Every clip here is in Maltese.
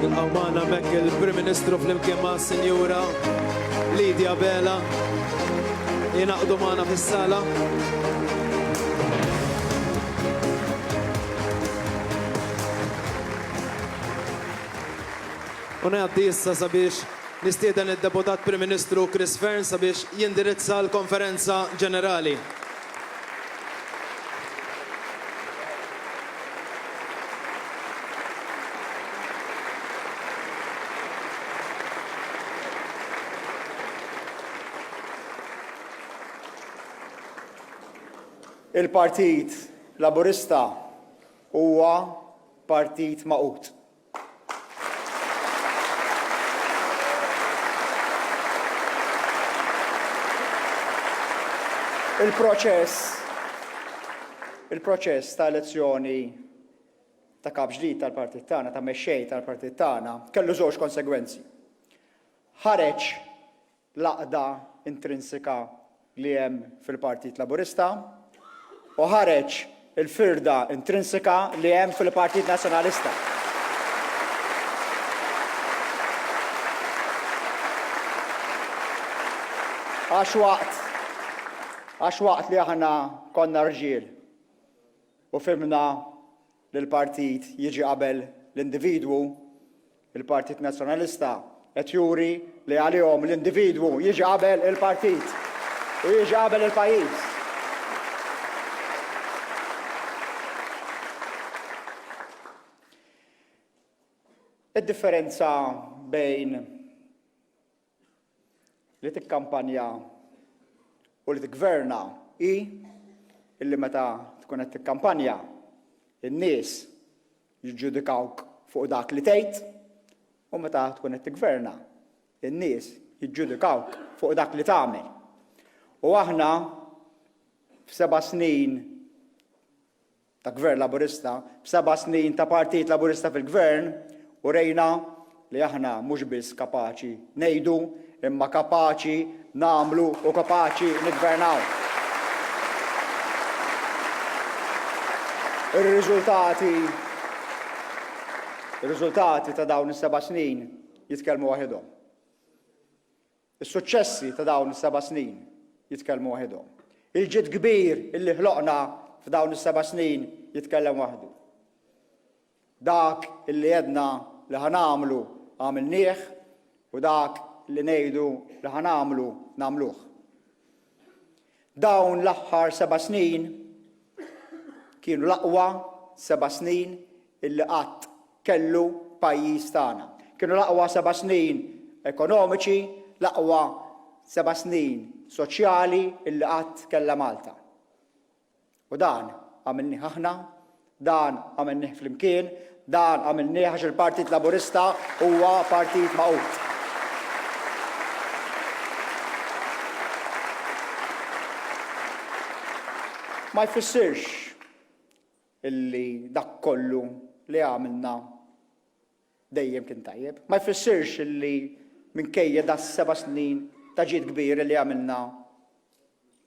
Nilqgħu magħna hemmhekk il-Prim Ministru flimkien mas-Sinjura Lydia Abela jingħaqdu magħna fis-sala. U ngħaddi issa sabiex nistieden lid-Deputat Prim Ministru Chris Fearne sabiex jindirizza l-Konferenza Ġenerali. Il-Partit Laburista huwa partit magħqud. Il-proċess il-proċess ta' elezzjoni ta' kap ġdid tal-partit tagħna, ta' mexxej tal-partit tagħna, kellu żewġ konsegwenzi. Ħareġ l-għaqda intrinsika li hemm fil-Partit Laburista u ħareġ il-firda intrinsika li hemm fil-Partit Nazzjonalista. Għax waqt għax waqt li aħna konna rġiel u fhimna li l-partit jiġi qabel l-individwu, il-Partit Nazzjonalista qed juri li għalihom l-individwu jiġi qabel il-partit u jiġi qabel il-pajjiż. Id-differenza bejn li tikkampanja u li tiggverna hi illi meta tkun qed tikkampanja, in-nies jiġġudikawk fuq dak li tgħid u meta tkun qed tiggverna, in-nies jiġġudikawk fuq dak li tagħmel. U aħna f'seba' snin ta' Gvern Laburista, b'seba' snin ta' Partit Laburista fil-Gvern, urejna li aħna mhux biss kapaċi ngħidu, imma kapaċi nagħmlu u kapaċi niggvernaw. Ir-riżultati Ir-riżultati ta' dawn is-seba' snin jitkellmu waħidhom. Is-suċċessi ta' dawn is-seba' snin jitkellmu waħidhom. Il-ġid kbir illi ħloqna f'dawn is-seba' snin jitkellem waħdu. Dak illi għedna li ħa nagħmlu għamilnieh u dak li ngħidu li ħa nagħmlu nagħmluh. Dawn l-aħħar seba' snin kienu l-aqwa seba' snin illi qatt kellu pajjiż tagħna. Kienu l-aqwa seba' snin ekonomiċi, l-aqwa seba' snin soċjali illi qatt kellha Malta. U dan għamilnih aħna, dan għamilnih flimkien, dan għamilnih għax il-Partit Laburista huwa partit magħqud. Ma jfissirx illi dak kollu li għamilna dejjem kien tajjeb. Ma jfissirx illi minkejja da seba' snin ta' ġid kbir li għamilna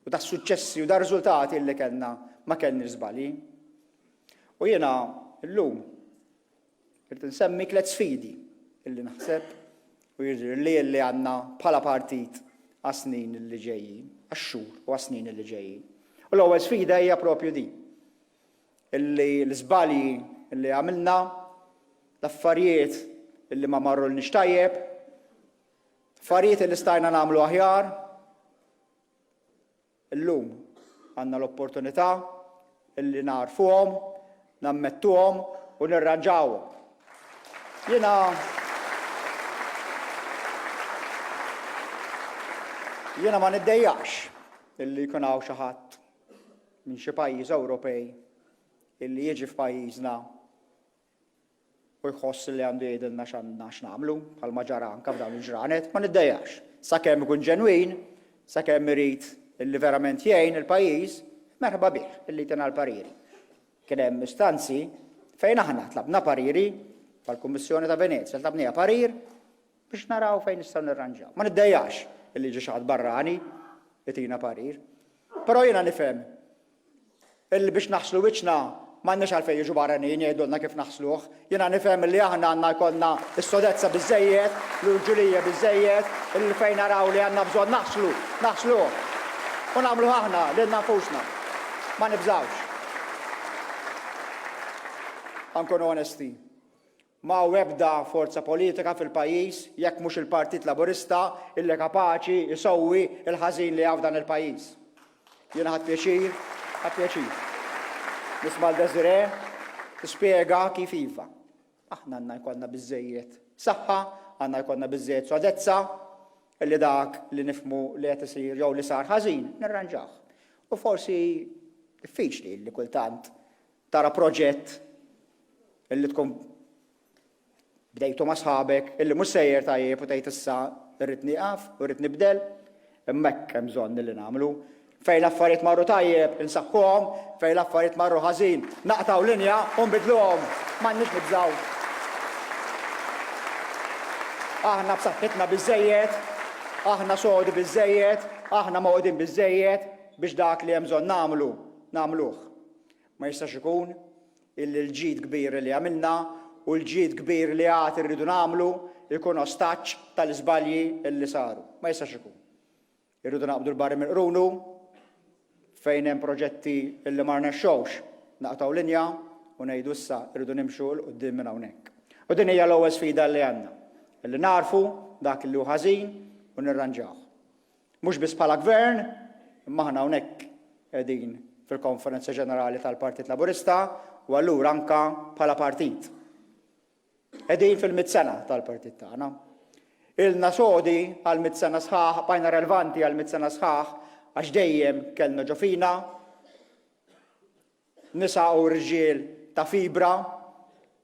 u ta' suċċessi u da' riżultati li kellna ma kellniex żbalji. U jiena llum Irrid insemmi tliet sfidi illi naħseb u jidhirli illi għandna bħala partit għas-snin li ġejjin, għax-xhur u għas-snin li ġejjin. U l-ewwel sfida hija propju din, illi l-iżbalji illi għamilna, l-affarijiet illi ma marrulniex tajjeb, affarijiet illi stajna nagħmlu aħjar, Illum għandna l-opportunità li nagħrfuhom, nammettuhom u nirranġawhom. Jiena Jiena ma niddejjaqx illi jkun hawn xi ħadd minn xi pajjiż Ewropej illi jiġi f'pajjiżna u jħoss li għandu jgħidilna x'għandna x'nagħmlu, bħalma ġara anke f'dawn il-ġranet, ma niddejjaqx. Sakemm ikun ġenwin, sakemm irid illi verament jgħin il-pajjiż, merħba bih illi jtina l-pariri. Kien hemm istanzi fejn aħna tlabna pariri bħall-Kummissjoni ta' Venezja, tlabniha parir biex naraw fejn nistgħu nirranġaw. Ma niddejjaqx illi jiġi xi ħadd barrani jtina parir. Però jiena nifhem Illi biex naħslu wiċċna. M'għandniex għalfejn jiġu barranin jgħidulna kif naħsluh. Jiena nifhem li aħna għandna jkollna s-sodezza biżżejjed, l-irġulija biżżejjed, illi fejn naraw li għandna bżonn naħslu, naħsluh. U nagħmluh aħna lilna nfusna. Ma nibżgħux. Ħa nkunu onesti. Ma hawn ebda forza politika fil-pajjiż, jekk mhux il-Partit Laburista, illi kapaċi jsewwi l-ħażin li hawn f'dan il-pajjiż. Jiena ħadt pjaċir, ħadt pjaċir. Nisma' 'l Desiree tispjega kif iva, aħna għandna jkollna biżżejjed saħħa, għandna jkollna biżżejjed sodezza illi dak li nifhmu li qed isir jew li sar ħażin, nirranġawh. U forsi diffiċli li kultant tara proġett illi tkun Bdejtu ma' sħabek illi mhux sejjer tajjeb u tgħid issa rrid nieqaf u rrid nibdel? Imma hekk hemm bżonn illi nagħmlu. Fejn l-affarijiet marru tajjeb insaħħuhom, fejn l-affarijiet marru ħażin naqtgħu linja u nbiddluhom. M'għandniex nibżgħu. Aħna b'saħħitna biżżejjed, aħna sodi biżżejjed, aħna magħqudin biżżejjed biex dak li hemm bżonn nagħmlu, nagħmluh. Ma jistax ikun illi l-ġid kbir li għamilna u l-ġid kbir li għad irridu nagħmlu jkun ostaġġ tal-iżbalji li saru. Ma jistax ikun. Irridu naqbdu l-barri minn qrunu, fejn hemm proġetti li ma rnexxewx naqtgħu linja u ngħidu issa rridu nimxu 'l quddiem minn hawnhekk. U din hija l-ewwel sfida li għandna, illi nagħrfu dak li hu ħażin u nirranġawh. Mhux biss bħala Gvern, imma aħna hawnhekk qegħdin fil-Konferenza Ġenerali tal-Partit Laburista u allura anke bħala partit. Qegħdin fil-mitt sena tal-partit tagħna. Ilna sodi għal mitt sena sħaħ, bqajna relevanti għal mitt sena sħaħ għax dejjem kellna ġo fina nisa u rġiel ta' fibra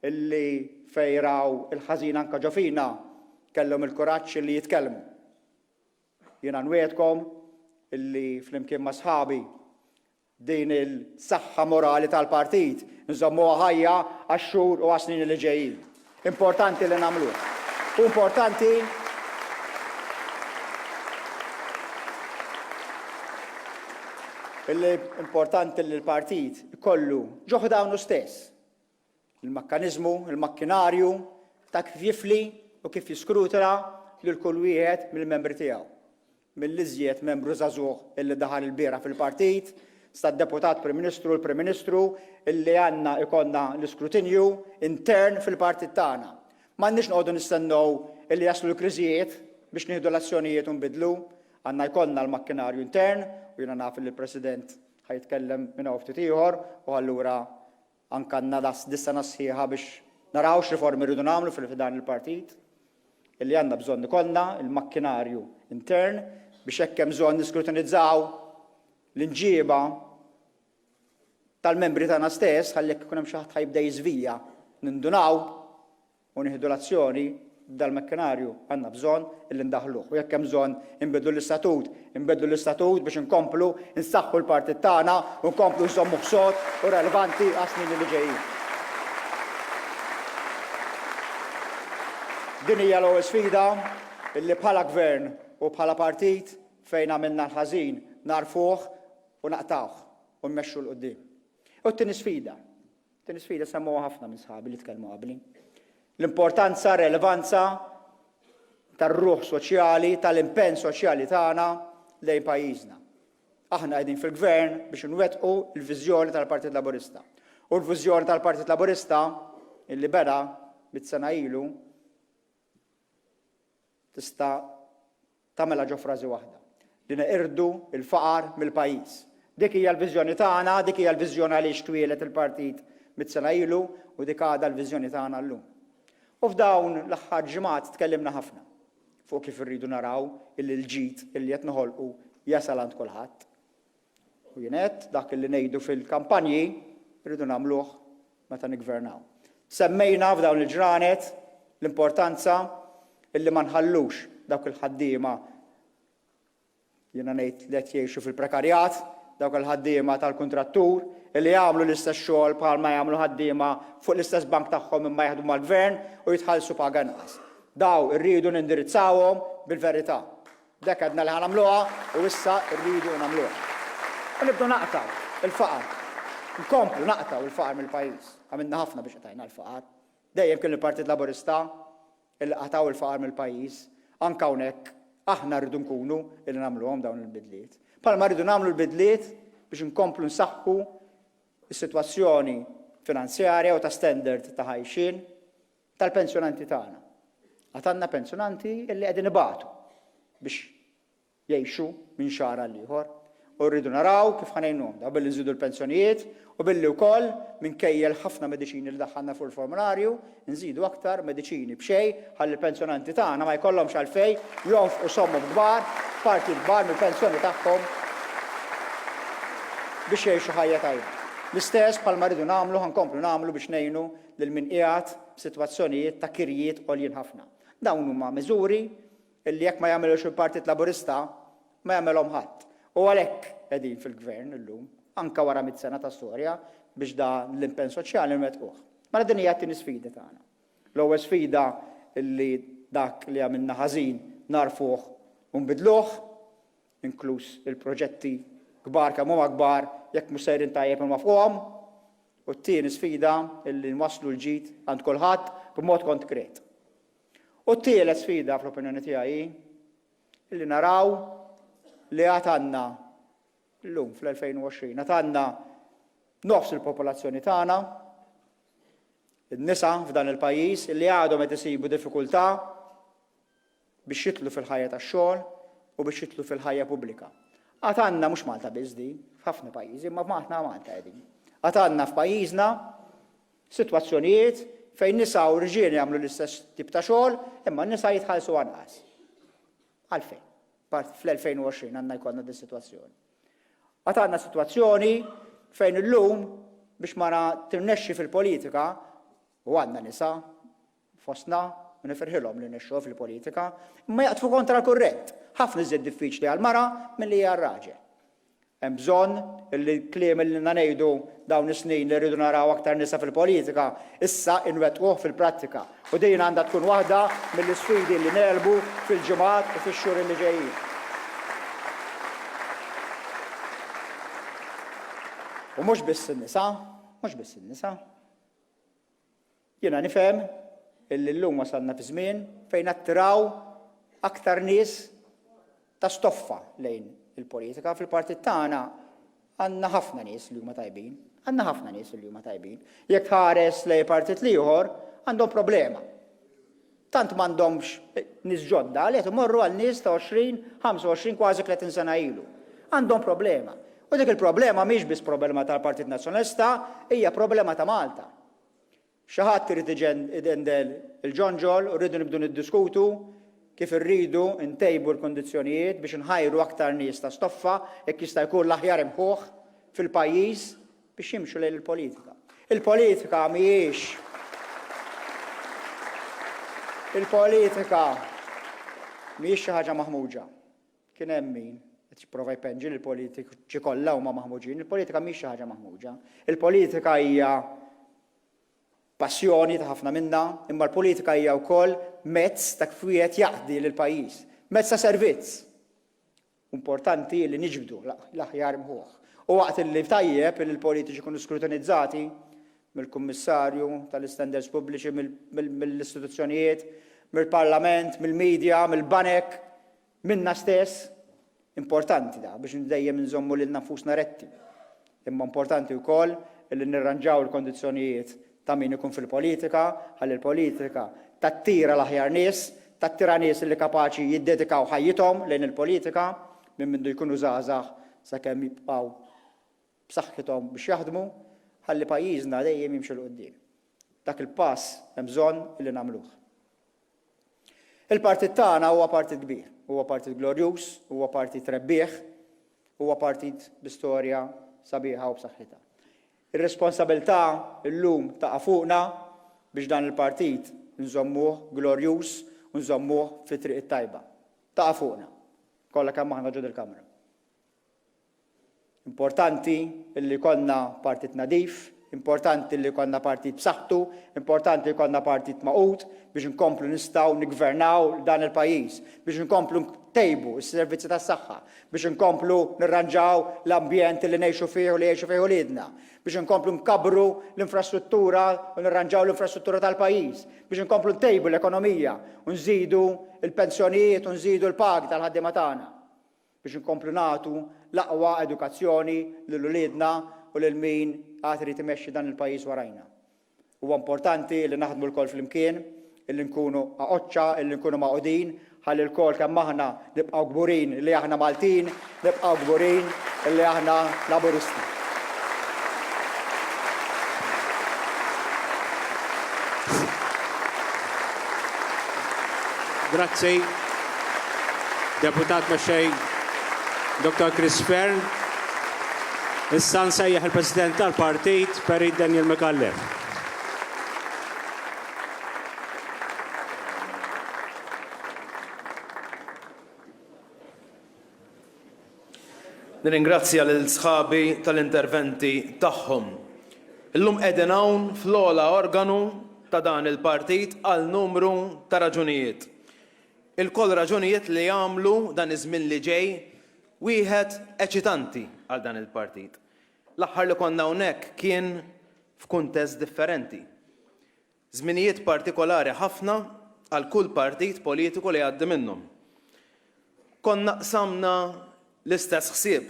illi fejn raw il-ħażin anke ġo fina kellhom il-kuraġġ illi jitkellmu. Jiena nwiegħdkom illi flimkien ma' sħabi din il-saħħa morali tal-partit nżommuha ħajja għax-xhur u għas-snin li ġejjin. Importanti li nagħmluh. U importanti illi importanti li l-partit ikollu ġo ħdanu stess Il-mekkaniżmu, il-makkinarju ta' kif jifli u kif jiskrutina lil kull wieħed mill-membri tiegħu. Mill-iżjed membru żagħżugħ illi daħal ilbieraħ fil-partit, sad-Deputat Prim Ministru u l-Prim Ministru illi għandna jkollna l-iskrutinju intern fil-partit tagħna. M'għandniex noqogħdu nistennew illi jaslu l-kriżijiet biex nieħdu l-azzjonijiet u nbiddlu. Għandna jkollna l-makkinarju intern u jiena naf illi l-President ħa jitkellem minn hawn ftit ieħor u allura Anke għandna dis-sena sħiħa biex naraw x'riformi rridu nagħmlu fi dan il-partit, illi għandna bżonn ikollna l-makkinarju intern biex jekk hemm bżonn niskrutinizzaw l-imġieba tal-membri tagħna stess ħalli jekk ikun hemm xi ħadd ħa jibda jiżvija nindunaw u nieħdu l-azzjoni, dal-makkinarju għandna bżonn illi ndaħħluh. U jekk hemm bżonn inbiddlu l-istatut, inbiddlu l-istatut biex inkomplu nsaħħu l-partit tagħna u nkomplu nżommuh sod u relevanti għas-snin li ġejjin. Din hija l-ewwel sfida illi bħala Gvern u bħala partit fejn għamilna l-ħażin nagħrfuh u naqtgħuh u mmexxu 'l quddiem. U t-tieni sfida, Din is-sfida semmuha ħafna minn sħabi li tkellmu qabli. L-importanza, r-relevanza tar-ruħ soċjali, tal-impenn soċjali tagħna lejn pajjiżna. Aħna qegħdin fil-gvern biex inwettqu l-viżjoni tal-Partit Laburista. U l-viżjoni tal-Partit Laburista illi beda mit-sena ilu Tista' tagħmilha ġo frażi waħda, li neqirdu l-faqar mill-pajjiż. Dik hija l-viżjoni tagħna, dik hija l-viżjoni għaliex twieled il-partit mitt sena ilu u dik għadha l-viżjoni tagħna llum. U f'dawn l-aħħar ġimgħat tkellimna ħafna fuq kif irridu naraw illi l-ġid illi qed noħolqu jasal għand kulħadd. U jien għedt dak li ngħidu fil-kampanji rridu nagħmluh meta niggvernaw. Semmejna f'dawn il-ġranet l-importanza illi ma nħallux dawk il-ħaddiema jiena ngħid li qed jgħixu fil-prekarjat, dawk il-ħaddiema tal-kuntrattur illi jagħmlu l-istess xogħol bħalma jagħmlu ħaddiema fuq l-istess bank tagħhom imma jaħdmu mal-gvern u jitħallsu paga inqas. Daw irridu nindirizzawhom bil-verità. Dak għedna li ħa nagħmluha u issa rridu nagħmluha. U nibdew naqtgħu l-faqar. Nkomplu naqtgħu l-faqar mill-pajjiż. Għamilna ħafna biex qtajna l-faqar. Dejjem kien il-Partit Laburista illi qatgħu l-faqar mill-pajjiż. Anke hawnhekk aħna rridu nkunu illi nagħmluhom dawn il-bidliet. Bħalma rridu nagħmlu l-bidliet biex inkomplu nsaħħu s-sitwazzjoni finanzjarja u ta' standard ta' ħajxien tal-pensjonanti tagħna. Għad għandna pensjonanti illi qegħdin ibatu biex jgħixu minn xahar għal ieħor u rridu naraw kif ħa ngħinuhom dawn billi nżidu l-pensjonijiet u billi wkoll minkejja l-ħafna mediċini li daħħalna fuq il-formularju nżidu aktar mediċini b'xejn ħalli l-pensjonanti tagħna ma jkollhomx għalfejn jonfqu somom kbar, parti kbar mill-pensjoni tagħhom biex jgħixu ħajja tajba. L-istess bħalma rridu nagħmlu ħa nkomplu nagħmlu biex ngħinu lil min qiegħed f'sitwazzjonijiet ta' kirjiet għoljin ħafna. Dawn huma miżuri illi jekk ma jagħmilhomx il-Partit Laburista, ma jagħmilhom ħadd. U għalhekk qegħdin fil-Gvern illum, anke wara mitt sena ta' storja, biex dan l-impenn soċjali nwettquh. Mela din hija t-tieni sfida tagħna. L-ewwel sfida illi dak li għamilna ħażin nagħrfuh u nbiddluh, inkluż il-proġetti kbar kemm huma kbar, jekk mhux sejrin tajjeb inwaffquhom. U t-tieni sfida illi nwasslu l-ġid għand kulħadd b'mod konkret. U t-tielet sfida fl-opinjoni tiegħi hi li naraw li għad għandna llum fl-2020 għad għandna nofs il-popolazzjoni tagħna in-nisa f'dan il-pajjiż li għadhom qed isibu diffikultà biex jidħlu fil-ħajja tax-xogħol u biex jidħlu fil-ħajja pubblika. Għad għandna mhux Malta biss din, f'ħafna pajjiżi, imma aħna Malta qegħdin. Għad għandna f'pajjiżna sitwazzjonijiet fejn nisa u rġiel jagħmlu l-istess tip ta' xogħol, imma n-nisa jitħallsu anqas. Għalfejn? Fl-2020 għandna jkollna din sitwazzjoni. Għad għandna sitwazzjoni fejn illum biex mara tirnexxi fil-politika u għandna nisa fostna u nifirħilhom li rnexxew fil-politika, imma jaqdfu kontra l-kurrent. Ħafna iżjed diffiċli għall-mara milli hija għar-raġel. Hemm bżonn li l-kliem li ilna ngħidu dawn is-snin li rridu naraw aktar nisa fil-politika, issa inwettquh fil-prattika. U din għandha tkun waħda mill-isfidi li negħlbu fil-ġimgħat u fix-xhur li ġejjin. U mhux biss in-nisa, mhux biss in-nisa. Jiena nifhem illi llum wasalna fi żmien fejn nattiraw aktar nies ta' stoffa lejn il-politika. Fil-partit tagħna għandna ħafna nies li huma tajbin. Għandna ħafna nies li huma tajbin. Jekk tħares lejn partit l-ieħor, għandhom problema. Tant m'għandhomx nies ġodda li qed imorru għal nies ta' 20, 25, kważi 30 sena ilu. Għandhom problema. U dik il-problema mhix biss problema tal-Partit Nazzjonalista, hija problema ta' Malta. Xi ħadd irid idendel il-ġonġol u rridu nibdu niddiskutu kif irridu ntejbu l-kundizzjonijiet biex inħajru aktar nies ta' stoffa, jekk jista' jkun l-aħjar imħuħ fil-pajjiż biex jimxu lejn il-politika. Il-politika mhijiex Il-politika mhijiex xi ħaġa maħmuġa. Kien hemm min qed jipprova jpenġi li l-politiċi kollha huma maħmuġin. Il-politika mhix xi ħaġa maħmuġa. Il-politika hija passjoni ta' ħafna minna, imma l-politika hija wkoll mezz ta' kif wieħed jaqdi lill-pajjiż, mezz ta' servizz. Importanti li niġbdu l-aħjar imħuħ. U waqt li tajjeb li l-politiċi jkunu skrutinizzati mill-Kummissarju tal-Istandards Pubbliċi, mill-istituzzjonijiet, mill-Parlament, mill-media, mill-banek, Minna stess, importanti da biex dejjem inżommu lilna nfusna retti. Imma importanti wkoll li nirranġaw il-kondizzjonijiet ta' min ikun fil-politika, ħalli l-politika tattira l-aħjar nies, tattira nies li kapaċi jiddedikaw ħajjithom lejn il-politika minn mindu jkunu żgħażagħ sakemm jibqgħu b'saħħithom biex jaħdmu ħalli pajjiżna dejjem jimxi 'l quddiem. Dak il-pass hemm bżonn li nagħmluh. Il-partit tagħna huwa partit kbir, huwa partit glorjuż, huwa partit rebbieħ, huwa partit bi storja sabiħa u b'saħħitha. Ir-responsabilità llum taqa' fuqna biex dan il-partit nżommuh glorjuż u nżommuh fit-triq it-tajba. Taqa' fuqna, kollha kemm aħna ġo dil-Kamra. Importanti li jkollna partit nadif, Importanti li jkollna partit b'saħħtu, importanti li jkollna partit magħqud biex inkomplu nistgħu niggvernaw dan il-pajjiż, biex inkomplu ntejbu s-servizzi tas-saħħa, biex inkomplu nirranġaw l-ambjent li ngħixu fih u li jgħixu fih uliedna, biex inkomplu nkabbru l-infrastruttura u nirranġaw l-infrastruttura tal-pajjiż, biex inkomplu ntejbu l-ekonomija u nżidu l-pensjonijiet u nżidu l-pagi tal-ħaddiema tagħna. Biex inkomplu nagħtu l-aqwa edukazzjoni lil uliedna u lil min għad irid imexxi dan il-pajjiż warajna. Huwa importanti li naħdmu lkoll flimkien, illi nkunu qaqoċċa, illi nkunu magħqudin, ħalli lkoll kemm aħna nibqgħu kburin li aħna Maltin, nibqgħu kburin illi aħna Laburisti. Grazzi. Deputat Mexxej Dr. Chris Fearne. Issa nsejjaħ il-President tal-Partit, Perit Daniel Micallef. Nirringrazzja lil sħabi tal-interventi tagħhom. Illum qegħdin hawn fl-ogħla organu ta' dan il-partit għal numru ta' raġunijiet. Ilkoll raġunijiet li jagħmlu dan iż-żmien li ġej wieħed eċitanti għal dan il-partit. L-aħħar li konna hawnhekk kien f'kuntest differenti. Żminijiet partikolari ħafna għal kull partit politiku li jgħaddi minnhom. Konna qsamna l-istess ħsieb.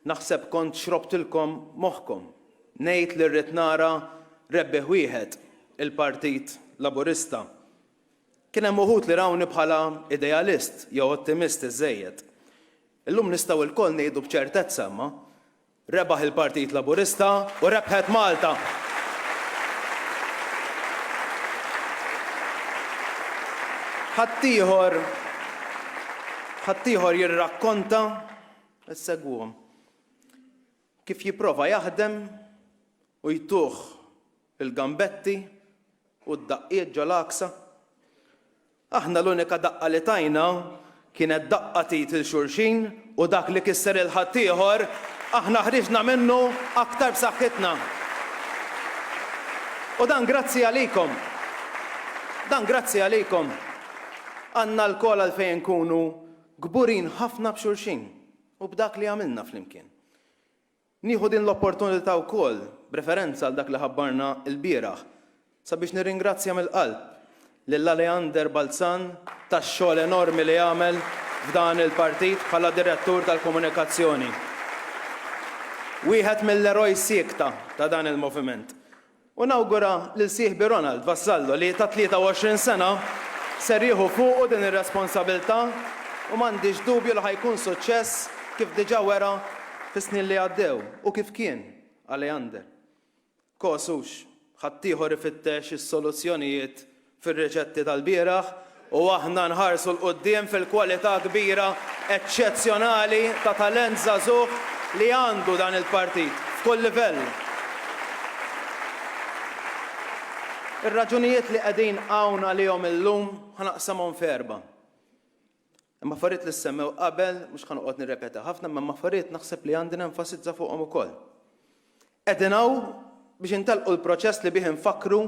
Naħseb kont xrobtilkom moħħkom. Ngħid li rrid nara rebbieħ wieħed, il-Partit Laburista. Kien hemm uħud li rawni bħala idealist jew ottimist iżżejjed. Illum nistgħu lkoll ngħidu b'ċertezza imma, Rebaħ il-Partit Laburista u rebħet Malta! Ħaddieħor ħaddieħor jirrakkonta, issegwuhom, kif jipprova jaħdem u jtuh il-gambetti u d-daqqiet ġol-għaksa. Aħna l-unika daqqa li tajna kienet daqqa t'id 'il xulxin u dak li kisser 'il ħaddieħor aħna ħriġna minnu aktar b'saħħitna. U dan grazzi għalikom. Dan grazzi għalikom. Għandna lkoll għalfejn inkunu kburin ħafna b'xulxin u b'dak li għamilna flimkien. Nieħu din l-opportunità wkoll, b'referenza għal dak li ħabbarna lbieraħ, sabiex nirringrazzja mill-qalb lil Aleander Balzan tax-xogħol enormi li għamel f'dan il-partit bħala Direttur tal-Komunikazzjoni. Wieħed mill-eroj siekta ta' dan il-moviment. U nawgura lil sieħbi Ronald Vassallo li ta' 23 sena ser jieħu fuqu din ir-responsabilità u m'għandix dubju li ħa jkun suċċess kif diġà wera fis-snin li għaddew u kif kien Aleander. Kos hux, ħaddieħor ifittex is-soluzzjonijiet fir-riċetti tal-bieraħ u aħna nħarsu 'l quddiem fil-kwalità kbira eċċezzjonali ta' talent żagħżugħ li għandu dan il-partit f'kull livell. Ir-raġunijiet li qegħdin hawn għalihom illum ħa naqsamhom f'erba'. Hemm affarijiet li ssemmew qabel, mhux ħa noqgħod nirrepeti ħafna, imma hemm affarijiet naħseb li għandi nenfasizza fuqhom ukoll. Qegħdin hawn biex intellqu l-proċess li bih infakkru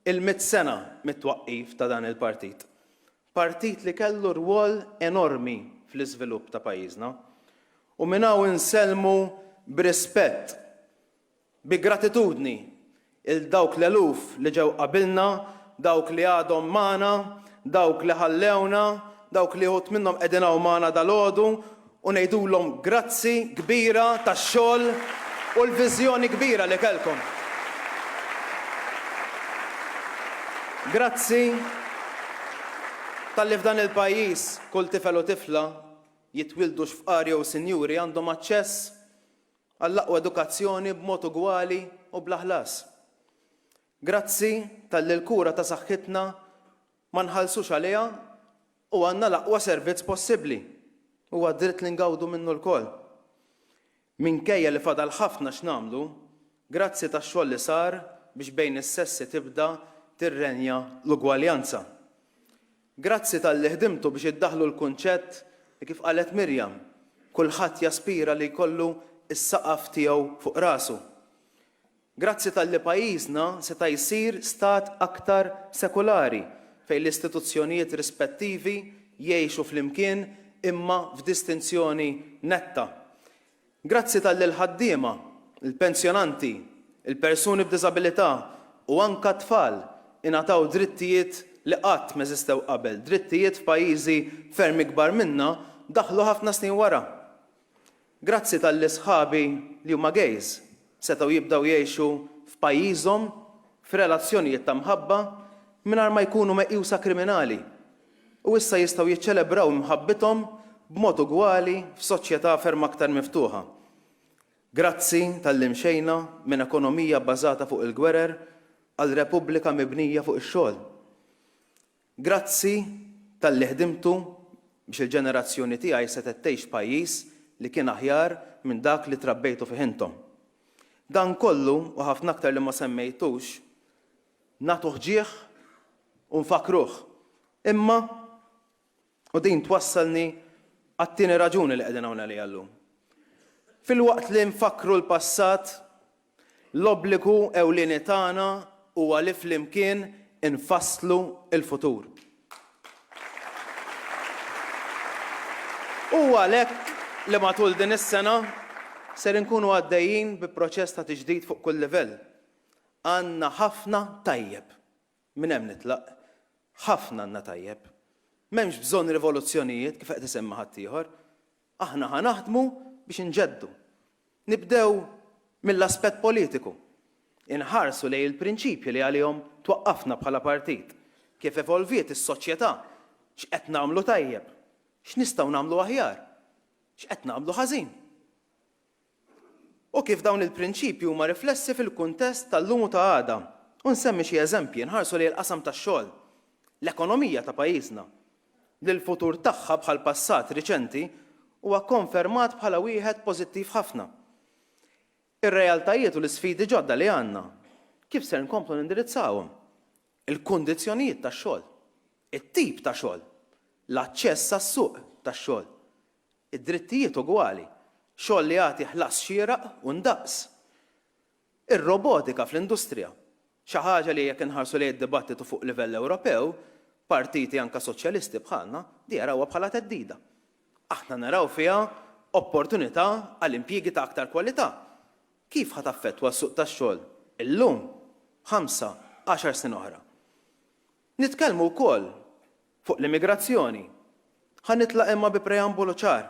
il-mitt sena mit-twaqqif ta' dan il-partit. Partit li kellu rwol enormi fl-iżvilupp ta' pajjiżna. U minn hawn insellmu b'rispett Bi gratitudni 'il dawk l-eluf li ġew qabilna, dawk li għadhom magħna, dawk li ħallewna, dawk li uħud minnhom qegħdin hawn magħna dalgħodu u ngħidulhom grazzi kbira tax-xogħol u l-viżjoni kbira li kellkom. Grazzi talli f'dan il-pajjiż kull tifel u tifla, jitwieldux fqar jew sinjuri, għandhom aċċess għall-aqwa edukazzjoni b'mod ugwali u bla ħlas. Grazzi talli l-kura ta' saħħitna ma nħallsux għaliha u għandna l-aqwa servizz possibbli. Huwa dritt li ngawdu minnu lkoll. Minkejja li fadal ħafna x'nagħmlu, grazzi tax-xogħol li sar biex bejn is-sessi tibda tirrenja l-ugwaljanza. Grazzi talli ħdimtu biex iddaħħlu l-kunċett li kif qalet Miriam, kulħadd jaspira li jkollu s-saqaf tiegħu fuq rasu. Grazzi talli pajjiżna seta' jsir stat aktar sekulari fejn l-istituzzjonijiet rispettivi jgħixu flimkien imma f'distinzjoni netta. Grazzi talli l-ħaddiema, il-pensjonanti, il-persuni b'diżabilità u anke t-tfal ingħataw drittijiet li qatt m'eżistew qabel, drittijiet f'pajjiżi ferm ikbar minna daħlu ħafna snin wara. Grazzi talli sħabi li huma gays setgħu jibdew jgħixu f'pajjiżhom f'relazzjonijiet ta' mħabba mingħajr ma jkunu meqjusa kriminali u issa jistgħu jiċċelebraw imħabbithom b'mod ugwali f'soċjetà ferm aktar miftuħa. Grazzi talli mxejna minn ekonomija bbażata fuq il-gwerer għal repubblika mibnija fuq ix-xogħol. Grazzi talli ħdimtu biex il-ġenerazzjoni tiegħi setgħet tgħix f'pajjiż li kien aħjar minn dak li trabbejtu fih intom. Dan kollu u ħafna aktar li ma semmejtux, nagħtuh ġieħ u nfakkruh. Imma, u din twassalni għat-tieni raġuni li qegħdin hawn għaliha llum. Filwaqt li nfakkru l-passat, L-obbligu ewlieni tagħna huwa li flimkien infasslu l-futur. Huwa għalhekk li matul din is-sena ser inkunu għaddejjin bi proċess ta' tiġdid fuq kull livell. Għandna ħafna tajjeb. Minn hemm nitlaq. Ħafna għandna tajjeb. M'hemmx bżonn rivoluzzjonijiet kif qed isemmi ħaddieħor. Aħna ħa naħdmu biex inġeddu. Nibdew mill-aspett politiku. Inħarsu lejn il-prinċipji li għalihom twaqqafna bħala partit, kif evolviet is-soċjetà, x'qed nagħmlu tajjeb, x'nistgħu nagħmlu aħjar, x'qed nagħmlu ħażin. U kif dawn il-prinċipji huma riflessi fil-kuntest tal-lum u ta' għada. U nsemmi xi eżempji, inħarsu lejn il-qasam tax-xogħol, l-ekonomija ta' pajjiżna, li l-futur tagħha bħall-passat riċenti huwa kkonfermat bħala wieħed pożittiv ħafna. Ir-realtajiet u l-isfidi ġodda li għandna, kif ser nkomplu nindirizzawhom? Il-kundizzjonijiet tax-xogħol, it-tip ta' xogħol, l-aċċess għas-suq tax-xogħol, Id-drittijiet ugwali, xogħol li jagħti ħlas xieraq u ndaqs. Ir-robotika fl-industrija, xi ħaġa li jekk inħarsu lejn id-dibattitu fuq livell Ewropew, partiti anke soċjalisti bħalna, di jarawha bħala theddida. Aħna naraw fiha opportunità għal impjiegi ta' aktar kwalità. Kif ħa taffettwa s-suq tax-xogħol illum, ħamsa, għaxar snin oħra? Nitkellmu wkoll fuq l-immigrazzjoni. Ħa nitlaq imma bi preambolu ċar.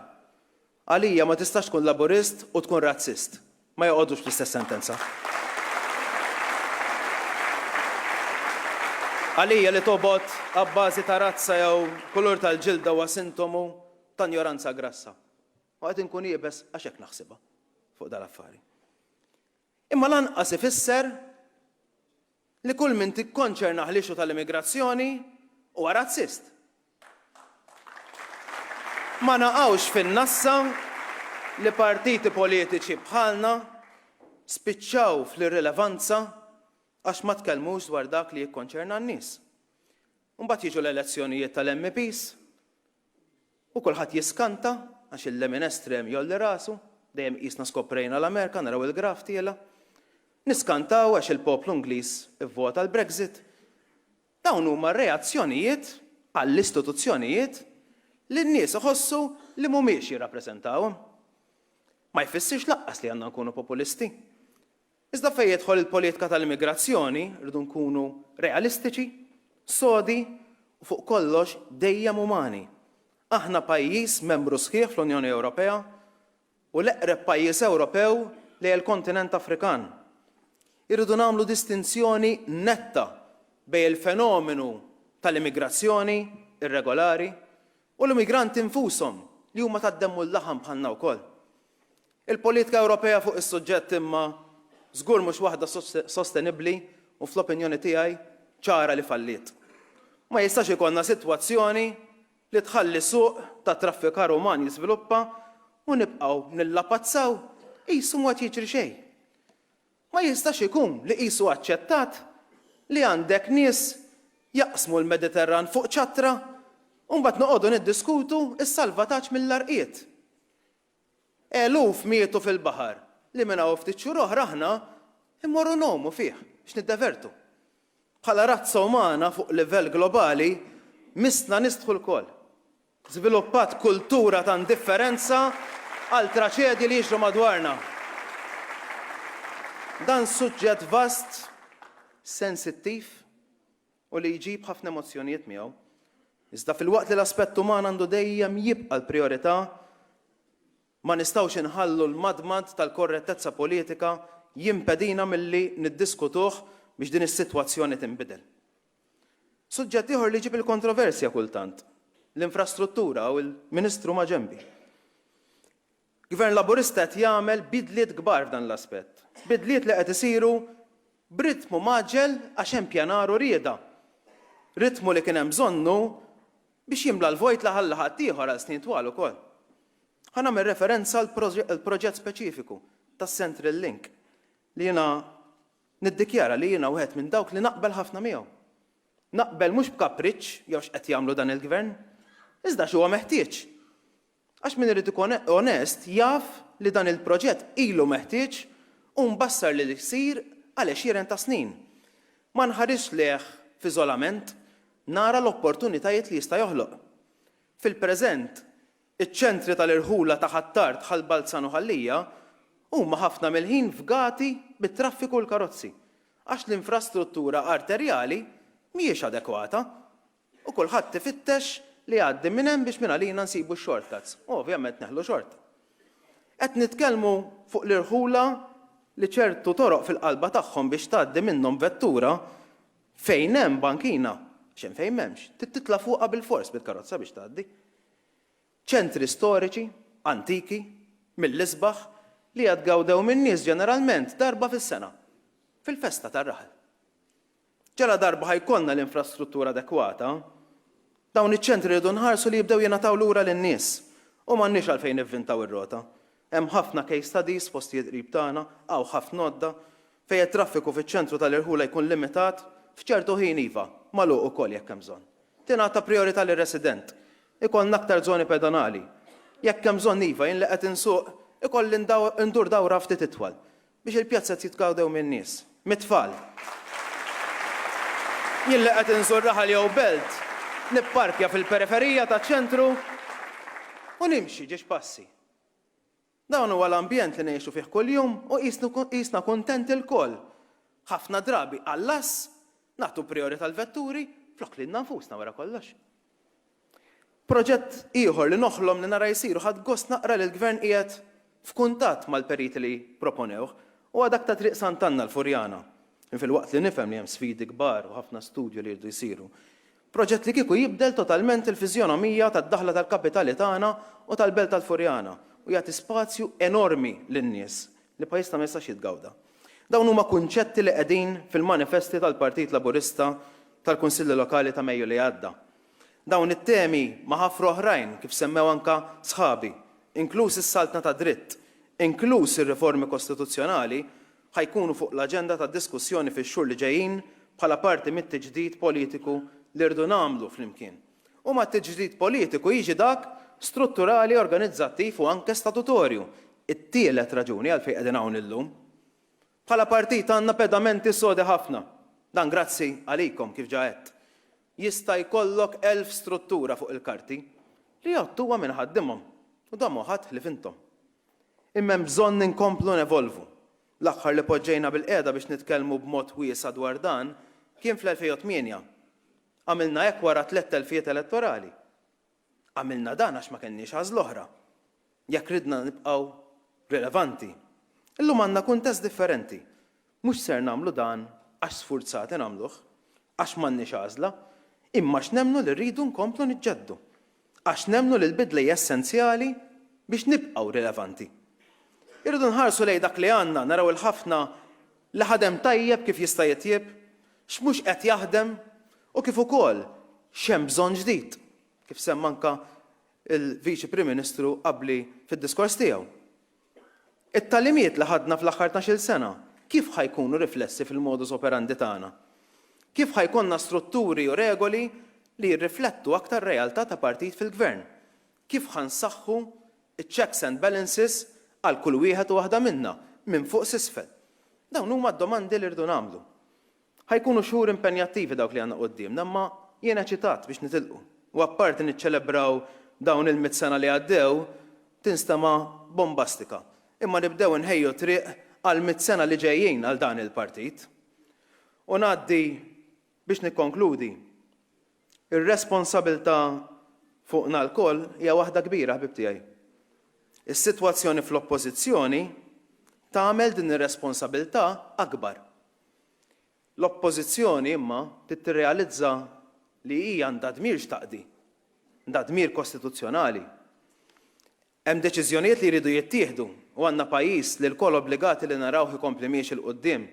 Għalija ma tistax tkun Laburist u tkun razzist. Ma joqogħdux fl-istess sentenza. Għalija li tobgħod abbażi ta' razza jew kulur tal-ġilda huwa sintomu ta' njoranza grassa. U qed inkun iebes għax hekk naħsibha fuq dal-affari. Imma lanqas ifisser li kull min tikkonċernah l-issue tal-immigrazzjoni huwa razzist. Ma naqgħux fin-nassa li partiti politiċi bħalna spiċċaw fl-irrilevanza għax ma tkellmux dwar dak li jikkonċerna n-nies. Imbagħad jiġu l-elezzjonijiet tal-MEPs U kulħadd jiskanta għax il-lemin estrem jgħolli rasu, dejjem qisna skoprejna l-Amerika, naraw il-graf tiela'. Niskantaw għax il-poplu Ingliż ivvota l-Brexit. Dawn huma reazzjonijiet għall-istituzzjonijiet li n-nies iħossu li mhumiex jirrappreżentawhom. Ma jfissirx lanqas li għandna nkunu populisti. Iżda fejn jidħol il-politika tal-immigrazzjoni, rridu nkunu realistiċi, sodi u fuq kollox dejjem umani. Aħna pajjiż membru sħiħ fl-Unjoni Ewropea u l-eqreb pajjiż Ewropew lejn il-kontinent Afrikan. Irridu nagħmlu distinzjoni netta bejn il-fenomenu tal-immigrazzjoni irregolari u l-immigranti nfushom li huma tad-demm u l-laħam bħalna wkoll. Il-politika Ewropea fuq is-suġġett imma żgur mhux waħda sostenibbli u fl-opinjoni tiegħi ċara li falliet. Ma jistax ikollna sitwazzjoni li tħalli suq ta' traffikar uman jiżviluppa u nibqgħu nillapazzaw qisu mhu qed jiġri xejn. Ma jistax ikun li qisu aċċettat li għandek nies jaqsmu l-Mediterran fuq ċattra u mbagħad noqogħdu niddiskutu s-salvataġġ mill-għarqiet. Eluf mietu fil-baħar li minn hawn ftit xhur oħra aħna Immorru ngħumu fih biex niddevertu. Bħala razza umana fuq livell globali, missna nistħu lkoll. Żviluppat kultura ta' indifferenza għal traċedji li jiġru madwarna. Dan suġġett vast, sensittiv u li jġib ħafna emozzjonijiet miegħu. Iżda filwaqt li l-aspett uman għandu dejjem jibqa' l-prijorità, ma nistgħux inħallu l-madmad tal-korrettezza politika jimpedina milli niddiskutuh biex din is-sitwazzjoni tinbidel. Suġġett ieħor li jġib il-kontroversja kultant, l-infrastruttura u l-Ministru maġenbi. Gvern Laburista qed jagħmel bidliet kbar f'dan l-aspett. Bidliet li qed isiru b'ritmu mgħaġġel għax hemm pjanar u rieda. Ritmu li kien hemm bżonnu biex jimla l-vojt li ħalla ħaddieħor għal snin twal ukoll. Ħa nagħmel referenza għall-proġett speċifiku tas-Central Link li jiena Niddikjara li jiena wieħed minn dawk li naqbel ħafna miegħu. Naqbel mhux b'kapriċċ jew x'qed jagħmlu dan il-Gvern, iżda għax huwa meħtieġ. Għax min irid ikun onest jaf li dan il-proġett ilu meħtieġ u mbassar li jsir għal għexieren ta' snin. Ma nħarisx lejh f'iżolament, nara l-opportunitajiet li jista' joħloq. Fil-preżent, Iċ-ċentri tal-irħula ta' Ħ'Attard, Ħal Balzan u Ħal Lija huma ħafna mill-ħin fgati bit-traffiku u l-karozzi għax l-infrastruttura arterjali mhijiex adekwata u kulħadd ifittex li jgħaddi minn hemm biex mingħalina nsibu x-shortcuts u ovvjament neħlu xorta. Qed nitkellmu fuq l-irħula li ċertu toroq fil-qalba tagħhom biex tgħaddi minnhom vettura fejn hemm bankina, għax hemm fejn m'hemmx, trid titla' fuqha bilfors bil-karozza biex tgħaddi. Ċentri storiċi, antiki, mill-isbaħ, li jatgawdew min-nies ġeneralment darba fis-sena, fil-festa tar-raħal. Ġaladarba ħa jkollna l-infrastruttura adekwata, dawn iċ-ċentri rridu nħarsu li jibdew jingħataw lura lin-nies u m'għandniex għalfejn nivvintaw ir-rota. Hemm ħafna case studies f'postijiet qrib tagħna, hawn ħafna għodda, fejn it-traffiku fiċ-ċentru tal-irħula jkun limitat, f'ċertu ħin iva, magħluq ukoll jekk hemm bżonn. Tingħata prijorità lir-resident. Ikollna aktar żoni pedonali. Jekk hemm bżonn iva, jien li qed insuq, ikolli ndur dawra ftit itwal biex il-pjazzez jitgawdew min-nies, mit-tfal. Jien li qed inżur raħal jew belt, nipparkja fil-periferija taċ-ċentru u nimxi ġiex passi. Dan huwa l-ambjent li ngħixu fih kuljum u qisna kuntenti lkoll. Ħafna drabi għall-għażż nagħtu prijorità l-vetturi flok lilna nfusna wara kollox. Proġett ieħor li noħlom li nara jsir u ħadt gost naqra li l-Gvern qiegħed f'kuntatt mal-periti li proponewh huwa dak ta' Triq Sant'Anna l-Furjana. Filwaqt li nifhem li hemm sfidi kbar u ħafna studju li jridu jsiru, Proġett li kieku jibdel totalment il-fiżjonomija tad-daħla tal-kapitali tagħna u tal-belt tal-Furjana u jagħti spazju enormi lin-nies li pajjiżna ma jistax jitgawda. Dawn huma kunċetti li qegħdin fil-manifesti tal-Partit Laburista tal-Kunsilli Lokali ta' Mejju li għadda. Dawn it-temi ma' ħafra oħrajn kif semmew anka sħabi, inkluż is-saltna tad-dritt, inkluż ir-riformi kostituzzjonali, ħa jkunu fuq l-aġenda tad-diskussjoni fix-xhur li ġejjin bħala parti mit-tiġdid politiku li rridu nagħmlu flimkien. U mat-tiġdid politiku jiġi dak strutturali, organizzattiv u anke statutorju, it-tielet raġuni għalfejn qegħdin hawn illum. Bħala partit għandna pedamenti sodi ħafna. Dan grazzi għalikom, kif ġa għedt. Jista' jkollok 1000 struttura fuq il-karti, li jgħodd huwa min iħaddimhom, u dan mhu ħadd ħlief intom. Imma hemm bżonn inkomplu nevolvu. L-aħħar li poġġejna bilqiegħda biex nitkellmu b'mod wiesa' dwar dan kien fl-2008. Għamilna hekk wara tlett telfiet elettorali. Għamilna dan għax ma kellniex għażla oħra, jekk ridna nibqgħu rilevanti. Illum għandna kuntest differenti. Mhux ser nagħmlu dan għax sfurzati nagħmluh, għax m'għandniex għażla, imma għax nemmnu li rridu nkomplu niġġeddu. Għax nemmnu li l-bidla hija essenzjali biex nibqgħu rilevanti. Irridu nħarsu lejn dak li għandna, naraw il-ħafna li ħadem tajjeb kif jista' jitjieb, x'mhux qed jaħdem u kif ukoll x'hemm bżonn ġdid, kif semma anke l-Viċi Prim Ministru qabli fid-diskors tiegħu. It-tagħlimiet li ħadna fl-aħħar tnax-il sena kif ħa jkunu riflessi fil-modus operandi tagħna? Kif ħa jkollna strutturi u regoli li jirriflettu aktar realtà ta' partit fil-gvern? Kif ħa nsaħħu ċ-checks and balances għal kull wieħed u waħda minna, minn fuq s'isfel? Dawn huma d-domandi li rridu nagħmlu. Ħa jkunu xhur impenjattivi dawk li għandna quddiemna imma jien eċitat biex nitilqu. U apparti niċċelebraw dawn il-mitt sena li għaddew, tinstema' bombastika, imma nibdew inħejju t-triq għall-mitt sena li ġejjin għal dan il-partit. U ngħaddi biex nikkonkludi. Ir-responsabilità fuqna lkoll hija waħda kbira, ħbieb tiegħi. Is-sitwazzjoni fl-Oppożizzjoni tagħmel din ir-responsabilità akbar. L-Oppożizzjoni imma trid tirrealizza li hi għandha dmir x'taqdi, għandha dmir kostituzzjonali. Hemm deċiżjonijiet li jridu jittieħdu u għandna pajjiż li lkoll obbligati li narawh ikompli miexi 'l quddiem.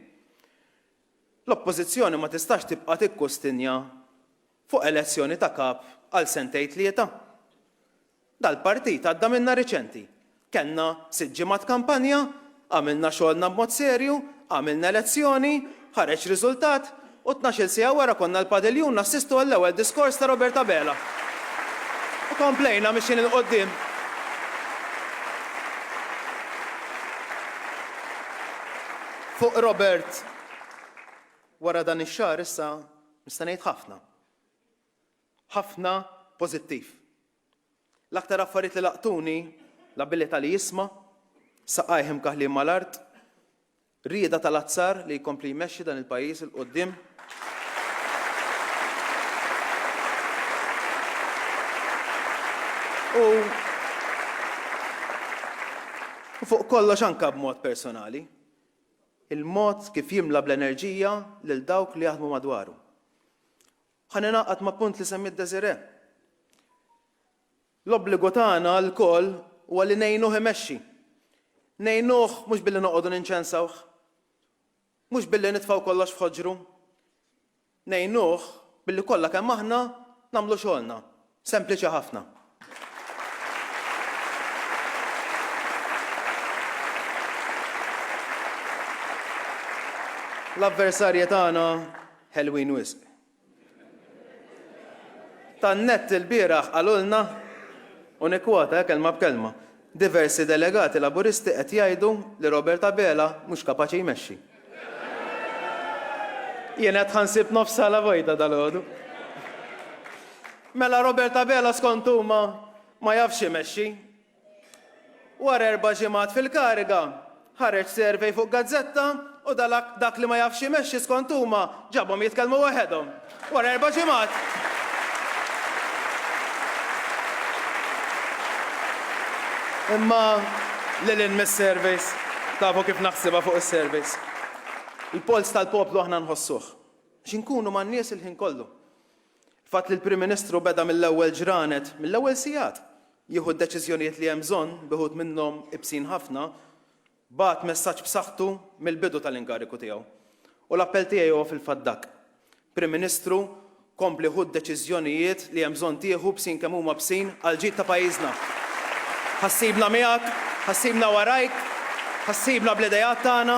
L-Oppożizzjoni ma tistax tibqa' tikkustinja fuq elezzjoni ta' Kap għal sentejn tlieta. Dal-partit għadda minnha riċenti. Kellna sitt ġimgħat kampanja, għamilna xogħolna b'mod serju, għamilna elezzjoni, ħareġ riżultat u tnax-il siegħa wara konna l-padiljun nassistu għall-ewwel diskors ta' Robert Abela. U komplejna mixjin 'il quddiem. Fuq Robert, wara dan ix-xahar issa nista' ngħid ħafna. Ħafna pożittiv. L-aktar affarijiet li laqtuni, l-abilità li jisma', saqajh imkaħħlin mal-art, rieda tal-azzar li jkompli jmexxi dan il-pajjiż 'il quddiem. U fuq kollox anke b'mod personali, il-mod kif jimla bl-enerġija lil dawk li jaħdmu madwaru. Ħa ningħaqad ma' punt li semmiet Desiree. L-obbligu tagħna lkoll huwa li ngħinuh imexxi. Ngħinuh mhux billi noqogħdu ninċensawh. Mhux billi nitfgħu kollox f'ħoġru. Ngħinuh billi kollha kemm aħna nagħmlu xogħolna. Sempliċi ħafna. L-avversarji tagħna ħelwin wisq. Tan-NET ilbieraħ qalulna, u nikkwota kelma b'kelma, diversi delegati Laburisti qed jgħidu li Robert Abela mhux kapaċi jmexxi. Jien għedt ħa nsib nofs sala vojta dalgħodu. Mela Robert Abela skont huma ma jafx imexxi. Wara erba' ġimgħat fil-kariga, ħareġ survey fuq gazzetta u dalak dak li ma jafx imexxi skont huma ġabhom jitkellmu waħedhom. Wara erba' ġimgħat! Imma lil hinn mis-surveys, tafu kif naħsibha fuq is-surveys. Il-polz tal-poplu aħna nħossuh. Għax inkunu man-nies il-ħin kollu. Il-fatt li l-Prim Ministru beda mill-ewwel ġranet, mill-ewwel sigħat, jieħu d-deċiżjonijiet li hemm bżonn, b'uħud minnhom ibsin ħafna, bagħat messaġġ b'saħħtu mill-bidu tal-inkariku tiegħu. U l-appell tiegħi huwa fil-fatt dak. Prim Ministru, kompli ħu d-deċiżjonijiet li hemm bżonn tieħu bsin kemm huma bsin għall-ġid ta' pajjiżna. Ħa ssibna miegħek, ħa ssibna warajk, ħa ssibna bl-ideat tagħna,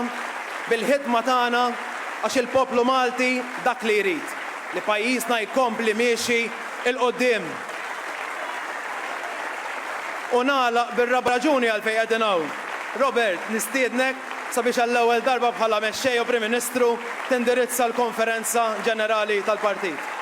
bil-ħidma tagħna għax il-poplu Malti dak li jrid, li pajjiżna jkompli miexi 'l quddiem. U nagħlaq bir-raba' raġuni għalfejn qegħdin hawn. Robert, nistiednek sabiex għall-ewwel darba bħala Mexxej u Prim Ministru tindirizza l-Konferenza Ġenerali tal-Partit.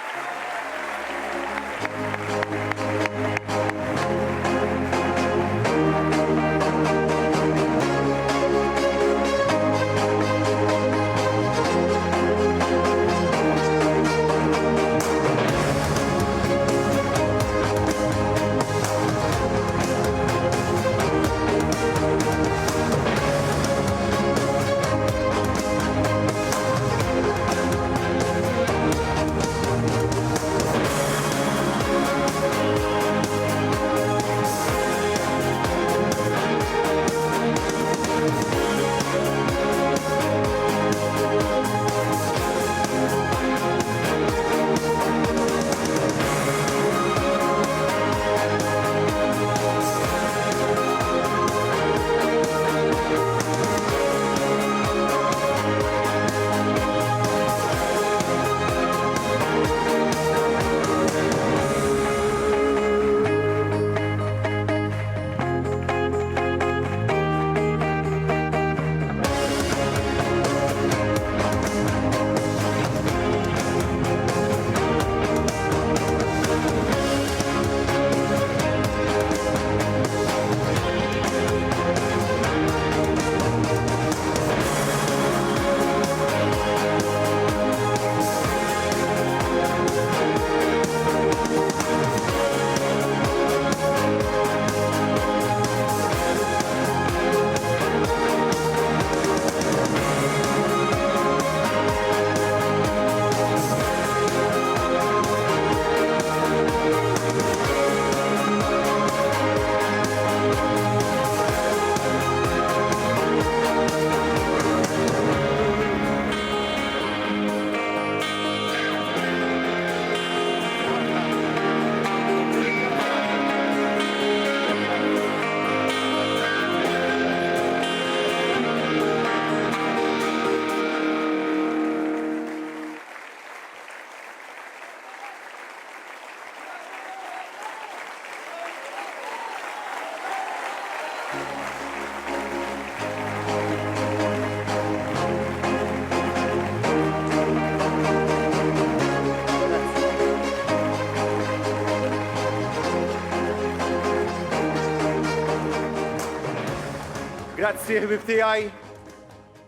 Grazzi ħbieb tiegħi,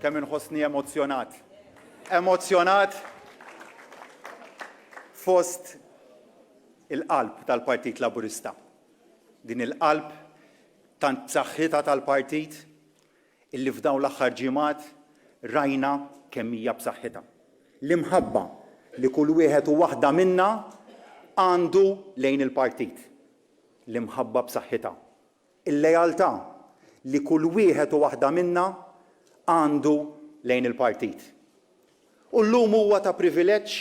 kemm inħossni emozzjonat. Emozzjonat fost il-qalb tal-Partit Laburista. Din il-qalb tant b'saħħitha tal-partit illi f'dawn l-aħħar ġimgħat rajna kemm hija b'saħħitha. L-imħabba li kull wieħed u waħda minna għandu lejn il-partit. L-imħabba b'saħħitha. Il-lealtà li kull wieħed u waħda minna għandu lejn il-partit. U llum huwa ta' privileġġ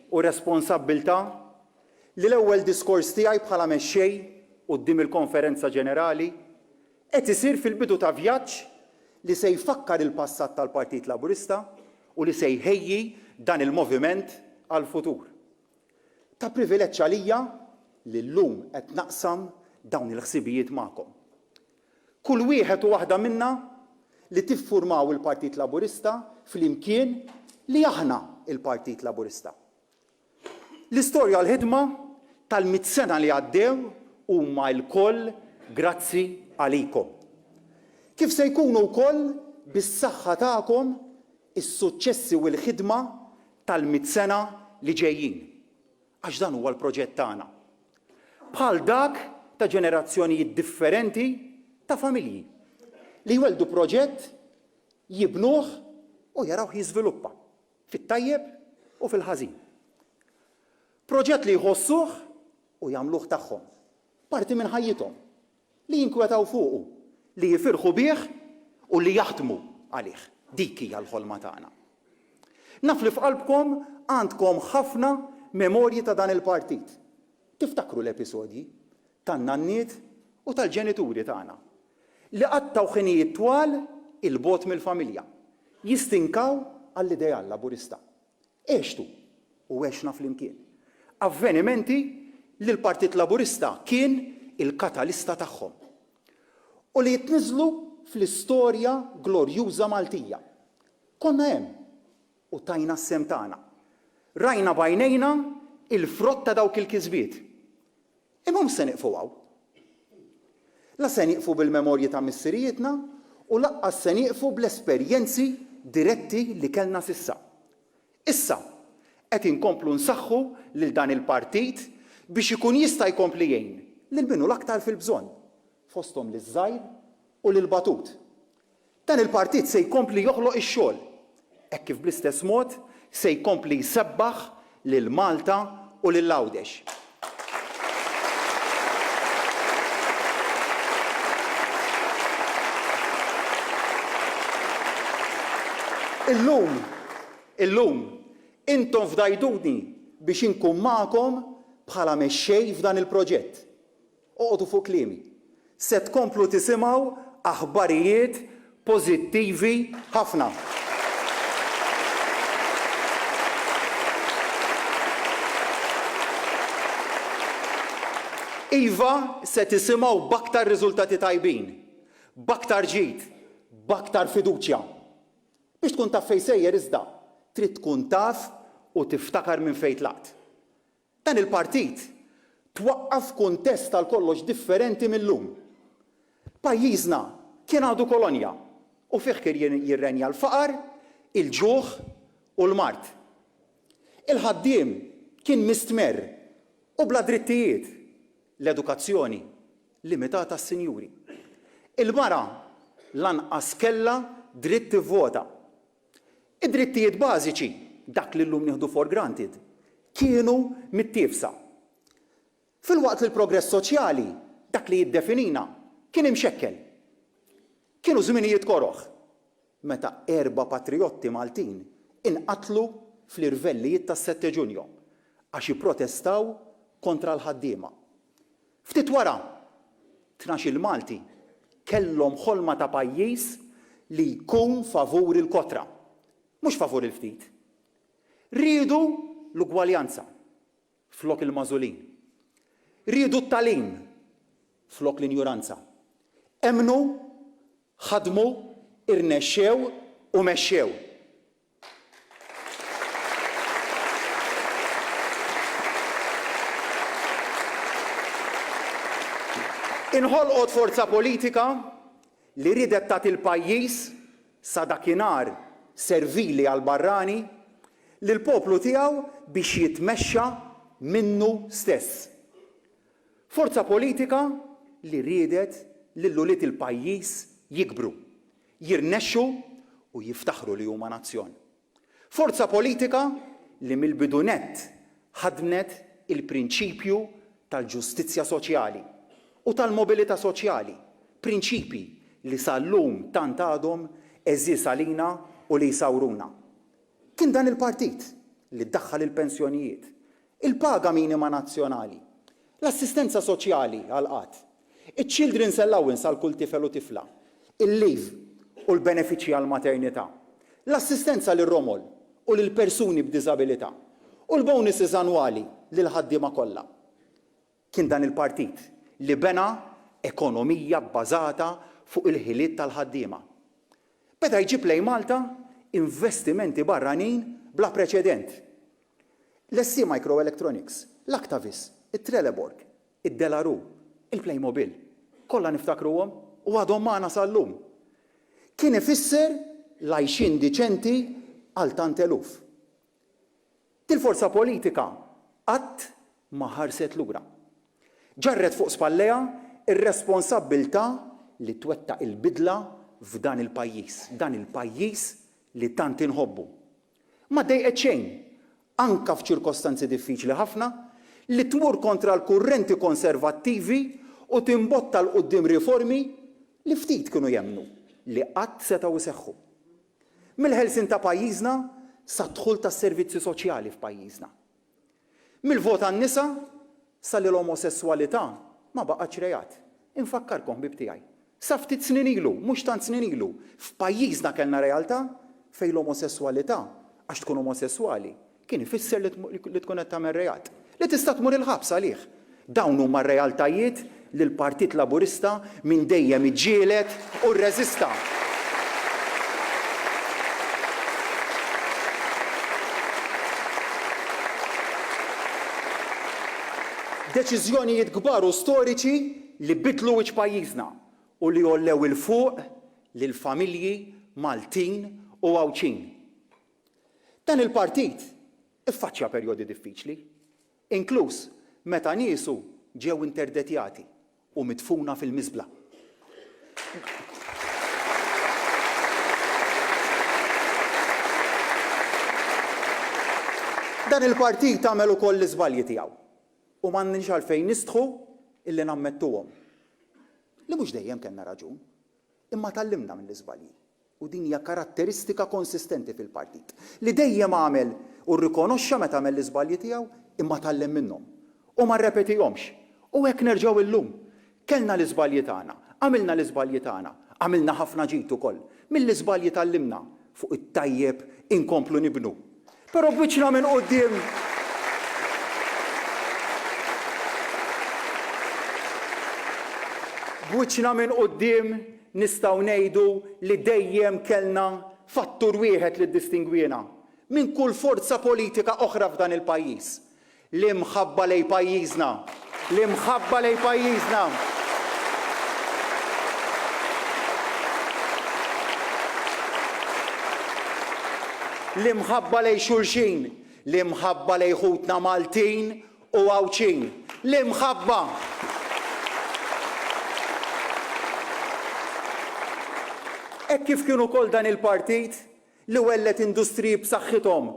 u responsabbiltà li l-ewwel diskors tiegħi bħala mexxej quddiem il-Konferenza Ġenerali qed isir fil-bidu ta' vjaġġ li se jfakkar il-passat tal-Partit Laburista u li se jħejji dan il-moviment għall-futur. Ta' privileġġ għalija li llum qed naqsam dawn il-ħsibijiet magħkom. Kull wieħed u waħda minna li tiffurmaw il-Partit Laburista flimkien li aħna l-Partit Laburista. L-istorja u l-ħidma tal-mitt sena li għaddew huma lkoll grazzi għalikom. Kif se jkunu wkoll bis-saħħa tagħkom is-suċċessi u l-ħidma tal-mitt sena li ġejjin. Għax dan huwa l-proġett tagħna. Bħal dak ta' ġenerazzjonijiet differenti ta' familji li jwelldu proġett, jibnuh u jarawh jiżviluppa. Fit-tajjeb u fil-ħażin. Proġett li jħossuh u jagħmluh tagħhom. Parti minn ħajjithom. Li jinkwetaw fuqu, li jifirħu bih u li jaħdmu għalih. Dik hija l-ħolma tagħna. Naf li f'qalbkom għandkom ħafna memorji ta' dan il-partit. Tiftakru l-episodji tan-nanniet u tal-ġenituri tagħna li qattgħu ħinijiet twal 'il bogħod mill-familja, jistinkaw għall-ideal Laburista. Għextu u għexna flimkien. Avvenimenti li l-Partit Laburista kien il-katalista tagħhom u li jitniżżlu fl-istorja glorjuża Maltija. Konna hemm u tajna s-sehem tagħna. Rajna b'għajnejna l-frott ta' dawk il-kisbiet. Imma mhux se nieqfu hawn. La se nieqfu bil-memorji ta' missirijietna u lanqas se nieqfu bl-esperjenzi diretti li kellna s'issa. Issa qed inkomplu nsaħħu lil dan il-partit biex ikun jista' jkompli jgħin lil min hu l-aktar fil-bżonn, fosthom liż-żgħir u lill-batut. Dan il-partit se jkompli joħloq ix-xogħol, hekk kif bl-istess mod se jkompli jsebbaħ lil Malta u lil Għawdex. Illum, illum, intom fdajtuni biex inkun magħkom bħala mexxej f'dan il-proġett. Oqogħdu fuq kliemi. Se tkomplu tisimgħu aħbarijiet pożittivi ħafna. Iva, se tisimgħu b'aktar riżultati tajbin, b'aktar ġid, b'aktar fiduċja. Biex tkun taf fejn sejjer iżda, trid tkun taf u tiftakar minn fejn tlaqt. Dan il-partit twaqqaf f'kuntest għal kollox differenti mil-lum. Pajjiżna kien għadu kolonja u fih kien jirrenja l-faqar, il-ġuħ u l-mard. Il-ħaddiem kien mistmerr u bla drittijiet, l-edukazzjoni limitata għas-sinjuri. Il-mara lanqas kellha dritt tivvota. Id-drittijiet bażiċi, dak li llum nieħdu for granted, kienu mittiefsa. Filwaqt li l-progress soċjali, dak li jiddefinina, kien imxekkel. Kienu żminijiet koroh, meta erba' patrijotti Maltin inqatlu fl-irvellijiet tas-Sette Giugno għax ipprotestaw kontra l-ħaddiema. Ftit wara, tnax-il Malti kellhom ħolma ta' pajjiż li jkun favur il-kotra, mhux favur il-ftit. Riedu l-ugwaljanza flok il-magħżulin. Riedu t-tagħlim flok l-injuranza. Emmnu, ħadmu, irnexxew u mexxew. Inħolqot forza politika li riedet tagħti l-pajjiż, sa dakinhar servili għall-barrani, lill-poplu tiegħu biex jitmexxa minnu stess. Forza politika li riedet lil ulied il-pajjiż jikbru, jirnexxu u jiftaħru li huma nazzjon. Forza politika li mill-bidu nett ħaddnet il-prinċipju tal-ġustizzja soċjali u tal-mobilità soċjali, prinċipji li sal-lum tant għadhom għeżież għalina u li jsawruna. Kien dan il-partit li daħħal il-pensjonijiet, il-paga minima nazzjonali, l-assistenza soċjali għall-qgħad, iċ-children's allowance għal kull tifel u tifla, il-leave u l-benefiċċji għall-maternità, l-assistenza lir-romol u lill-persuni b'diżabilità, u l-bonuses annwali lill-ħaddiema kollha. Kien dan il-partit li bena ekonomija bbażata fuq il-ħiliet tal-ħaddiema. Beda jġib lejn Malta investimenti barranin bla preċedent. L-ST Microelectronics, l-Actavis, it-Trelleborg, id-De La Rue, il-Playmobil. Kollha niftakruhom u għadhom magħna sal-lum. Kien ifisser l-għajxien diċenti għal tant eluf. Dil-forza politika qatt ma ħarset lura. Ġarret fuq spallejha r-responsabbiltà li twettaq il-bidla f'dan il-pajjiż, dan il-pajjiż li tant inħobbu. Ma ddejqet xejn, anke f'ċirkostanzi diffiċli ħafna, li tmur kontra l-kurrenti konservattivi u timbotta 'l quddiem riformi li ftit kienu jemmnu li qatt setgħu jseħħu. Mill-ħelsien ta' pajjiżna sad-dħul tas-servizzi soċjali f'pajjiżna. Mill-vot għan-nisa sa li l-omosesswalità ma baqgħetx reat. Infakkarkom ħbieb tiegħi, sa ftit snin ilu, mhux tant snin ilu, f'pajjiżna kellna realtà fejn l-omosesswalità, għax tkun omosesswali, kien ifisser li tkun qed tagħmel reat, li tista' tmur il-ħabs għalih. Dawn huma r-realtajiet li l-Partit Laburista minn dejjem iġġieled u rreżista. Deċiżjonijiet kbar u storiċi li biddlu wiċċ pajjiżna u li għollew 'il fuq lill-familji Maltin u Għawdxin. Dan il-partit iffaċċja perjodi diffiċli, inkluż meta niesu ġew interdetjati u midfuna fil-miżbla. Dan il-partit għamel ukoll l-iżbalji tiegħu u m'għandniex għalfejn nistħu illi nammettuhom. Li mhux dejjem kellna raġun, imma tgħallimna mill-iżbalji. U din hija karatteristika konsistenti fil-partit, li dejjem għamel u rrikonoxxa meta għamel l-iżbalji tiegħu imma tgħallem minnhom u ma rrepetihomx. U hekk nerġgħu illum. Kellna l-iżbalji tagħna, għamilna l-iżbalji tagħna, għamilna ħafna ġid ukoll. Mill-iżbalji tgħallimna, fuq it-tajjeb inkomplu nibnu. Però b'wiċċna minn quddiem B'wiċċna minn quddiem nistgħu ngħidu li dejjem kellna fattur wieħed li ddistingwiena minn kull forza politika oħra f'dan il-pajjiż, L-imħabba lejn pajjiżna. L-imħabba lejn pajjiżna. L-imħabba lejn xulxin. L-imħabba lejn ħutna Maltin u Għawdxin. L-imħabba. Hekk kif kien ukoll dan il-partit li welled industriji b'saħħithom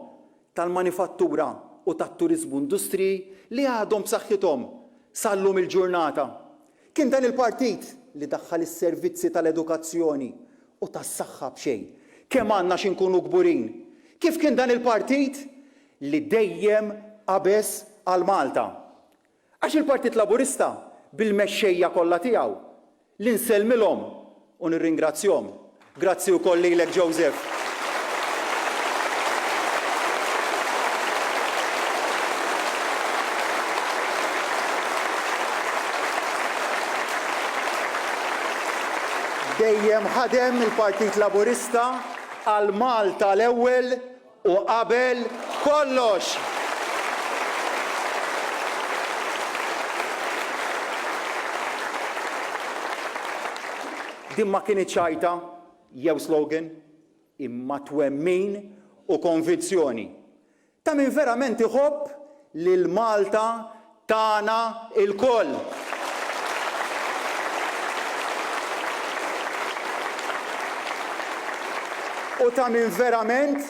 tal-manifattura u tat-turiżmu industriji li għadhom b'saħħithom sal-lum il-ġurnata. Kien dan il-partit li daħħal is-servizzi tal-edukazzjoni u tas-saħħa b'xejn. Kemm għandna xi nkunu kburin! Kif kien dan il-partit li dejjem qabeż għal Malta. Għax il-Partit Laburista, bil-mexxejja kollha tiegħu, li nsellmilhom u nirringrazzjhom, grazzi wkoll lilek Joseph, dejjem ħadem il-Partit Laburista għal Malta l-ewwel U qabel kollox! Din ma kinitx għajta jew slogan, imma twemmin u konvinzjoni ta' min verament iħobb lil Malta tagħna lkoll. U ta' min verament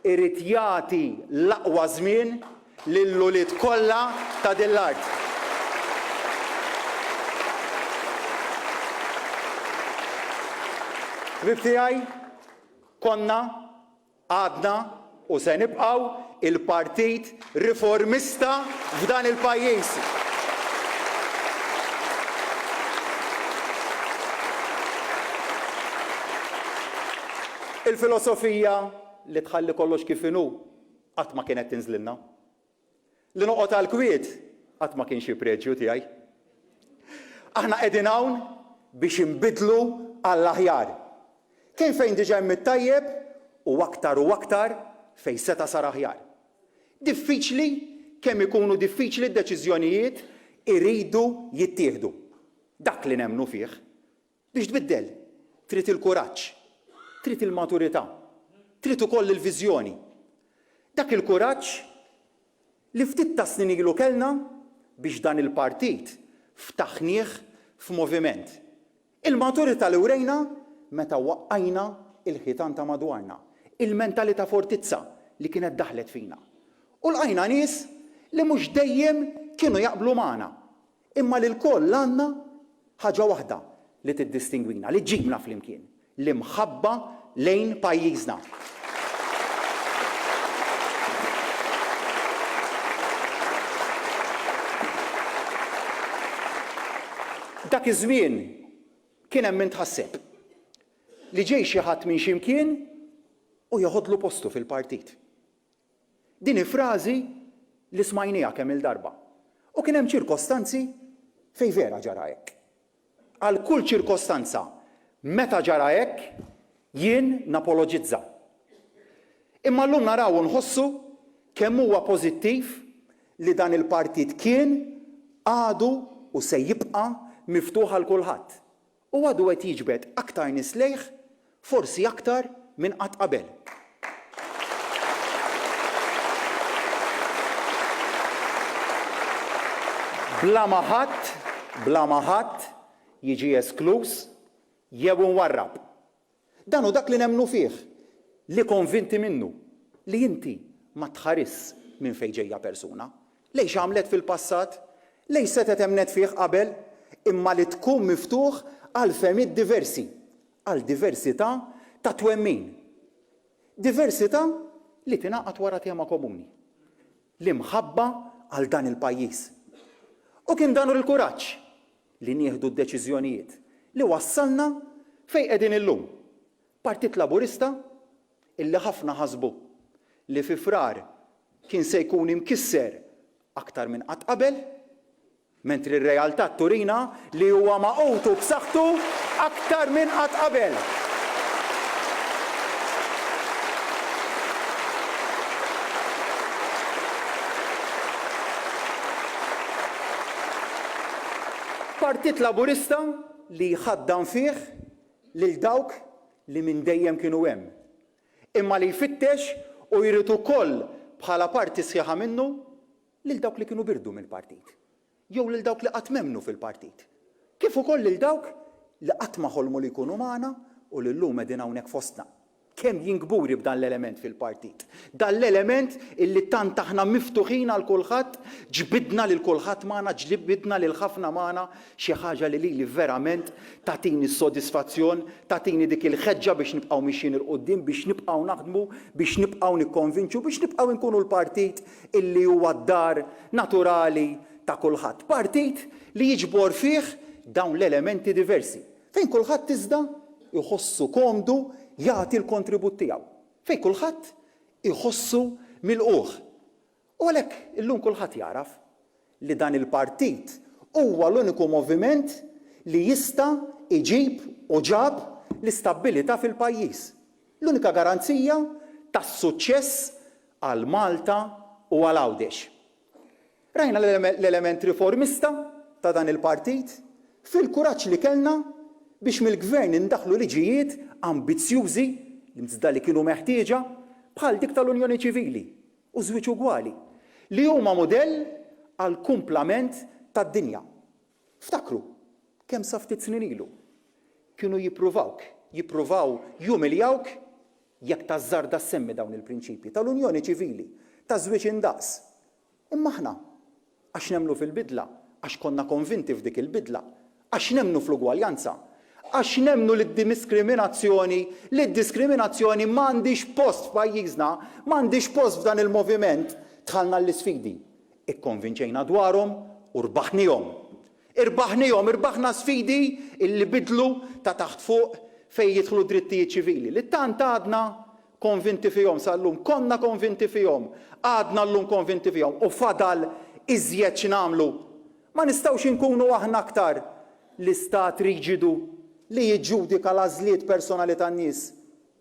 irid jagħti l-aqwa żmien lill-ulied kollha ta' din l-art. Ħbieb tiegħi, konna, għadna u se nibqgħu il-partit riformista f'dan il-pajjiż. Il-filosofija li tħalli kollox kif inhu qatt ma kienet tinżlilna. Li noqgħod għall-kwiet qatt ma kien xi preġju tiegħi. Aħna qegħdin hawn biex inbiddlu għall-aħjar. Kien fejn diġà hemm it-tajjeb u aktar u aktar fejn seta' sar aħjar. Diffiċli kemm ikunu diffiċli d-deċiżjonijiet iridu jittieħdu. Dak li nemmnu fih. Biex tbiddel, trid il-kuraġġ, trid il-maturità, trid ukoll il-viżjoni. Dak il-kuraġġ li ftit tas-snin ilu kellna biex dan il-partit ftaħnieh f'moviment. Il-maturità li wrejna meta waqqajna l-ħitan ta' madwarna, il-mentalità fortizza li kienet daħlet fina. U lqajna nies li mhux dejjem kienu jaqblu magħna, Imma li lkoll għandna ħaġa waħda li tiddistingwina, li ġġibna flimkien, l-imħabba lejn pajjiżna. Dak iż-żmien kien hemm min tħasseb li ġej xi ħadd minn xi mkien u jeħodlu postu fil-partit. Din hi frażi li smajniha kemm-il darba. U kien hemm ċirkostanzi fejn vera ġara hekk. Għal kull ċirkostanza meta ġara hekk, jien napoloġizza. Imma llum naraw u nħossu kemm huwa pożittiv li dan il-partit kien, għadu u se jibqa' miftuħ għal kulħadd. U għadu qed jiġbed aktar nies lejh, forsi aktar minn qatt qabel. Bla ma ħadd, bla ma ħadd jiġi eskluż jew imwarrab. Dan hu dak li nemmnu fih, li konvinti minnu, li inti ma tħarisx minn fejn ġejja persuna, lejn x'għamlet fil-passat, lejn x'setgħet emmnet fih qabel, imma li tkun miftuħ għal fehmiet diversi, għal diversità ta' twemmin. Diversità li tingħaqad wara tema komuni, l-imħabba għal dan il-pajjiż. U kien dan il-kuraġġ li nieħdu d-deċiżjonijiet li wassalna fejn qegħdin illum. Partit Laburista illi ħafna ħasbu li fi Frar kien se jkun imkisser aktar minn qatt qabel, mentri r-realtà turina li huwa magħqud u b'saħħtu aktar minn qatt qabel. Partit Laburista li jħaddan fih lil dawk li minn dejjem kienu hemm, imma li jfittex u jrid ukoll bħala parti sħiħa minnu lil dawk li kienu birdu mill-partit, jew lil dawk li qatt m'emmnu fil-partit, kif ukoll lil dawk li qatt ma ħolmu li jkunu magħna u li llum qegħdin hawnhekk fostna. Kemm jien kburi b'dan l-element fil-partit. Dan l-element illi tant aħna miftuħin għal kulħadd, ġbidna lil kulħadd magħna, ġbidna lil ħafna magħna, xi ħaġa li lili verament tagħtini s-sodisfazzjon, tagħtini dik il-ħeġġa biex nibqgħu mixjin 'il quddiem, biex nibqgħu naħdmu, biex nibqgħu nikkonvinċu, biex nibqgħu nkunu l-partit illi huwa d-dar naturali ta' kulħadd. Partit li jiġbor fih dawn l-elementi diversi. Fejn kulħadd iżda jħossu komdu jagħti l-kontribut tiegħu. Fejn kulħadd iħossu milqugħ. U għalhekk illum kulħadd jagħraf li dan il-partit huwa l-uniku moviment li jista' jġib u ġab l-istabbilità fil-pajjiż. L-unika garanzija tas-suċċess għal Malta u għal Għawdex. Rajna l-element riformista ta' dan il-partit fil-kuraġġ li kellna. biex mill-Gvern indaħħlu liġijiet ambizzjużi iżda li kienu meħtieġa bħal dik tal-Unjoni Ċivili u żwieġ ugwali, li huma mudell għall-kumplament tad-dinja. Ftakru kemm sa ftit snin ilu kienu jippruvawk, jippruvaw jumiljawk jekk tażżarda ssemmi dawn il-prinċipji tal-Unjoni Ċivili, taż-żwieġ indaqs. Imma aħna, għax nemmnu fil-bidla, għax konna konvinti f'dik il-bidla, għax nemmnu fl-ugwaljanza, għax nemmnu li d-dimiskriminazzjoni, li d-diskriminazzjoni m'għandhiex post f'pajjiżna, m'għandhiex post f'dan il-moviment, dħalna għall-isfidi. Ikkonvinċejna dwarhom u rbaħniehom. Irbaħniehom, irbaħna sfidi illi bidlu ta' taħt fuq fejn jidħlu d-drittijiet ċivili, li tant għadna konvinti fihom sal-lum, konna konvinti fihom, għadna llum konvinti fihom u fadal iżjed x'nagħmlu. Ma nistgħux inkunu aħna aktar l-istat riġidu li jiġġudika l-għażliet personali tan-nies,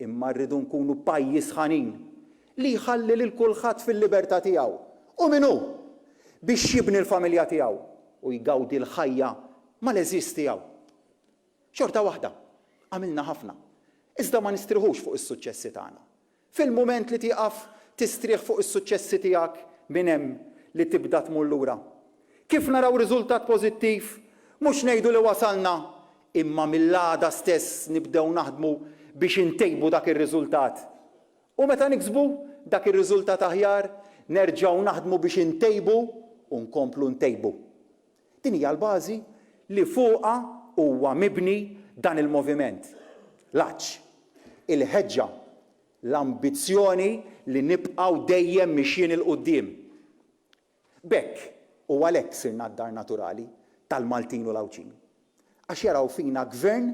imma rridu nkunu pajjiż ħanin li jħalli lil kulħadd fil-libertà tiegħu, hu min hu, biex jibni l-familja tiegħu u jgawdi l-ħajja mal-għeżież tiegħu. Xorta waħda, għamilna ħafna. Iżda ma nistriħux fuq is-suċċessi tagħna. Fil-mument li tieqaf tistrieħ fuq is-suċċessi tiegħek minn hemm li tibda tmur lura. Kif naraw riżultat pożittiv, mhux ngħidu li wasalna, imma mill-għada stess nibdew naħdmu biex intejbu dak ir-riżultat. U meta niksbu dak ir-riżultat aħjar, nerġgħu naħdmu biex intejbu u nkomplu ntejbu. Din hija l-bażi li fuqha huwa mibni dan il-moviment. L-għatx, il-ħeġġa, l-ambizzjoni li nibqgħu dejjem mixjin 'il quddiem. B'hekk u għalhekk sirna d-dar naturali tal-Maltin u l-Għawdxin. Għax jaraw fina gvern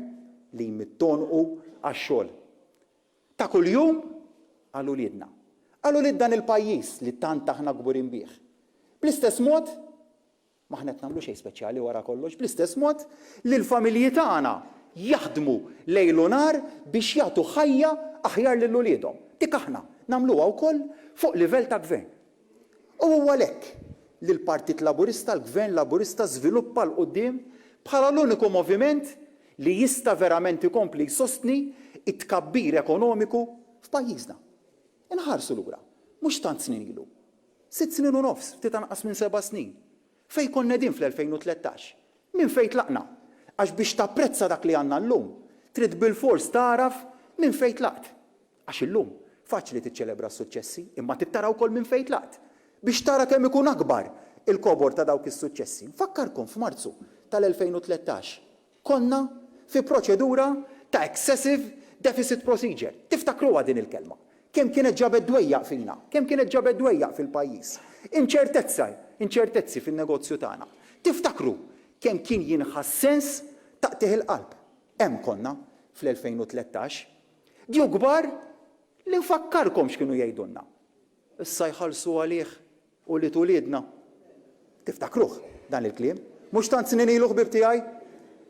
li jmidd għonqu għax-xogħol. Ta' kuljum għal uliedna. Għal ulied dan il-pajjiż li tant aħna kburin bih. Bl-istess mod, m'aħna qed nagħmlu xejn speċjali wara kollox, bl-istess mod li l-familji tagħna jaħdmu lejl u nhar biex jagħtu ħajja aħjar lil uliedhom. Dik aħna nagħmluha wkoll fuq livell ta' gvern. U huwa għalhekk li l-Partit Laburista, l-Gvern Laburista żviluppa 'l quddiem bħala l-uniku moviment li jista' verament ikompli jsostni t-tkabbir ekonomiku f'pajjiżna. Inħarsu lura, mhux tant snin ilu, sitt snin u nofs, ftit anqas minn seba' snin, fejn konna qegħdin fl-2013, minn fejn tlaqna. Għax biex tapprezza dak li għandna llum, trid bilfors tagħraf minn fejn tlaqt. Għax illum, faċli tiċċelebra s-suċċessi, imma trid tara wkoll minn fejn tlaqt, biex tara kemm ikun akbar il-kobor ta' dawk is-suċċessi. Nfakkarkom f'Marzu tal-2013, konna fi proċedura ta' excessive deficit procedure. Tiftakruha din il-kelma? Kemm kienet ġabet dwejjaq fina, kemm kienet ġabet dwejjaq fil-pajjiż. Inċertezza, inċertezzi fin-negozju tagħna. Tiftakru kemm kien jinħass sens ta' qtigħ il-qalb. Hemm konna fl-2013. Djug kbar li nfakkarkom x'kienu jgħidulna. Issa jħallsu għalih ulied uliedna. Tiftakruh dan il-kliem? Mhux tant snin ilu ħbieb tiegħi.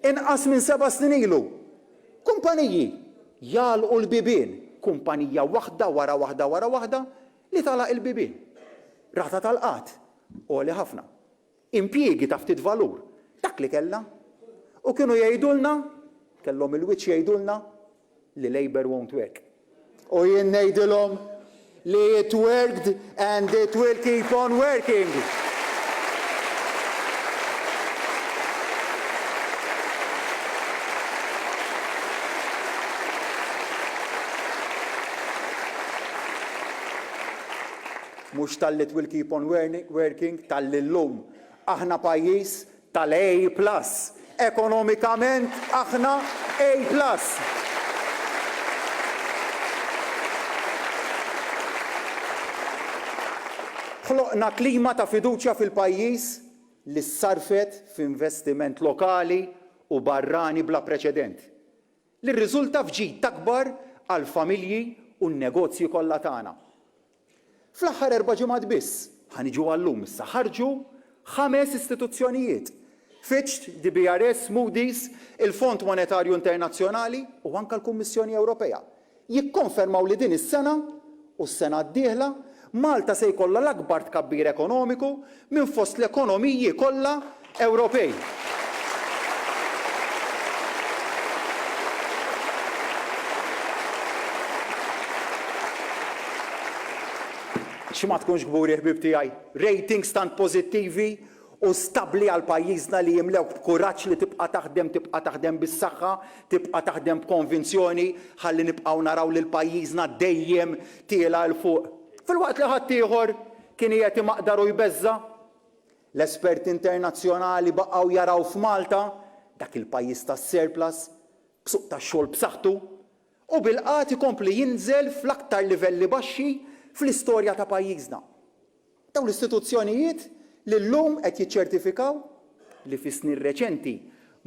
Inqas minn seba' snin ilu. Kumpaniji jagħlqu l-bibien, kumpanija waħda wara waħda wara waħda li tagħlaq il-bibien. Rata tal-qgħad għoli ħafna. Impjiegi ta' ftit valur. Dak li kellna. U kienu jgħidulna, kellhom il-wiċċ jgħidulna, li Labour won't work. U jien ngħidilhom li it worked and it will keep on working. Mhux talli it will keep on working, talli llum aħna pajjiż tal-A plus. Ekonomikament aħna A plus. Ħloqna klima ta' fiduċja fil-pajjiż li ssarrfet f'investiment lokali u barrani bla preċedent. li rriżulta f'ġid akbar għall-familji u n-negozji kollha tagħna. Fl-aħħar erba' ġimgħat biss, ħa niġu għal-lum issa, ħarġu ħames istituzzjonijiet, Fitch, DBRS, Moody's, il-Fond Monetarju Internazzjonali u anke l-Kummissjoni Ewropea, jikkonfermaw li din is-sena u s-sena d-dieħla Malta se jkollha l-akbar tkabbir ekonomiku minn fost l-ekonomiji kollha Ewropej. X'ma tkunx kburi ħbieb tiegħi? Ratings tant pożittivi u stabbli għal pajjiżna li jimlewk b'kuraġġ li tibqa' taħdem, tibqa' taħdem bis-saħħa, tibqa' taħdem b'konvinzjoni ħalli nibqgħu naraw lil pajjiżna dejjem tiela' 'l fuq. Filwaqt li ħaddieħor kien qiegħed imaqdar u jbeżża', l-esperti internazzjonali baqgħu jaraw f'Malta dak il-pajjiż tas-surplus, b'suq tax-xogħol b'saħħtu u bil-qgħad ikompli jinżel fl-aktar livelli baxxi fl-istorja ta' pajjiżna. Dawn l-istituzzjonijiet li llum qed jiċċertifikaw li fis-snin reċenti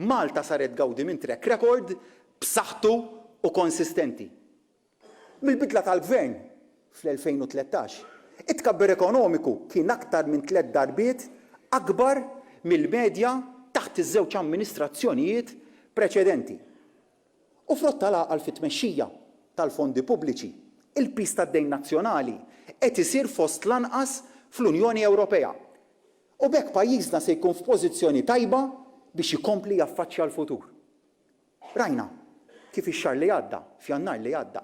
Malta saret tgawdi minn track record b'saħħtu u konsistenti. Mill-bidla tal-Gvern fl-2013, it-tkabbir ekonomiku kien aktar minn tlett darbiet akbar mill-medja taħt iż-żewġ amministrazzjonijiet preċedenti. U frott tal-għaqal fit-tmexxija tal-fondi pubbliċi, il-piż tad-dejn nazzjonali qed isir fost l-anqas fl-Unjoni Ewropea. U b'hekk pajjiżna se jkun f'pożizzjoni tajba biex ikompli jaffaċċja l-futur. Rajna kif ix-xahar li għadda, f'Jannar li għadda,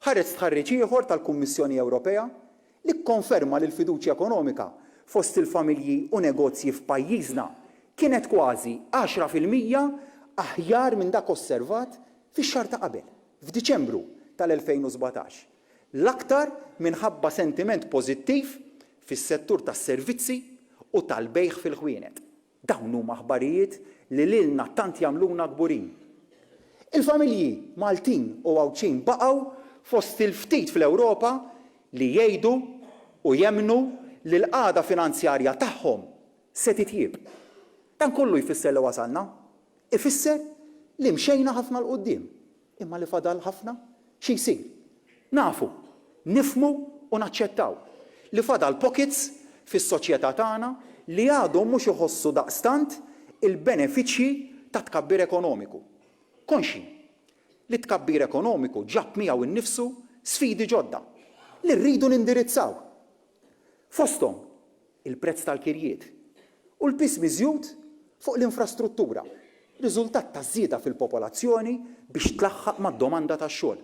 ħareġ stħarriġ ieħor tal-Kummissjoni Ewropea li kkonferma li l-fiduċja ekonomika fost il-familji u negozji f'pajjiżna kienet kważi 10% aħjar minn dak osservat fix-xahar ta' qabel, f'Diċembru tal-2017, l-aktar minħabba sentiment pożittiv fis-settur tas-servizzi u tal-bejgħ fil-ħwienet. Dawn huma aħbarijiet li lilna tant jagħmluna kburin. Il-familji Maltin u Għawdxin baqgħu fost il-ftit fl-Ewropa li jgħidu u jemmnu li l-qagħda finanzjarja tagħhom se titjieb. Dan kollu jfisser li wasalna. Ifisser li mxejna ħafna 'l quddiem. Imma li fadal ħafna xi jsir. Nafu, nifhmu u naċċettaw li fadal pockets fis-soċjetà tagħna li għadhom mhux iħossu daqstant il-benefiċċji tat-tkabbir ekonomiku. Konxji li t-tkabbir ekonomiku ġab miegħu nnifsu sfidi ġodda li rridu nindirizzaw. Fosthom il-prezz tal-kirjiet u l-piż miżjud fuq l-infrastruttura, riżultat taż-żieda fil-popolazzjoni biex tlaħħaq mad-domanda tax-xogħol.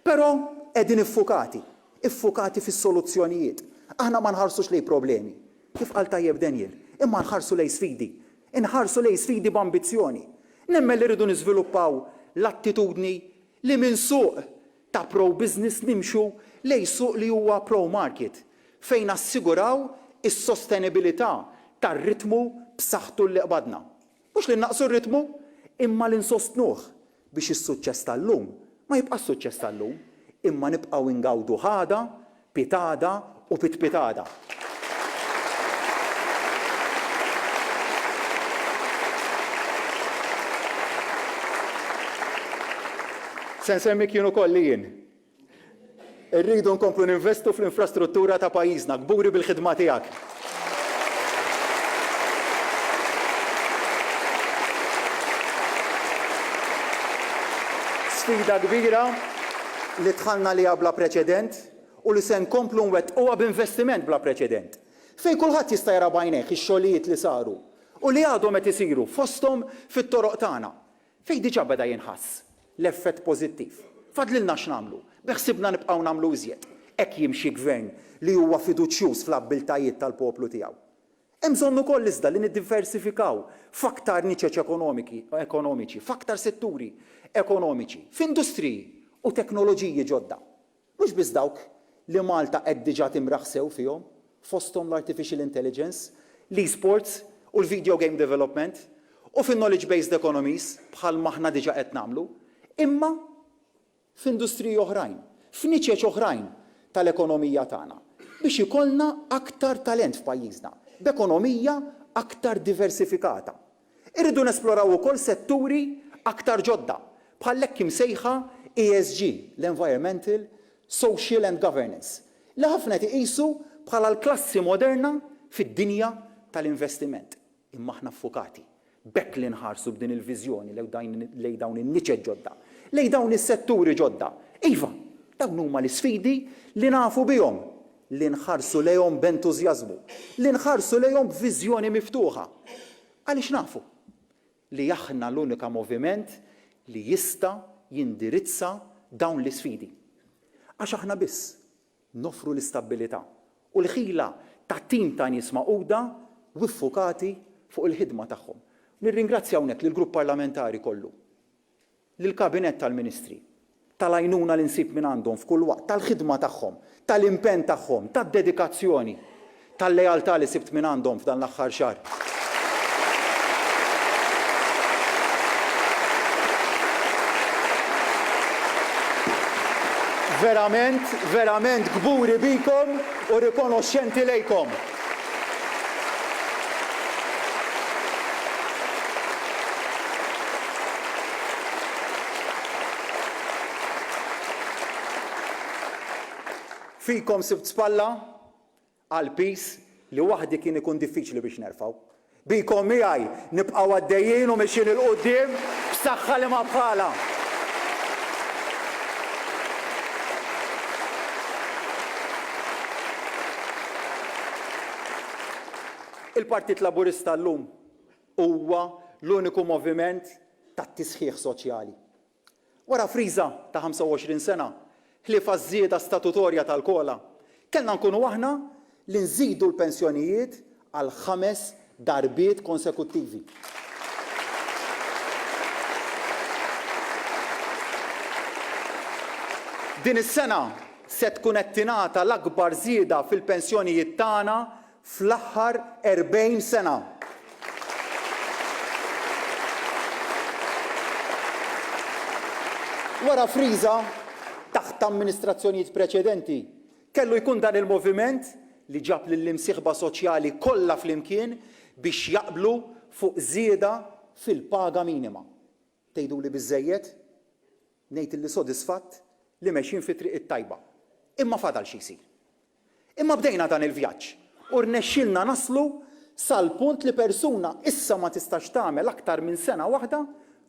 Però qegħdin iffukati, iffukati fis-soluzzjonijiet. Aħna ma nħarsux lejn problemi, kif qal tajjeb Daniel, imma nħarsu lejn sfidi. Inħarsu lejn sfidi b'ambizzjoni. Nemmen li rridu niżviluppaw l-attitudni li minn suq ta' pro-business nimxu lejn suq li huwa pro-market, fejn nassiguraw is-sostenibilità tar-ritmu b'saħħtu li qbadna. Mhux li nnaqqsu r-ritmu, imma li nsostnuh biex is-suċċess tal-lum ma jibqax suċċess tal-lum, imma nibqgħu ingawduh għada, pitgħada u pitpitgħada. Se nsemmik jien ukoll li jien. Irridu nkomplu ninvestu fl-infrastruttura ta' pajjiżna. Kburi bil-ħidma tiegħek. Sfida kbira li dħalna għaliha bla preċedent u li se nkomplu nwettquha b'investiment bla preċedent, fejn kulħadd jista' jara b'għajnejh ix-xogħlijiet li saru u li għadhom qed isiru fosthom fit-toroq tagħna, fejn diġà beda jinħass l-effett pożittiv. Fadlilna x'nagħmlu, beħsiebna nibqgħu nagħmlu iżjed. Hekk jimxi Gvern li huwa fiduċjuż fl-abbiltajiet tal-poplu tiegħu. Hemm bżonn ukoll iżda li niddiversifikaw f'aktar niċeċ ekonomiċi, f'aktar setturi ekonomiċi, f'industriji u teknoloġiji ġodda. Mhux biss dawk li Malta qed diġà timraħ sew fihom, fosthom l-artificial intelligence, l-esports u l-video game development, u fin-knowledge based economies bħal m'aħna diġà qed nagħmlu, imma f'industriji oħrajn, f'niċeċ oħrajn tal-ekonomija tagħna, biex ikollna aktar talent f'pajjiżna, b'ekonomija aktar diversifikata. Irridu nesploraw ukoll setturi aktar ġodda, bħall-hekk imsejħa ESG, l-Environmental, Social and Governance, li ħafna qed iqisu bħala l-klassi moderna fid-dinja tal-investiment. Imma aħna ffukati b'hekk li nħarsu b'din il-viżjoni lejn dawn in-niċeċ ġodda, lejn dawn is-setturi ġodda. Iva, dawn huma l-isfidi li nafu bihom, li nħarsu lejhom b'entużjażmu, li nħarsu lejhom b'viżjoni miftuħa. Għaliex nafu li aħna l-unika moviment li jista' jindirizza dawn l-isfidi. Għax aħna biss noffru l-istabbilità. u l-ħila ta' tim ta' nies magħquda u ffukati fuq il-ħidma tagħhom. Nirringrazzja hawnhekk lill-Grupp Parlamentari kollu, lill-Kabinett tal-Ministri, tal-għajnuna li nsib mingħandhom f'kull waqt, tal-ħidma tagħhom, tal-impenn tagħhom, tad-dedikazzjoni, tal-lealtà li sibt mingħandhom f'dan l-aħħar xahar. Verament, verament kburi bikom u rikonoxxenti lejkom. Fikom sibt spalla għal piż li waħdi kien ikun diffiċli biex nerfgħu. Bikom miegħi nibqgħu għaddejjin u mixjin 'il quddiem b'saħħa li ma bħalha. Il-Partit Laburista llum huwa l-uniku moviment tat-tisħiħ soċjali. Wara friża ta' 25 sena, ħlief għaż-żieda statutorja tal-COLA, kellna nkunu aħna li nżidu l-pensjonijiet għal ħames darbiet konsekuttivi. Din is-sena se tkun qed tingħata l-akbar żieda fil-pensjonijiet tagħna fl-aħħar 40 sena. Wara friża taħt amministrazzjonijiet preċedenti, kellu jkun dan il-moviment li ġab lill-imsieħba soċjali kollha flimkien biex jaqblu fuq żieda fil-paga minima. Tgħiduli biżżejjed? Ngħid illi sodisfatt li mexjin fit-triq it-tajba. Imma fadal xi jsir. Imma bdejna dan il-vjaġġ u rnexxielna naslu sal-punt li persuna issa ma tistax tagħmel aktar minn sena waħda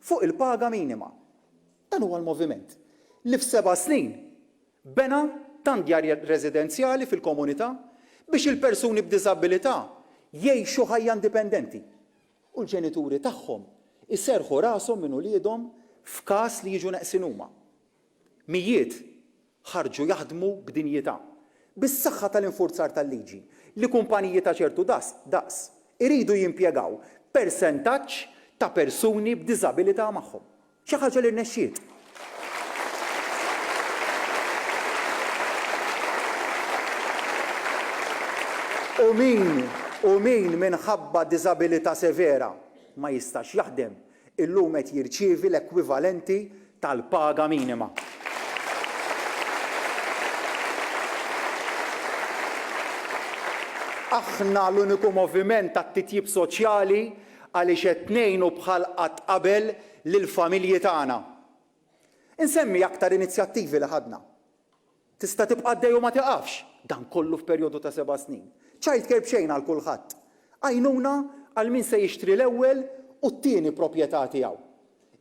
fuq il-paga minima. Dan huwa l-moviment li f'seba' snin bena tant djar residenzjali fil-komunità biex il-persuni b'diżabilità jgħixu ħajja indipendenti. u l-ġenituri tagħhom iserrħu rashom minn uliedhom f'każ li jiġu neqsin huma. Mijiet ħarġu jaħdmu b'dinjità, bis-saħħa tal-infurzar tal-liġi li kumpaniji ta' ċertu daqs iridu jimpjegaw persentaġġ ta' persuni b'diżabilità magħhom. Xi ħaġa li rnexxiet. U min, u min minħabba diżabilità severa ma jistax jaħdem, illum qed jirċievi l-ekwivalenti tal-paga minima. Aħna l-uniku moviment tat-titjib soċjali għaliex qed ngħinu bħal qatt qabel lill-familji tagħna. Insemmi aktar inizjattivi li ħadna. Tista' tibqa' għaddej u ma tiqafx, dan kollu f'perjodu ta' seba' snin. Child care b'xejn għal kulħadd. Għajnuna għal min se jixtri l-ewwel u t-tieni proprjetà tiegħu.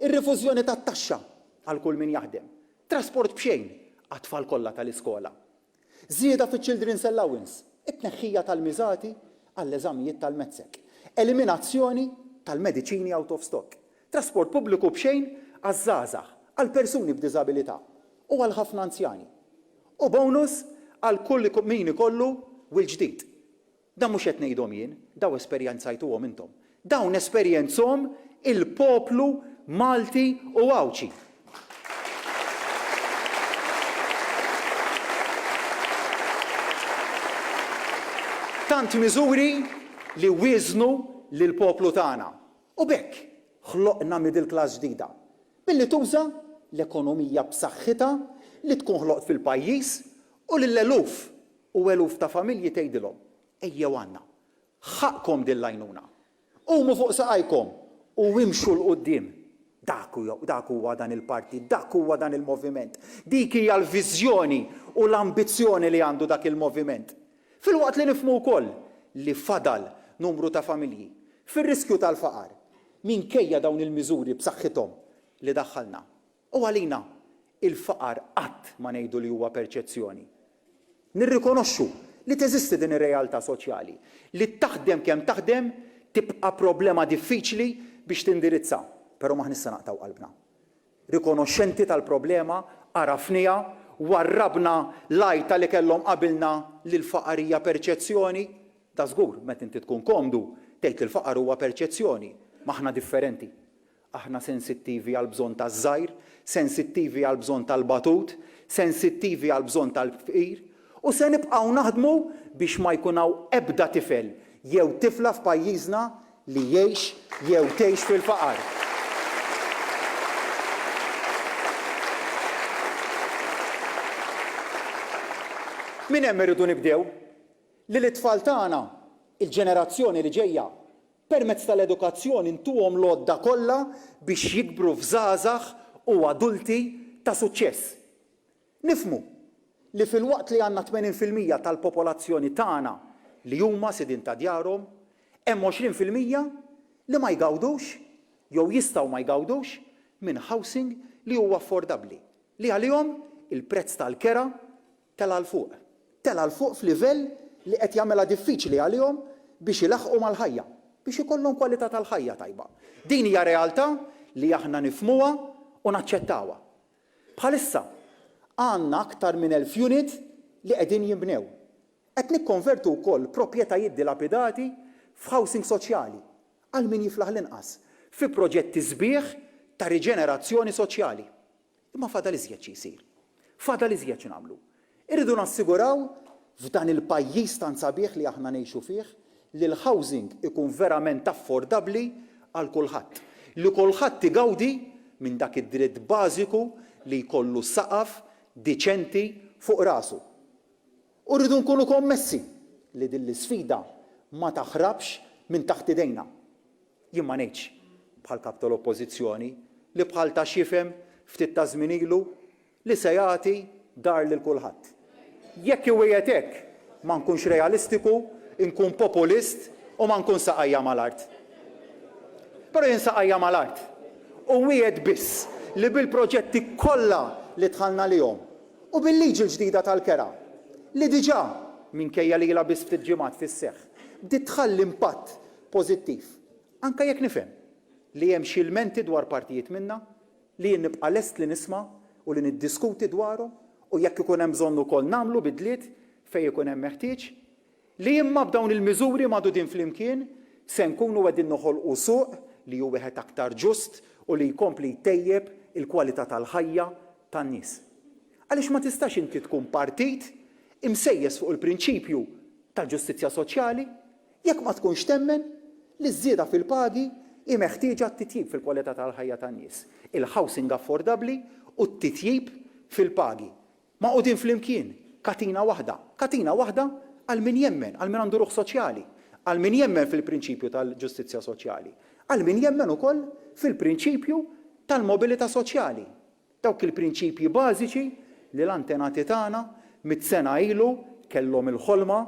Ir-rifużjoni tat-taxxa għal kull min jaħdem. Trasport b'xejn għat-tfal kollha tal-iskola. Żieda fiċ-Children's Allowance, it-tneħħija tal-miżati għall-eżamijiet tal-MATSEC, eliminazzjoni tal-mediċini out of stock, trasport pubbliku b'xejn għaż-żgħażagħ, għal persuni b'diżabilità u għal ħafna anzjani. U bonus għal kull min ikollu wild ġdid. Dan mhux qed ngħidhom jien, dawn esperjenzajtuhom intom. Dawn esperjenzhom il-poplu Malti u Għawdxi. Tant miżuri li wieżnu lill-poplu tagħna. U b'hekk ħloqna middle class ġdida. Billi tuża l-ekonomija b'saħħitha li tkun ħloqt fil-pajjiż u lil eluf u eluf ta' familji tgħidilhom, Ejjew għandna. Ħaqqkom din l-għajnuna. Qumu fuq saqajkom u imxu 'l quddiem. Dak dak huwa dan il-partit, dak huwa dan il-moviment. Dik hija l-viżjoni u l-ambizzjoni li għandu dak il-moviment. Filwaqt li nifhmu wkoll li fadal numru ta' familji fir-riskju tal-faqar minkejja dawn il-miżuri b'saħħithom li daħħalna. U għalina, il-faqar qatt ma ngħidu li huwa perċezzjoni. Nirrikonoxxu li teżisti din ir-realtà soċjali, li taħdem kemm taħdem tibqa' problema diffiċli biex tindirizza, però m'aħniex se naqtgħu qalbna. Rikonoxxenti tal-problema, għarafniha. Warrabna l-għajta li kellhom qabilna li l-faqar hija perċezzjoni. Dażgur, meta inti tkun komdu, tgħid li l-faqar huwa perċezzjoni. Ma aħna differenti. Aħna sensittivi għall-bżonn taż-żgħir, sensittivi għall-bżonn tal-batut, sensittivi għall-bżonn tal-fqir, u se nibqgħu naħdmu biex ma jkun hawn ebda tifel jew tifla f'pajjiżna li jgħix jew tgħix fil-faqar. Minn hemm irridu nibdew, li lit-tfal tagħna, il-ġenerazzjoni li ġejja, Permezz tal-edukazzjoni ntuhom l-għodda kollha biex jikbru f'żgħażagħ u adulti ta' suċċess. Nifhmu li filwaqt li għandna 80% tal-popolazzjoni tagħna li huma sidien ta' djarhom, hemm 20% li ma jgawdux jew jistgħu ma jgawdux minn housing li huwa affordabbli, li għalihom il-prezz tal-kera Tela' 'l fuq. Tela' 'l fuq f'livell li qed jagħmilha diffiċli għalihom biex ilaħħqu mal-ħajja, biex ikollhom kwalità tal-ħajja tajba. Din hija realtà li aħna nifhmuha u naċċettawha. Bħalissa, għandna aktar minn 1,000 unit li qegħdin jinbnew. Qed nikkonvertu wkoll proprjetajiet dilapidati f'housing soċjali għal min jiflaħ l-inqas, fi proġetti sbieħ ta' riġenerazzjoni soċjali. Imma fadal iżjed xi jsir. Fadal iżjed x'nagħmlu. Irridu nassiguraw f'dan il-pajjiż tant sabiħ li aħna ngħixu fih li l-housing ikun verament affordabbli għal kulħadd. Li kulħadd igawdi minn dak id-dritt bażiku li jkollu saqaf diċenti fuq rasu. U rridu nkunu kommessi li din l-isfida ma taħrabx minn taħt idejna. Jien ma ngħidx, bħall-Kap tal-Oppożizzjoni, li bħal ta x'jifhem ftit taż-żmien ilu, li se jagħti dar lil kulħadd. Jekk iwiegħed hekk, ma nkunx realistiku, inkun populist u ma nkun saqajja mal-art. Però jien saqajja mal-art u nwiegħed biss li bil-proġetti kollha li dħalna għalihom u bil-liġi l-ġdida tal-kera, li diġà, minkejja li ilha biss ftit ġimgħat fis-seħħ, bdiet tħalli impatt pożittiv, anke jekk nifhem li hemm xi lmenti dwar partijiet minnha li jien nibqa' lest li nisma' u li niddiskuti dwarhom u jekk ikun hemm bżonn ukoll nagħmlu bidliet fejn ikun hemm meħtieġ, li imma b'dawn il-miżuri magħdudin flimkien se nkunu qegħdin noħolqu suq li hu wieħed aktar ġust u li jkompli jtejjeb il-kwalità tal-ħajja tan-nies. Għaliex ma tistax inti tkun partit imsejjes fuq il-prinċipju tal-ġustizzja soċjali Jekk ma tkunx temmen li ż-żieda fil-pagi hi meħtieġa għat-titjib fil-kwalità tal-ħajja tan-nies, il-housing affordabbli u t-titjib fil-pagi, magħqudin flimkien, katina waħda, katina waħda għal min jemmen, għal min għandu ruħ soċjali, għal min jemmen fil-prinċipju tal-ġustizzja soċjali, għal min jemmen ukoll fil-prinċipju tal-mobilità soċjali. Dawk il-prinċipji bażiċi li l-antenati tagħna mitt sena ilu kellhom il-ħolma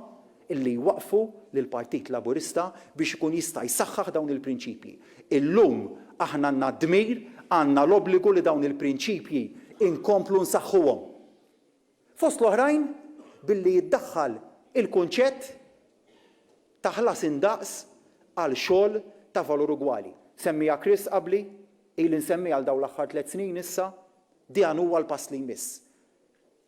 illi jwaqqfu lill-Partit Laburista biex ikun jista' jsaħħaħ dawn il-prinċipji. Illum aħna għandna d-dmir, għandna l-obbligu li dawn il-prinċipji nkomplu nsaħħuhom. Fost l-oħrajn billi jiddaħħal il-kunċett ta' ħlas indaqs għal xogħol ta' valur ugwali. Semmiha Chris qabli, ili nsemmiha għal dawn l-aħħar tlett snin issa, dan huwa l-pass li jmiss.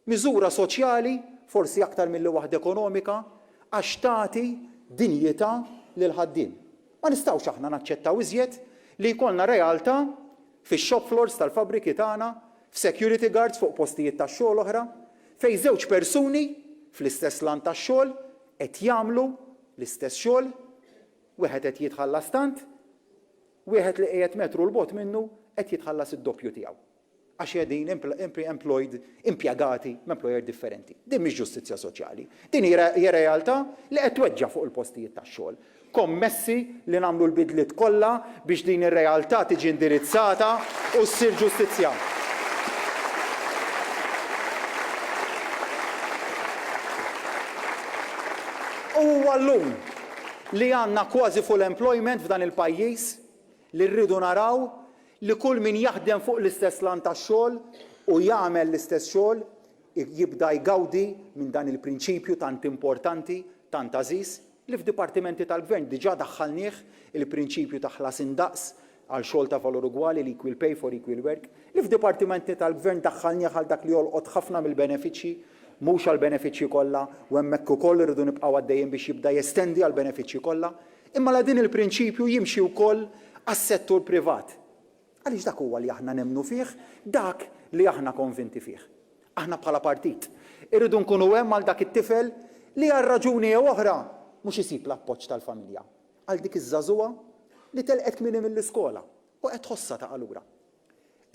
Miżura soċjali, forsi aktar milli waħda ekonomika, għax tagħti dinjità lill-ħaddiem. Ma nistgħux aħna naċċettaw iżjed li jkollna realtà fix-shop floors tal-fabbriki tagħna, f'security guards fuq postijiet tax-xogħol oħra, fejn żewġ persuni fl-istess lant tax-xogħol qed jagħmlu l-istess xogħol, wieħed qed jitħallas tant, wieħed li qiegħed metru 'l bogħod minnu qed jitħallas id-doppju tiegħu. Għax qegħdin employed, impjegati m'employer differenti. Din mhix ġustizzja soċjali. Din hija realtà li qed tweġġa' fuq il-postijiet tax-xogħol. Kommessi li nagħmlu l-bidliet kollha biex din ir-realtà tiġi indirizzata u ssir ġustizzja. U huwa llum li għandna kważi full employment f'dan il-pajjiż li rridu naraw li kull min jaħdem fuq l-istess lant tax-xogħol u jagħmel l-istess xogħol jibda jgawdi minn dan il-prinċipju tant importanti, tant għażiż, li f'dipartimenti tal-Gvern diġà daħħalnieh, il-prinċipju ta' ħlas indaqs. għal xogħol ta' valur ugwali, l-equal pay for equal work, li f'dipartimenti tal-Gvern daħħalnieh għal dak li jolqot ħafna mill-benefiċċji, mhux għall-benefiċċji kollha, u hemmhekk ukoll irridu nibqgħu għaddejjin biex jibda jestendi għall-benefiċċji kollha, imma la din il-prinċipju jimxi wkoll għas-settur privat. Għaliex dak huwa li aħna nemmnu fih, dak li aħna konvinti fih. Aħna bħala partit, irridu nkunu hemm għal dak it-tifel li għal raġuni jew oħra mhux isib l-appoġġ tal-familja, għal dik iż-żagħżugħa li telqet kmieni mill-iskola u qed tħossha taqa' lura.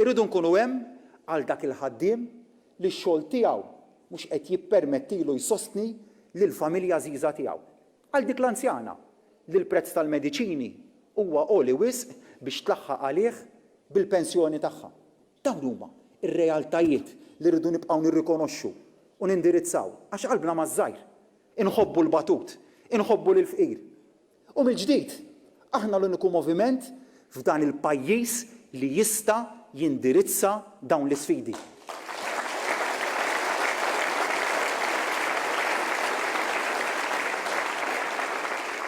Irridu nkunu hemm għal dak il-ħaddiem li x-xogħol tiegħu mhux qed jippermettilu jsostni lill-familja għażiża tiegħu. Għal dik l-anzjana li l-prezz tal-mediċini huwa għoli wisq biex tlaħħaq għalih bil-pensjoni tagħha. Dawn huma r-realtajiet li rridu nibqgħu nirrikonoxxu u nindirizzaw għax qalbna maż-żgħir. Inħobbu l-batut, inħobbu lill-fqir. U mill-ġdid, aħna l-uniku moviment f'dan il-pajjiż li jista' jindirizza dawn l-isfidi.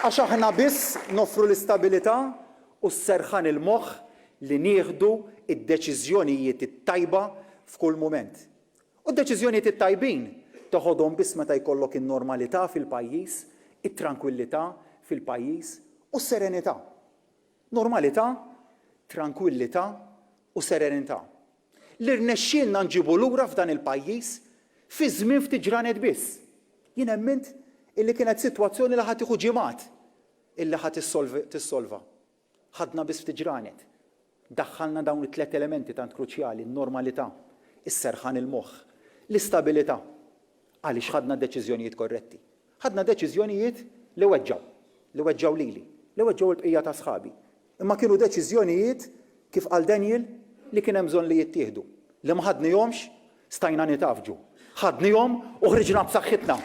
Għax aħna biss noffru l-istabilità u s-serħan il-moħħ li nieħdu d-deċiżjonijiet it-tajba f'kull mument. U d-deċiżjonijiet it-tajbin teħodhom biss meta jkollok in-normalità fil-pajjiż, it-trankwillità fil-pajjiż u s-serenità. Normalità, trankwillità u serenità. Li rnexxielna nġibu lura f'dan il-pajjiż fi żmien ftit ġranet biss. Jien emmint illi kienet sitwazzjoni li ħa tieħu ġimgħat illi ħa tissolva. Ħadna biss ftit ġranet. Daħħalna dawn it-tlett elementi tant kruċjali, n-normalità, is-serħan il-moħħ, l-istabilità. Għaliex ħadna deċiżjonijiet korretti. Ħadna deċiżjonijiet li weġġgħu, li weġġgħu lili, li weġġgħu l-bqija ta' sħabi. Imma kienu deċiżjonijiet, kif qal Daniel, li kien hemm bżonn li jittieħdu. Li ma ħadnihomx, stajna nitgħaffġu. Ħadnihom u ħriġna b'saħħitna.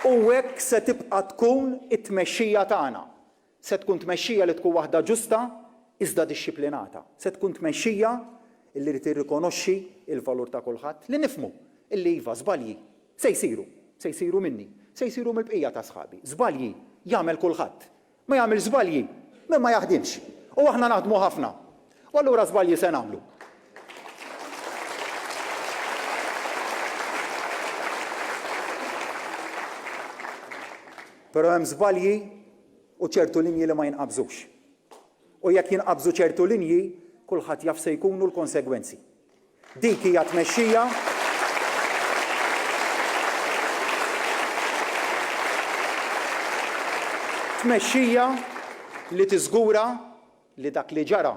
U hekk se tibqa' tkun it-tmexxija tagħna. Se tkun tmexxija li tkun waħda ġusta iżda dixxiplinata. Se tkun tmexxija li tirrikonoxxi l-valur ta' kulħadd, li nifhmu illi iva, żbalji se jsiru, se jsiru minni, se jsiru mill-bqija ta' sħabi. Żbalji jagħmel kulħadd. Ma jagħmilx żbalji min ma jaħdimx. U aħna naħdmu ħafna. U allura żbalji se nagħmlu. Però hemm żbalji u ċertu linji li ma jinqabżux. U jekk jinqabżu ċertu linji, kulħadd jaf se jkunu l-konsegwenzi. Dik hija tmexxija tmexxija li tiżgura li dak li ġara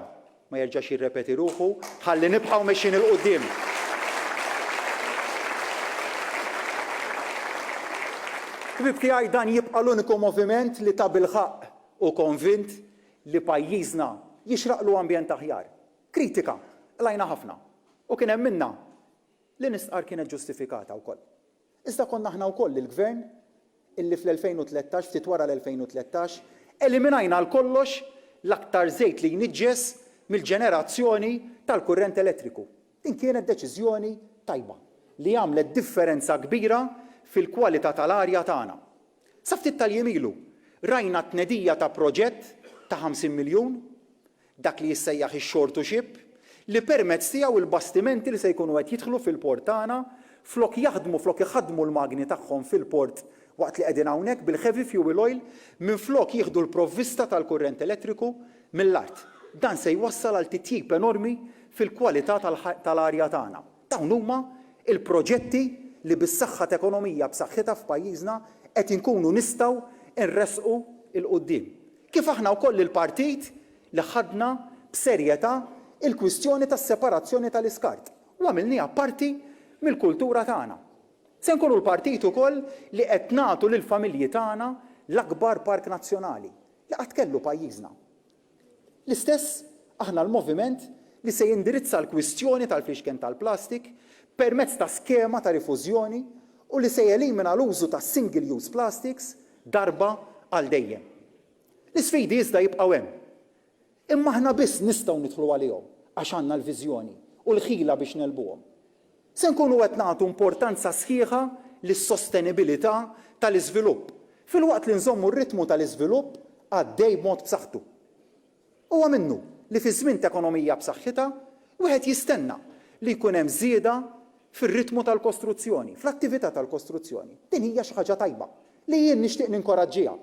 ma jerġax jirrepeti ruħu ħalli nibqgħu mexjin 'il quddiem. Ħbieb tiegħi dan jibqa' l-uniku moviment li tabilħaqq hu konvint li pajjiżna jixraqlu ambjent aħjar. Kritika qlajna ħafna u kien hemm minnha li nistqarr kienet ġustifikata wkoll. Iżda konna aħna wkoll il-Gvern illi fl-2013, ftit wara l-2013, eliminajna għal kollox l-aktar żejt li jniġġes mill-ġenerazzjoni tal-kurrent elettriku. Din kienet deċiżjoni tajba li għamlet differenza kbira fil-kwalità tal-arja tagħna. Sa ftit tal-jiem ilu, rajna t-tnedija ta' proġett ta' 50 miljun dak li jissejjaħ ix-shore to ship, li permezz tiegħu l-bastimenti li se jkunu qed jidħlu fil-port tagħna, flok jaħdmu, flok iħaddmu l-magni tagħhom fil-port waqt li qegħdin hawnhekk bil-heavy fuel oil, minflok jieħdu l-provvista tal-kurrent elettriku mill-art. Dan se jwassal għal titjib enormi fil-kwalità tal-arja tagħna. Dawn huma l-proġetti li bis-saħħa t'ekonomija b'saħħitha f'pajjiżna qed inkunu nistgħu nressqu 'l quddiem. Kif aħna wkoll il-partit li ħadna b'serjetà l-kwistjoni tas-separazzjoni tal-iskart u għamilniha parti mill-kultura tagħna. Se nkunu l-partit ukoll li qed nagħtu lill-familji tagħna l-akbar park nazzjonali li qatt kellu pajjiżna. L-istess aħna l-moviment li se jindirizza l-kwistjoni tal-fliexken tal-plastik permezz ta' skema ta' rifużjoni u li se jelimina l-użu ta' single use plastics darba għal dejjem. L-isfidi iżda jibqgħu hemm. Imma aħna biss nistgħu nidħlu għalihom għax għandna l-viżjoni u l-ħila biex negħlbuhom. Se nkunu qed nagħtu importanza sħiħa. lis-sostenibilità tal-iżvilupp, filwaqt li nżommu r-ritmu tal-iżvilupp għaddej b'mod b'saħħtu. Huwa minnu li fi żmien t'ekonomija b'saħħitha, wieħed jistenna li jkun hemm żieda fir-ritmu tal-kostruzzjoni, fl-attività tal-kostruzzjoni. Din hija xi ħaġa tajba li jien nixtieq ninkoraġġiha.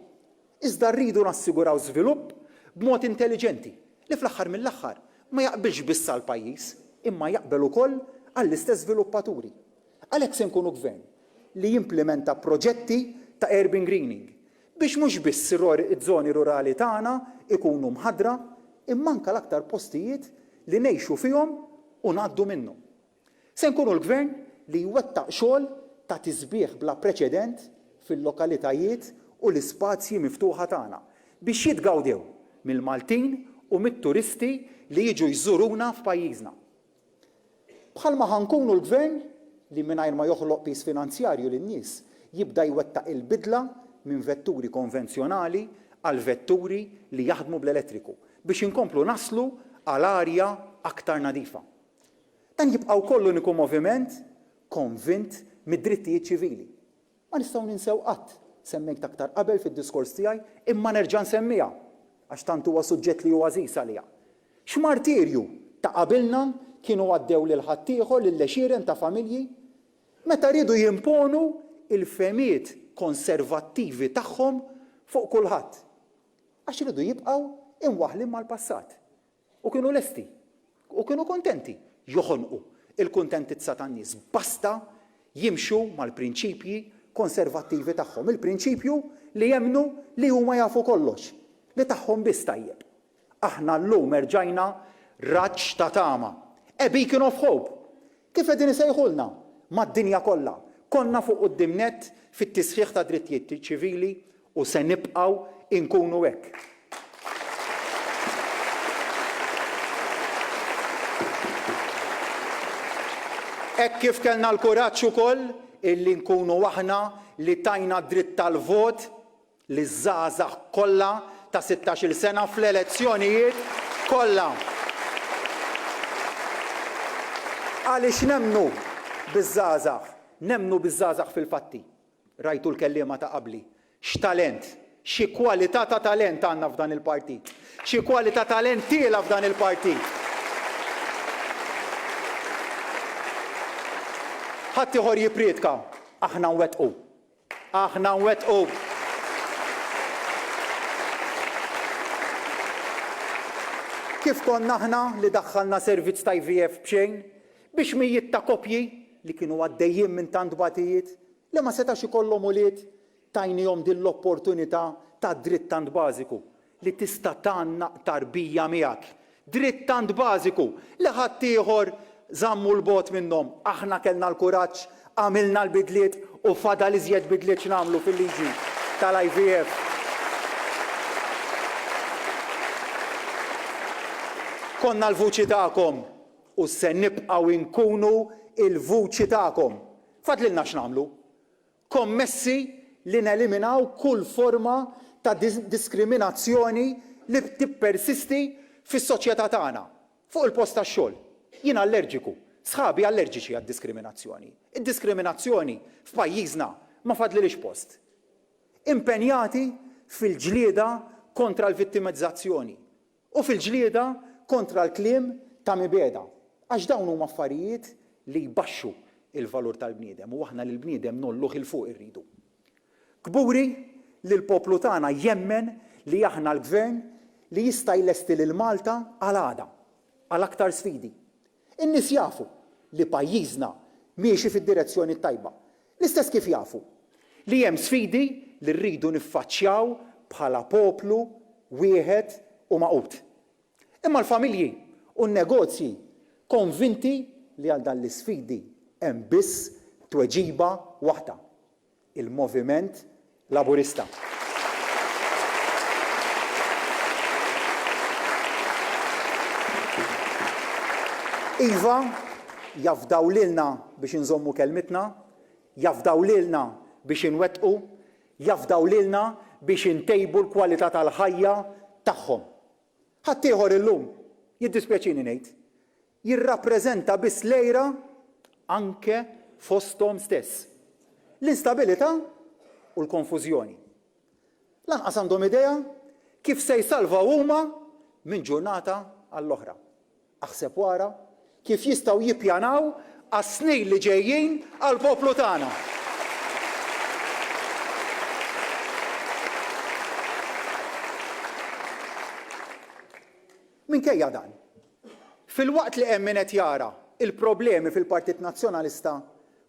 Iżda rridu nassiguraw żvilupp b'mod intelliġenti li fl-aħħar mill-aħħar ma jaqbilx biss għall-pajjiż imma jaqbel ukoll għall-istess żviluppaturi. Għalhekk se nkunu Gvern li jimplimenta proġetti ta' urban greening biex mhux biss iż-żoni rurali tagħna jkunu mħaddra imma anke l-aktar postijiet li ngħixu fihom u ngħaddu minnhom. Se nkunu l-Gvern li jwettaq xogħol ta' tisbiħ bla preċedent fil-lokalitajiet u l-ispazji miftuħa tagħna biex jitgawdew mill-Maltin u mit-turisti li jiġu jżuruna f'pajjiżna. Bħalma ħa nkunu l-Gvern li mingħajr ma joħloq piż finanzjarju lin-nies jibda jwettaq il-bidla minn vetturi konvenzjonali għal vetturi li jaħdmu bl-elettriku biex inkomplu naslu għal arja aktar nadifa. Dan jibqa' wkoll l-uniku moviment konvint mid-drittijiet ċivili. Ma nistgħu ninsew qatt, semmejt aktar qabel fid-diskors tiegħi, imma nerġa' nsemmiha, għax tant huwa suġġett li hu għażiż għalija. X'martirju ta' qabilna kienu għaddew lil ħaddieħor, lil għexieren ta' familji, meta riedu jimponu l-fehmiet konservattivi tagħhom fuq kulħadd, għax riedu jibqgħu imwaħħlin mal-passat. U kienu lesti, u kienu kuntenti joħonqu l-kuntentizza tan-nies, basta jimxu mal-prinċipji konservattivi tagħhom, il-prinċipju li jemmnu li huma jafu kollox, li tagħhom biss tajjeb. Aħna llum erġajna raġġ ta' tama, a beacon of hope, Kif qegħdin isejħulna mad-dinja kollha, konna fuq quddiem nett fit-tisħiħ tad-drittijiet ċivili u se nibqgħu nkunu hekk. Hekk kif kellna l-kuraġġ ukoll illi nkunu aħna li tajna d-dritt tal-vot liż-żgħażagħ kollha ta' sittax-il sena fl-elezzjonijiet kollha. Għaliex nemmnu biż-żgħażagħ, nemmnu biż-żgħażagħ fil-fatti. Rajtu l-kelliema ta' qabli. X'talent, xi kwalità ta' talent għandna f'dan il-partit. Xi kwalità talent tiela' f'dan il-partit. Ħaddieħor jippriedka, aħna nwettqu. Aħna nwettqu. Kif konna aħna li daħħalna servizz ta' IVF b'xejn biex mijiet ta' koppji li kienu għaddejjin minn tant tbatijiet li ma setax ikollhom ulied tajnihom din l-opportunità ta' dritt tant bażiku li tista' tgħannaq tarbija miegħek. Dritt tant bażiku li ħaddieħor żammu 'l bogħod minnhom. Aħna kellna l-kuraġġ, għamilna l-bidliet u fadal iżjed bidliet x'nagħmlu fil-liġi tal-IVF. Konna l-vuċi tagħkom u se nibqgħu nkunu l-vuċi tagħkom. Fadlilna x'nagħmlu. Kommessi li neliminaw kull forma ta' diskriminazzjoni li tippersisti fis-soċjetà tagħna, fuq il-post tax-xogħol. Jien allerġiku, sħabi allerġiċi għad-diskriminazzjoni. Id-diskriminazzjoni f'pajjiżna ma fadlilhiex post. Impenjati fil-ġlieda kontra l-vittimizzazzjoni. U fil-ġlieda kontra l-kliem ta' mibegħda, għax dawn huma affarijiet li jbaxxu l-valur tal-bniedem u aħna lill-bniedem ngħolluh 'il fuq irridu. Kburi li l-poplu tagħna jemmen li aħna l-Gvern li jista' jlesti lil Malta għal għada, għal aktar sfidi. In-nies jafu li pajjiżna miexi fid-direzzjoni t-tajba. L-istess kif jafu li hemm sfidi li rridu niffaċċjaw bħala poplu wieħed u magħqud. Imma l-familji u n-negozji konvinti li għal dan l-isfidi hemm biss tweġiba waħda. il-Moviment Laburista. Iva, jafdaw lilna biex inżommu kelmitna, jafdaw lilna biex inwettqu, jafdaw lilna biex intejbu l-kwalità tal-ħajja tagħhom. Ħaddieħor illum, jiddispjaċini ngħid, jirrappreżenta biss l-għira anke fosthom stess. l-instabilità u l-konfużjoni. Lanqas għandhom idea kif se jsalvaw huma minn ġurnata għall-oħra. Aħseb u ara kif jistgħu jippjanaw għas-snin li ġejjin għall-poplu tagħna. Minkejja dan, filwaqt li hemm min qed jara l-problemi fil-Partit Nazzjonalista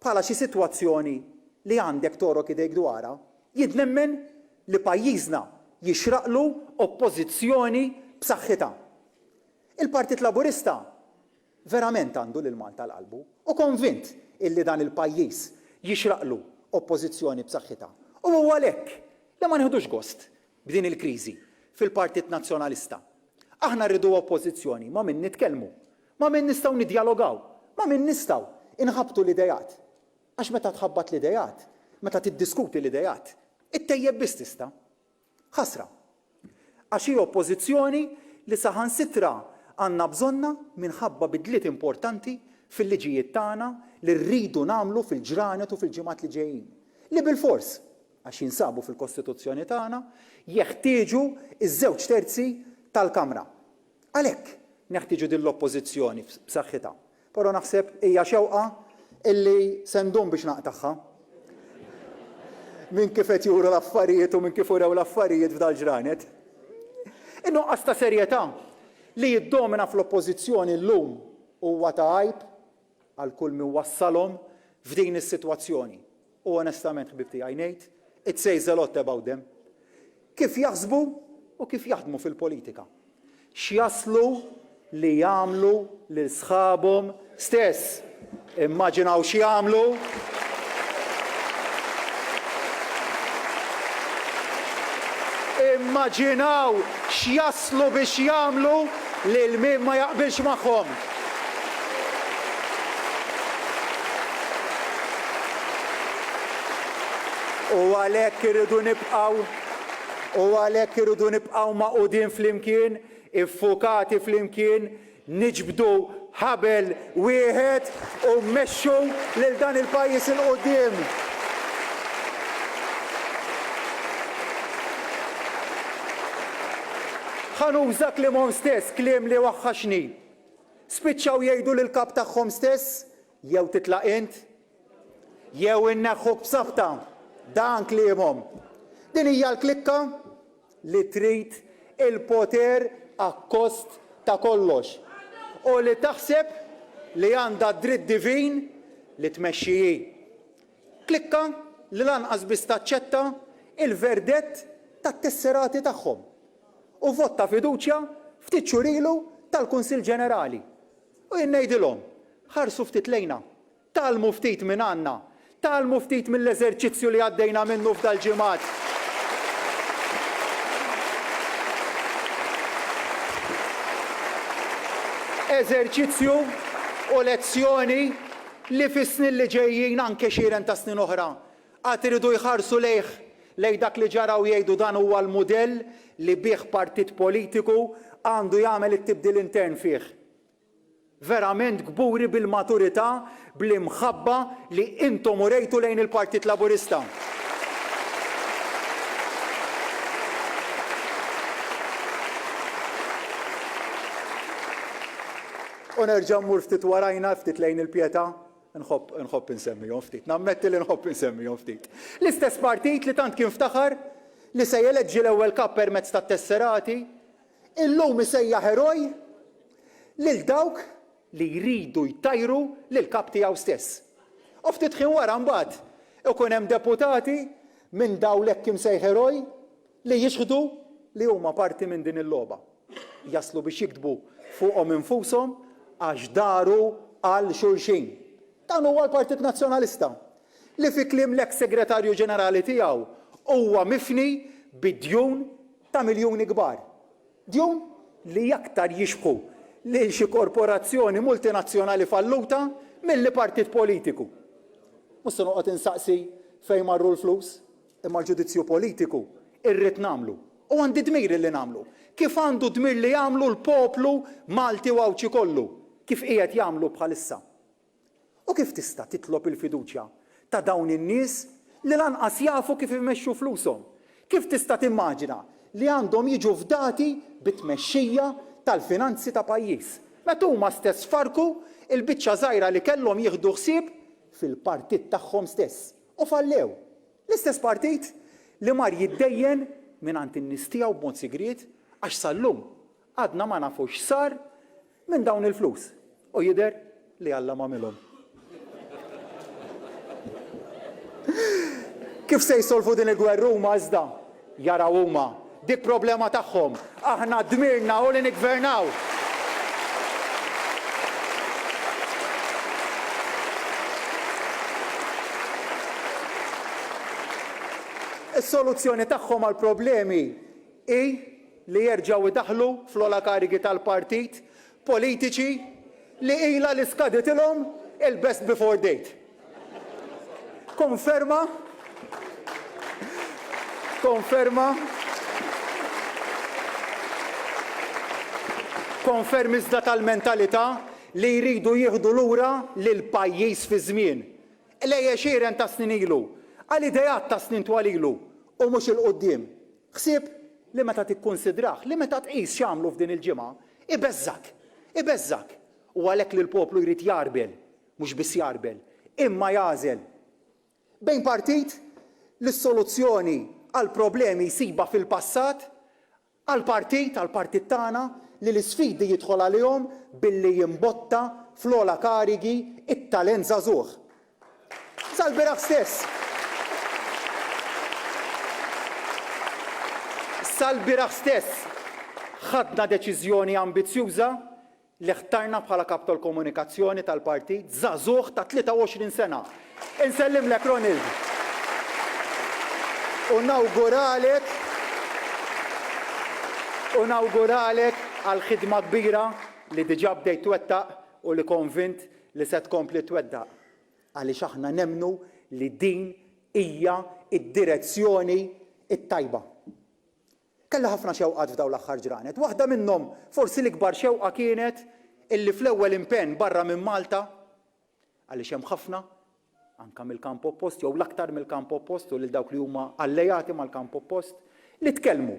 bħala xi sitwazzjoni li għandek togħrok idejk dwarha, jien nemmen li pajjiżna jixraqlu Oppożizzjoni b'saħħitha. Il-Partit Laburista verament għandu lil Malta għal qalbu u konvint illi dan il-pajjiż jixraqlu Oppożizzjoni b'saħħitha. U huwa għalhekk li ma nieħdux gost b'din il-kriżi fil-Partit Nazzjonalista. Aħna rridu Oppożizzjoni ma' min nitkellmu, ma' min nistgħu niddjalogaw, ma' min nistgħu inħabbtu l-ideat. Għax meta tħabbat l-ideat, meta tiddiskuti l-ideat, ittejjeb biss tista'. Ħasra. Għax hi Oppożizzjoni li saħansitra għandna bżonnha minħabba bidliet importanti fil-liġijiet tagħna li rridu nagħmlu fil-ġranet u fil-ġimgħat li ġejjin. Li bilfors, għax jinsabu fil-Kostituzzjoni tagħna, jeħtieġu ż-żewġ terzi tal-Kamra. Għalhekk neħtieġu din l-Oppożizzjoni b'saħħitha. Però naħseb hija xewqa illi se ndum biex naqtagħha. Minn kif qed juru l-affarijiet u minn kif urew l-affarijiet f'dal-ġranet. In-nuqqas ta' serjetà li jiddomina fl-Oppożizzjoni llum huwa ta' għajb għal kull min wassalhom f'din is-sitwazzjoni. U onestament ħbieb tiegħi ngħid, it says a lot about them. Kif jaħsbu u kif jaħdmu fil-politika. X'jaslu li jagħmlu lil sħabhom stess. Immaġinaw x'jagħmlu. Immaġinaw x'jaslu biex jagħmlu lil min ma jaqbilx magħhom. U għalhekk irridu nibqgħu u għalhekk irridu nibqgħu magħqudin flimkien, iffukati flimkien, niġbdu ħabel wieħed u mmexxu lil dan il-pajjiż 'il quddiem. Ħa nuża kliemhom stess, kliem li waħħaxni. Spiċċaw jgħidu lill-kap tagħhom stess, jew titlaq int, jew inneħħuk b'sabta. Dan kliemhom. Din hija l-klikka li trid il-poter akkost ta' kollox u li taħseb li għandha d-dritt divin li tmexxi hi. Klikka li lanqas biss taċċetta l-verdett tat-tesserati tagħhom u vot ta' fiduċja ftit xhur ilu tal-Kunsill Ġenerali. U jien ngħidilhom, ħarsu ftit lejna. Tgħallmu ftit minn għandna. Tgħallmu ftit mill-eżerċizzju li għaddejna minnu f'dal-ġimgħat. Eżerċizzju u lezzjoni li fis-snin li ġejjin, anke għexieren ta' snin oħra, għad iridu jħarsu lejh, lejn dak li ġara u jgħidu dan huwa l-mudell li bih partit politiku għandu jagħmel it-tibdil intern fih. Verament kburi bil-maturità, bl-imħabba li intom urejtu lejn il-Partit Laburista. U nerġa' mmur ftit warajna, ftit lejn il-Pietà, nħobb nħobb insemmihom ftit, nammetti li nħobb insemmihom ftit. L-istess partit li tant kien ftaħar li se jeleġġi l-ewwel kap permezz tat-tesserati, Illum isejjaħ eroj lil dawk li jridu jtajru lill-kap tiegħu stess. U ftit ħin wara mbagħad ikun hemm deputati minn dawn l-hekk imsejħ eroj li jixhdu li huma parti minn din il-logħba. Jaslu biex jiktbu fuqhom infushom għax daru għal xulxin. Dan huwa l-Partit Nazzjonalista li fi kliem l-eks Segretarju Ġenerali tiegħu huwa mifni bi djun ta' miljuni kbar. Djun li aktar jixbħu lil xi korporazzjoni multinazzjonali falluta milli partit politiku. Mhux se noqgħod insaqsi fejn marru l-flus, imma l-ġudizzju politiku rrid nagħmlu u għandi dmir li nagħmlu, kif għandu dmir li jagħmlu l-poplu Malti u Għawdxi kollu, kif qiegħed jagħmlu bħalissa. U kif tista' titlob il-fiduċja ta' dawn in-nies? li lanqas jafu kif imexxu flushom. Kif tista' timmaġina li għandhom jiġu fdati bit-tmexxija tal-finanzi ta' pajjiż, meta huma stess farrku l-biċċa żgħira li kellhom jieħdu ħsieb fil-partit tagħhom stess u fallew? L-istess partit li mar jiddejjen mingħand in-nies tiegħu b'mod sigriet għax sal-lum għadna ma nafux x'sar minn dawn il-flus u jidher li Alla m'għamilhom. Kif se jsolvu din il-gwerra huma iżda? Jaraw huma. Dik problema tagħhom. Aħna dmirna hu li niggvernaw. Is-soluzzjoni tagħhom għall-problemi hi li jerġgħu jdaħħlu fl-ogħla karigi tal-partit politiċi li ilha li skaditilhom il-best before date. Konferma Konferma Konfermi iżda tal-mentalità li jridu jieħdu lura lill-pajjiż fiż-żmien. Lejn għexieren ta' snin ilu, għal ideat ta' snin twal ilu u mhux 'il quddiem. Ħsieb li meta tikkunsidrah, li meta tqis x'għamlu f'din il-ġimgħa, ibeżżgħek. Ibeżżgħek. U għalhekk li l-poplu jrid jgħarbel, mhux biss jgħarbel, imma jagħżel. Bejn partit li s-soluzzjoni għall-problemi jsibha fil-passat, għal partit, għall-partit tagħna, li l-isfidi jidħol għalihom billi jimbotta fl-ogħla karigi t-talent żagħżugħ. Sal-bieraħ stess. Sal-bieraħ stess ħadna deċiżjoni ambizzjuża li ħtarna bħala Kap tal-Komunikazzjoni tal-Partit żagħżugħ ta' 23 sena. Insellimlek Ronald u nawguralek u nawguralek għall-ħidma kbira li diġà bdejt twettaq u li konvint li se tkompli twettaq għaliex aħna nemmnu li din hija d-direzzjoni t-tajba. Kelli ħafna xewqat f'dawn l-aħħar ġranet. Waħda minnhom, forsi l-ikbar xewqa kienet illi fl-ewwel impenn barra minn Malta, għaliex hemm ħafna, anke mill-kamp oppost jew l-aktar mill-kamp oppost u lil dawk li huma allejati mal-kamp oppost, li tkellmu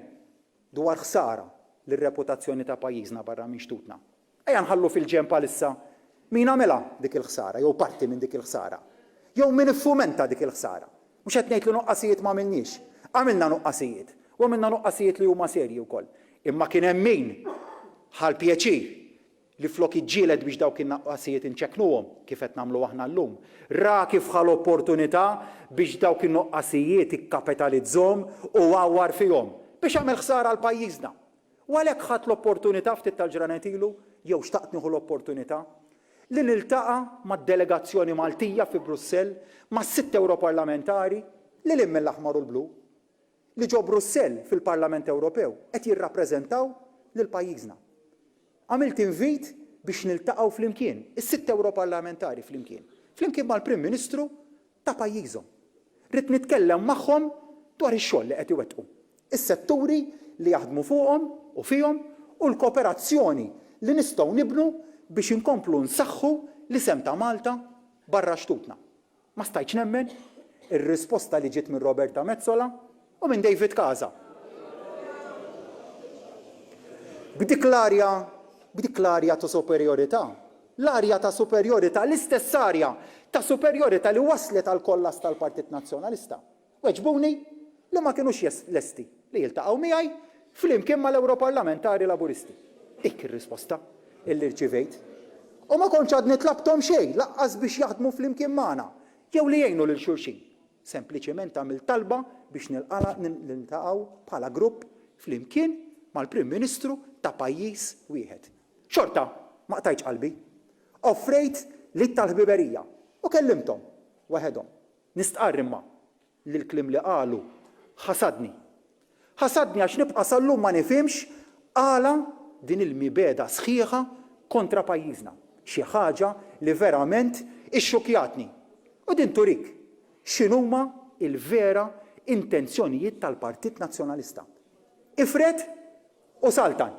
dwar ħsara lir-reputazzjoni ta' pajjiżna barra minn xtutna. Ejja nħallu fil-ġenb għalissa min għamilha dik il-ħsara jew parti minn dik il-ħsara. Jew min iffumenta dik il-ħsara. Mhux qed ngħid li nuqqasijiet m'għamilniex. Għamilna nuqqasijiet. U għamilna nuqqasijiet li huma serji wkoll. Imma kien hemm min ħa l-pjaċir li flok iġġieled biex dawk in-nuqqasijiet inċekknuhom, kif qed nagħmlu aħna llum, ra kif ħa l-opportunità biex dawk in-nuqqasijiet ikkapitalizzhom u għawwar fihom biex għamel ħsara għal pajjiżna. U għalhekk ħadt l-opportunità ftit tal-ġranet ilu, jew xtaqt nieħu l-opportunità, li niltaqa' mad-delegazzjoni Maltija fi Brussell, mas-sitt Ewroparlamentari, lil hinn mill-aħmar u l-blu, li ġo Brussell fil-Parlament Ewropew qed jirrappreżentaw lil pajjiżna. Għamilt invit biex niltaqgħu flimkien, is-sitt Ewroparlamentari flimkien, flimkien mal-Prim Ministru ta' pajjiżhom. Ridt nitkellem magħhom dwar ix-xogħol li qed iwettqu, is-setturi li jaħdmu fuqhom u fihom u l-kooperazzjoni li nistgħu nibnu biex inkomplu nsaħħu l-isem ta' Malta barra xtutna. Ma stajtx nemmen ir-risposta li ġiet minn Roberta Metsola u minn David Casa. B'dik l-arja, b'dik l-arja ta' superjorità, l-arja ta' superjorità, l-istess arja ta' superjorità li wasslet għall-kollass tal-Partit Nazzjonalista, weġbuni li ma kinux lesti li jiltaqgħu miegħi flimkien mal-Ewroparlamentari Laburisti. Dik ir-risposta illi rċivejt. U ma kontx għadni tlabthom xejn, lanqas biex jaħdmu flimkien magħna jew li jgħinu lil xulxin. Sempliċement għamilt talba biex niltaqgħu bħala grupp flimkien mal-Prim Ministru ta' pajjiż wieħed. Xorta ma qtajtx qalbi. Offrejt l-id tal-ħbiberija u kellimthom waħedhom. Nistqarr imma li l-kliem li qalu ħasadni. Ħasadni għax nibqa' sal-lum ma nifhimx għala din il-mibegħda sħiħa kontra pajjiżna. Xi ħaġa li verament ixxukkjatni. U din turik x'inhuma l-vera intenzjonijiet tal-Partit Nazzjonalista. Ifred u saltan.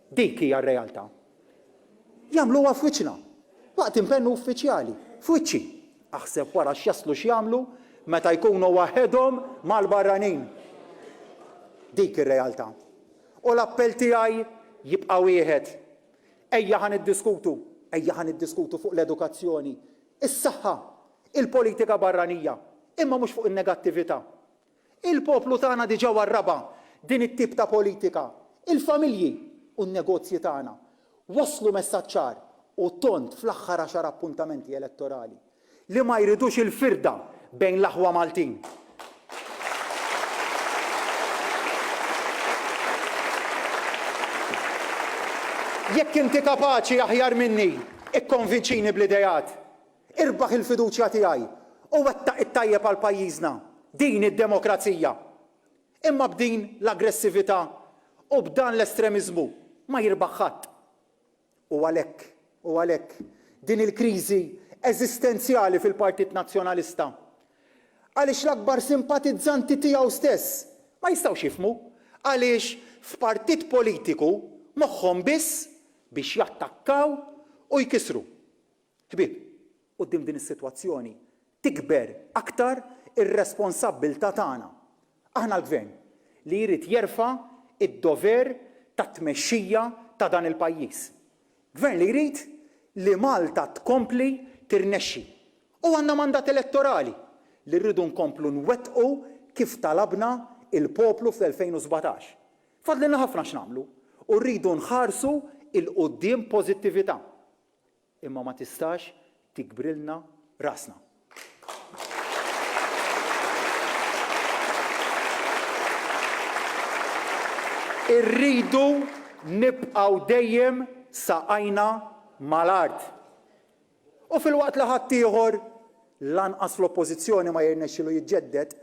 Dik hija r-realtà. Jagħmluha f'wiċċna. Waqt impenn uffiċjali. F'wiċċi. Aħseb wara x'jaslu x'jagħmlu. meta jkunu waħedhom mal-barranin. Dik ir-realtà. U l-appell tiegħi jibqa' wieħed, ejja ħa niddiskutu, ejja ħa niddiskutu fuq l-edukazzjoni, is-saħħa, il-politika barranija, imma mhux fuq in-negattività. Il-poplu tagħna diġà warrabha din it-tip ta' politika. Il-familji u n-negozji tagħna wasslu messaġġ ċar u tond fl-aħħar għaxar appuntamenti elettorali li ma jridux il-firda bejn l-aħwa Maltin. Jekk inti kapaċi aħjar minni, ikkonvinċini bl-ideat. Irbaħ il-fiduċja tiegħi u wettaq it-tajjeb għal pajjiżna. Din hi d-demokrazija. Imma b'din l-aggressività u b'dan l-estremiżmu ma jirbaħ ħadd. U għalhekk, u għalhekk, din il-kriżi eżistenzjali fil-Partit Nazzjonalista. Għaliex l-akbar simpatizzanti tiegħu stess ma jistgħux jifhmu għaliex f'partit politiku moħħhom biss biex jattakkaw u jkissru. Ħbieb, quddiem din is-sitwazzjoni tikber aktar ir-responsabbiltà tagħna. Aħna l-Gvern li jrid jerfa' d-dover tat-tmexxija ta' dan il-pajjiż. Gvern li jrid li Malta tkompli tirnexxi. U għandna mandat elettorali li rridu nkomplu nwettqu kif talabna l-poplu fl-2017. Fadlilna ħafna x'nagħmlu u rridu nħarsu 'l quddiem b'pożittività. Imma ma tistax tikbrilna rasna. Irridu nibqgħu dejjem saqajna mal-art. U filwaqt li ħaddieħor lanqas fl-Oppożizzjoni ma jirnexxilu jiġġedded,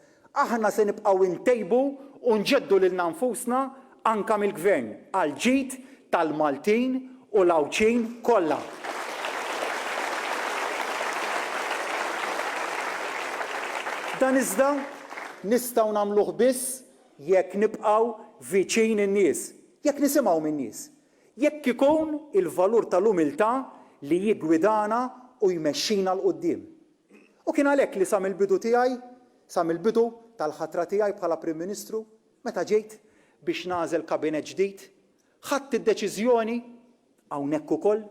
aħna se nibqgħu ntejbu u nġeddu lilna nfusna anke mill-Gvern għall-ġid tal-Maltin u l-Għawdxin kollha. Dan iżda nistgħu nagħmluh biss jekk nibqgħu viċin in-nies, jekk nisimgħu min-nies, Jekk ikun il-valur tal-umiltà li jiggwidana u jmexxina 'l quddiem. U kien għalhekk li sa mill-bidu tiegħi, sa mill-bidu tal-ħatra tiegħi bħala Prim Ministru, meta ġejt biex nagħżel kabinett ġdid, ħadt id-deċiżjoni, hawnhekk ukoll,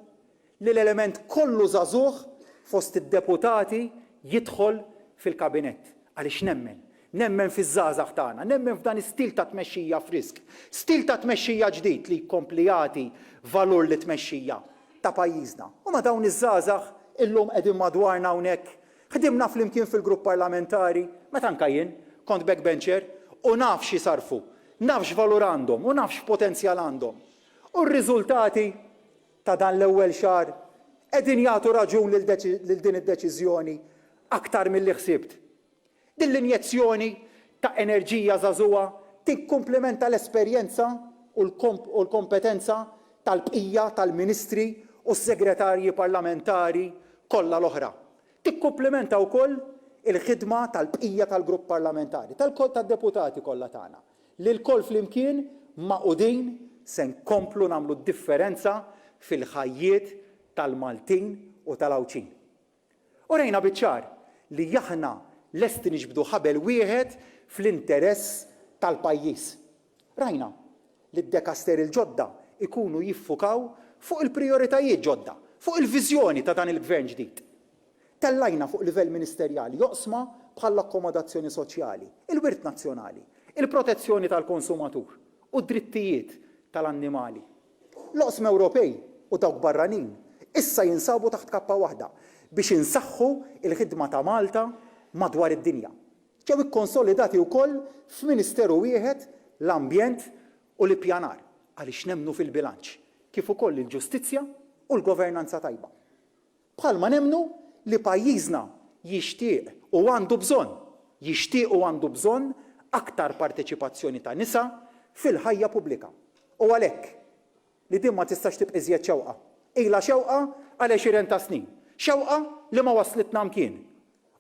li l-element kollu żagħżugħ fost id-deputati jidħol fil-kabinett għaliex nemmen, nemmen fiż-żgħażagħ tagħna, nemmen f'dan is-stil ta' tmexxija frisk, stil ta' tmexxija ġdid li jkompli jagħti valur lit-tmexxija ta' pajjiżna. U ma' dawn iż-żgħażagħ illum qegħdin madwarna hawnhekk, ħdimna flimkien fil-grupp parlamentari, meta anke jien kont backbencher u naf x'jisarrfu, naf x'valur għandhom u naf x'potenzjal għandhom. U r-riżultati ta' dan l-ewwel xahar qegħdin jagħtu raġun lil din id-deċiżjoni aktar milli ħsibt. Din l-injezzjoni ta' enerġija żagħżugħa tikkumplimenta l-esperjenza u l-kompetenza tal-bqija tal-Ministri u s-Segretarji Parlamentari kollha l-oħra. Tikkumplimenta wkoll il-ħidma tal-bqija tal-Grupp Parlamentari, tad-Deputati kollha tagħna, li lkoll flimkien magħqudin se nkomplu nagħmlu d-differenza fil-ħajjiet tal-Maltin u tal-Għawdxin. Urejna biċ-ċar li aħna lesti niġbdu ħabel wieħed fl-interess tal-pajjiż. Rajna li d-dekasteri l-ġodda jkunu jiffukaw fuq il-prijoritajiet ġodda, fuq il-viżjoni ta' dan il-Gvern ġdid. Tellajna fuq livell ministerjali oqsma bħall-akkomodazzjoni soċjali, il-wirt nazzjonali, il-protezzjoni tal-konsumatur u d-drittijiet tal-annimali. L-oqsma Ewropej u dawk barranin issa jinsabu taħt kappa waħda biex insaħħu l-ħidma ta' Malta madwar id-dinja. Ġew ikkonsolidati wkoll f'Ministeru wieħed l-Ambjent u l-Ippjanar għaliex nemmnu fil-bilanċ, kif ukoll il-ġustizzja u l-governanza tajba. Bħalma nemmnu li pajjiżna jixtieq u għandu bżonn, jixtieq u għandu bżonn aktar parteċipazzjoni ta' nisa fil-ħajja pubblika. U għalhekk li din ma tistax tibqa' iżjed xewqa. Ilha xewqa għal għexieren ta' snin. Xewqa li ma wasslitna mkien.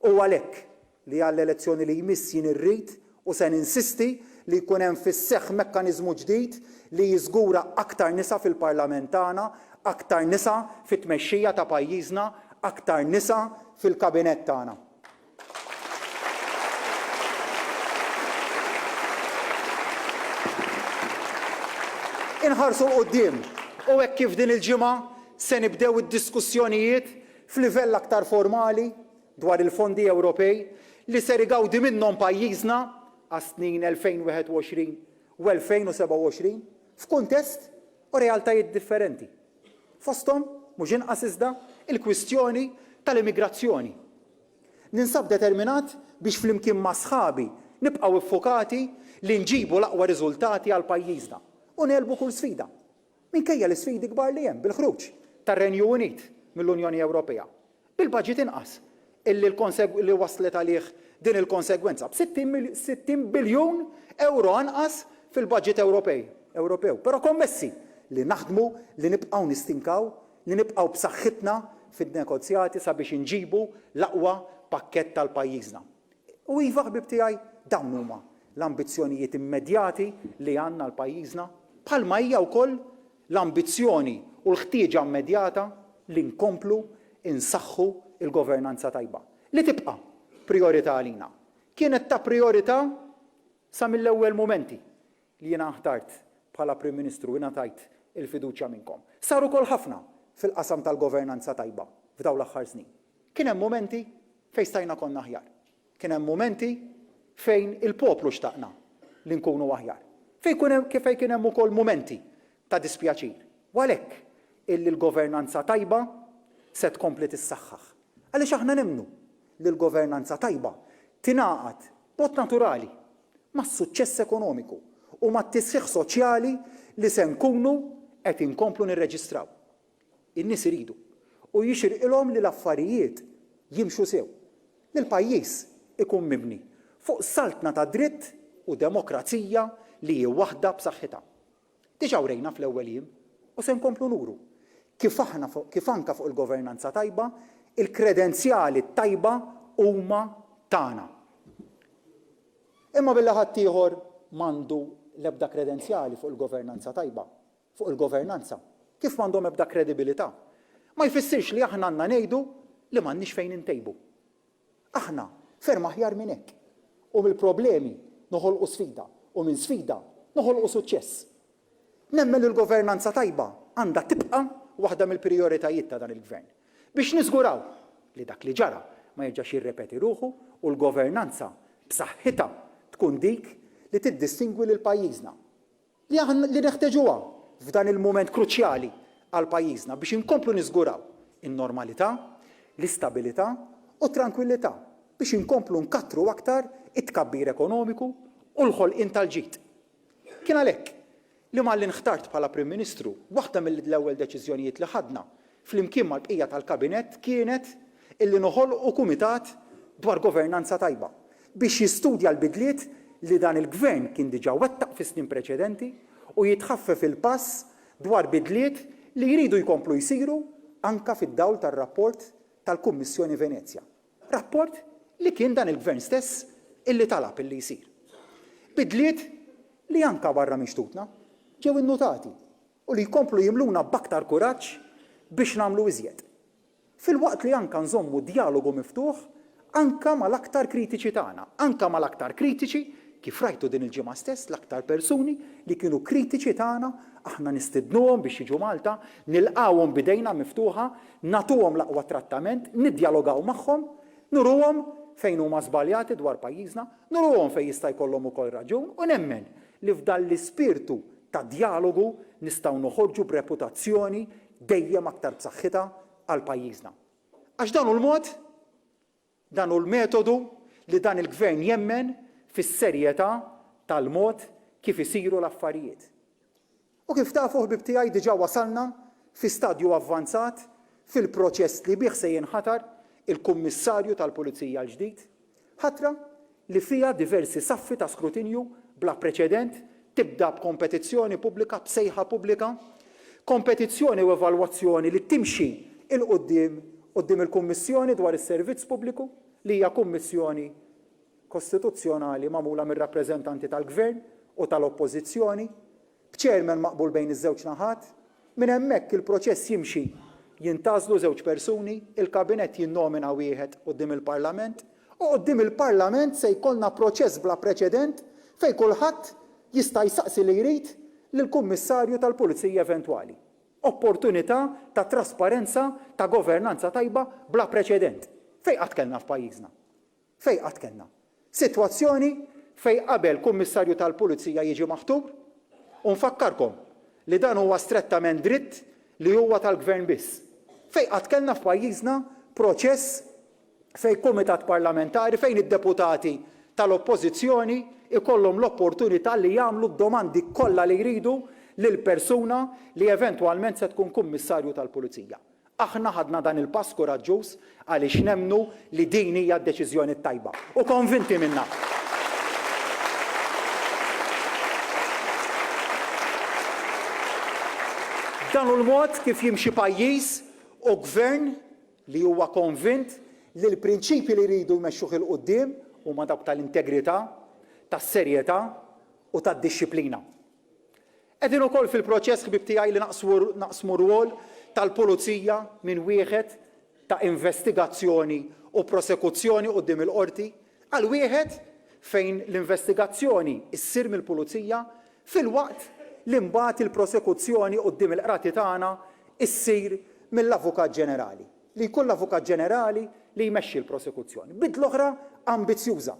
Hu għalhekk li għall-elezzjoni li jmiss jien irrid u se ninsisti li jkun hemm fis-seħħ mekkaniżmu ġdid li jiżgura aktar nisa fil-Parlament tagħna, aktar nisa fit-tmexxija ta' pajjiżna, aktar nisa fil-Kabinett tagħna. Inħarsu 'l quddiem u hekk kif din il-ġimgħa se nibdew id-diskussjonijiet f'livell aktar formali dwar il-fondi Ewropej li ser igawdi minnhom pajjiżna għas-snin 2021 u 2027 f'kuntest u realtajiet differenti. Fosthom, mhux inqas iżda, il-kwistjoni tal-immigrazzjoni. Ninsab determinat biex flimkien ma' sħabi nibqgħu ffukati li nġibu l-aqwa riżultati għal pajjiżna u negħlbu kull sfida. Minkejja l-isfidi kbar li hemm bil-ħruġ tar-Renju Unit mill-Unjoni Ewropea, bil-baġit inqas illi li wasslet għalih din il-konsegwenza, b'60 biljun ewro anqas fil-baġit Ewropej Ewropew. Però kommessi li naħdmu, li nibqgħu nistinkaw, li nibqgħu b'saħħitna fin-negozjati sabiex inġibu l-aqwa pakkett għal pajjiżna. U iva ħbieb tiegħi, dawn huma l-ambizzjonijiet immedjati li għandna għal pajjiżna, bħalma hija wkoll l-ambizzjoni u l-ħtieġa immedjata li nkomplu nsaħħu l-governanza tajba, li tibqa' prijorità għalina. Kienet ta' prijorità sa mill-ewwel mumenti li jiena nħtart bħala Prim Ministru u ingħatajt il-fiduċja minnkom. Sar ukoll ħafna fil-qasam tal-governanza tajba f'dawn l-aħħar snin. Kien hemm mumenti fejn stajna konna aħjar. Kien hemm mumenti fejn il-poplu xtaqna li nkunu aħjar. Fejn kun hemm fejn kien hemm ukoll mumenti ta' dispjaċir. U għalhekk illi l-governanza tajba se tkompli tissaħħaħ. Għaliex aħna nemmnu li l-governanza tajba tingħaqad b'mod naturali mas-suċċess ekonomiku u mat-tisħiħ soċjali li se nkunu qed inkomplu nirreġistraw. In-nies iridu u jixirqilhom li l-affarijiet jimxu sew, li l-pajjiż ikun mibni fuq saltna tad-dritt u demokrazija li hi waħda b'saħħitha. Diġà wrejna fl-ewwel jiem u se nkomplu nuru kif aħna kif anke fuq il-governanza tajba, il-kredenzjali t-tajba huma tagħna. Imma billi ħaddieħor m'għandu l-ebda kredenzjali fuq il-governanza tajba, fuq il-governanza, kif m'għandhom ebda kredibilità, ma jfissirx li aħna għandna ngħidu li m'għandniex fejn intejbu. Aħna ferm aħjar minn hekk. U mill-problemi noħolqu sfida u minn sfida noħolqu suċċess. Nemmen li l-governanza tajba għandha tibqa' waħda mill-prijoritajiet ta' dan il-Gvern biex niżguraw li dak li ġara ma jerġax jirrepeti ruħu u l-governanza b'saħħitha tkun dik li tiddistingwi lil pajjiżna. li aħna li neħteġuha f'dan il-mument kruċjali għal pajjiżna biex inkomplu niżguraw in-normalità, l-istabilità u t-trankwillità biex inkomplu nkattru aktar it-tkabbir ekonomiku u l-ħolqien tal-ġid. Kien għalhekk li malli nħtart bħala Prim Ministru, waħda mill-ewwel deċiżjonijiet li ħadna flimkien mal-bqija tal-Kabinett kienet illi noħolqu kumitat dwar governanza tajba biex jistudja l-bidliet li dan il-Gvern kien diġà wettaq fis-snin preċedenti u jitħaffef il-pass dwar bidliet li jridu jkomplu jsiru anke fid-dawl tar-rapport tal-Kummissjoni Venezja, rapport li kien dan il-Gvern stess illi talab illi jsir. Bidliet li anke barra minn xtutna ġew innutati u li jkomplu jimluna b'aktar kuraġġ biex nagħmlu iżjed. Filwaqt li anke nżommu djalogu miftuħ anke mal-aktar kritiċi tagħna, anke mal-aktar kritiċi, kif rajtu din il-ġimgħa stess, l-aktar persuni li kienu kritiċi tagħna, aħna nistidnuhom biex jiġu Malta, nilqgħuhom b'idejna miftuħa, nagħtuhom l-aqwa trattament, niddjalogaw magħhom, nuruhom fejn huma żbaljati dwar pajjiżna, nuruhom fejn jista' jkollhom ukoll raġun u nemmen li f'dan l-ispirtu ta' djalogu nistgħu noħorġu b'reputazzjoni dejjem aktar b'saħħitha għal pajjiżna. Għax dan hu l-mod, dan hu l-metodu li dan il-Gvern jemmen fis-serjetà tal-mod kif isiru l-affarijiet. U kif tafu ħbieb tiegħi diġà wasalna fi stadju avvanzat fil-proċess li bih se jinħatar il-Kummissarju tal-Pulizija l-ġdid, Ħatra li fiha diversi saffi ta' skrutinju bla preċedent, tibda b'kompetizzjoni pubblika, b'sejħa pubblika, kompetizzjoni u evalwazzjoni li timxi 'l quddiem quddiem il-Kummissjoni dwar is-Servizz Pubbliku, li hija kummissjoni kostituzzjonali magħmula mir-rappreżentanti tal-Gvern u tal-Oppożizzjoni, b'chairman maqbul bejn iż-żewġ naħat. Minn hemmhekk il-proċess jimxi, jintgħażlu żewġ persuni, il-Kabinett jinnomina wieħed quddiem il-Parlament, u quddiem il-Parlament se jkollna proċess bla preċedent fejn kulħadd jista' jsaqsi li jrid. lill-Kummissarju tal-Pulizija eventwali. Opportunità ta' trasparenza, ta' governanza tajba bla preċedent. Fejn qatt kellna f'pajjiżna? Fejn qatt kellna sitwazzjoni fejn qabel Kummissarju tal-Pulizija jiġi maħtur, u nfakkarkom li dan huwa strettament dritt li huwa tal-Gvern biss, fejn qatt kellna f'pajjiżna proċess fejn kumitat parlamentari, fejn id-deputati tal-Oppożizzjoni jkollhom l-opportunità li jagħmlu d-domandi kollha li jridu lill-persuna li eventwalment se tkun Kummissarju tal-Pulizija. Aħna ħadna dan il-pass kuraġġuż għaliex nemmnu li din hija d-deċiżjoni t-tajba u konvinti minnha. Dan hu l-mod kif jimxi pajjiż u gvern li huwa konvint li l-prinċipji li jridu jmexxuh 'il quddiem huma dawk tal-integrità, tas-serjetà u tad-dixxiplina. Qegħdin ukoll fil-proċess, ħbieb tiegħi, li naqsmu r-rwol tal-pulizija minn wieħed ta' investigazzjoni u prosekuzzjoni quddiem il-Qorti għal wieħed fejn l-investigazzjoni ssir mill-pulizija filwaqt li mbagħad il-prosekuzzjoni quddiem il-qrati tagħna ssir mill-Avukat Ġenerali, li jkun l-Avukat Ġenerali li jmexxi l-prosekuzzjoni. Bidla oħra ambizzjuża.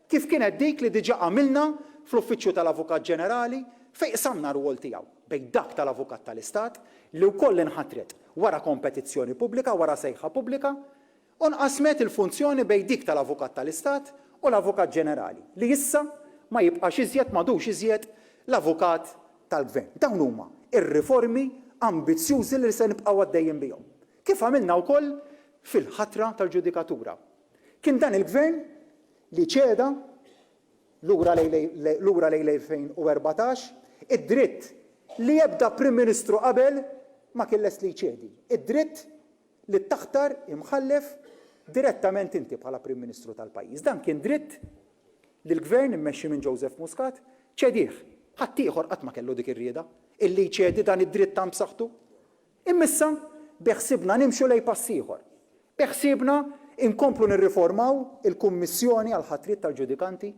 Kif kienet dik li diġà għamilna fl-Uffiċċju tal-Avukat Ġenerali fejn qsamna r-rwol tiegħu bejn dak tal-Avukat tal-Istat, li wkoll inħatret wara kompetizzjoni pubblika, wara sejħa pubblika, u nqasmet il-funzjoni bejn dik tal-Avukat tal-Istat u l-Avukat Ġenerali, li issa ma jibqax iżjed, m'għadux iżjed l-Avukat tal-Gvern. Dawn huma r-riformi ambizzjużi li se nibqgħu għaddejjin bihom. Kif għamilna wkoll fil-ħatra tal-ġudikatura. Kien dan il-Gvern li ċeda, lura lura lejn l-2014, id-dritt li ebda Prim Ministru qabel ma kien lest li jċedi, id-dritt li taħtar imħallef direttament inti bħala Prim Ministru tal-pajjiż. Dan kien dritt li l-Gvern immexxi minn Joseph Muscat ċedieh. Ħaddieħor qatt ma kellu dik ir-rieda illi jċedi dan id-dritt tant b'saħħtu. Imma issa beħsiebna nimxu lejn pass ieħor. Beħsiebna nkomplu nirriformaw il-Kummissjoni għall-Ħatriet tal-Ġudikanti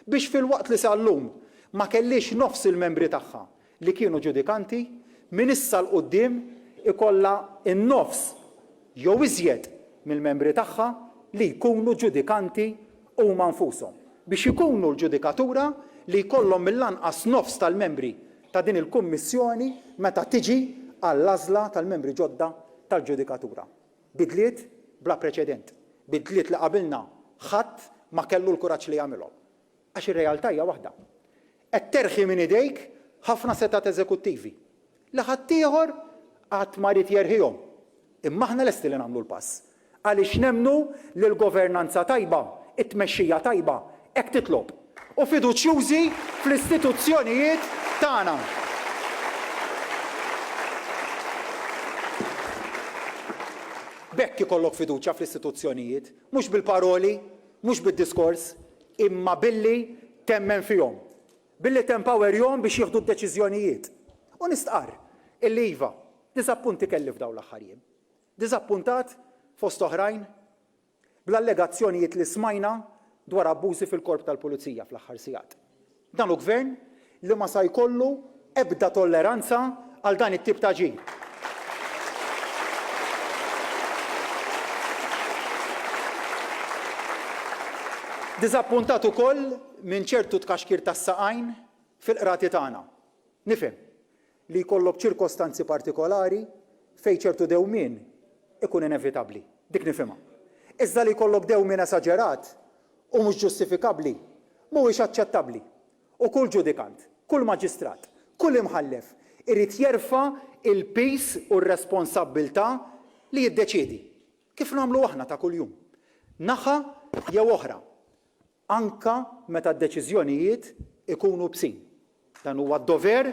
biex filwaqt li sal-lum ma kellhiex nofs il-membri tagħha li kienu ġudikanti, minn issa 'l quddiem ikollha n-nofs jew iżjed mill-membri tagħha li jkunu ġudikanti huma nfushom, biex ikunu l-ġudikatura li jkollhom mill-anqas nofs tal-membri ta' din il-Kummissjoni meta tiġi għall-għażla tal-membri ġodda tal-ġudikatura. Bidliet bla preċedent. Bidliet li qabilna ħadd ma kellu l-kuraġġ li jagħmilhom. Għax ir-realtà hija waħda. Qed terħi minn idejk ħafna setgħat eżekuttivi li ħaddieħor qatt ma ried jerħihom. Imma aħna lesti li nagħmlu l-pass. Għaliex nemmnu li l-governanza tajba, it-tmexxija tajba, hekk titlob. U fiduċjużi fl-istituzzjonijiet tagħna. B'hekk ikollok fiduċja fl-istituzzjonijiet, mhux bil-paroli, mhux bid-diskors, imma billi temmen fihom. Billi tempowerjhom biex jieħdu d-deċiżjonijiet. U nistqarr illi iva, diżappunti kelli f'dawn l-aħħar jiem. Diżappuntat, fost oħrajn, bl-allegazzjonijiet li smajna dwar abbużi fil-Korp tal-Pulizija fl-aħħar sigħat. Dan hu Gvern li ma sa jkollu ebda tolleranza għal dan it-tip ta' aġir. Diżappuntat ukoll minn ċertu tkaxkir tas-saqajn fil-qrati tagħna. Nifhem li jkollok ċirkostanzi partikolari fejn ċertu dewmien ikun inevitabbli. Dik nifhimha. Iżda li jkollok dewmien esaġerat u mhux ġustifikabbli mhuwiex aċċettabbli. U kull ġudikant, kull maġistrat, kull imħallef irid jerfa' l-piż u r-responsabbiltà li jiddeċiedi, kif nagħmlu aħna ta' kuljum, naħa jew oħra, anke meta d-deċiżjonijiet ikunu ibsin. Dan huwa d-dover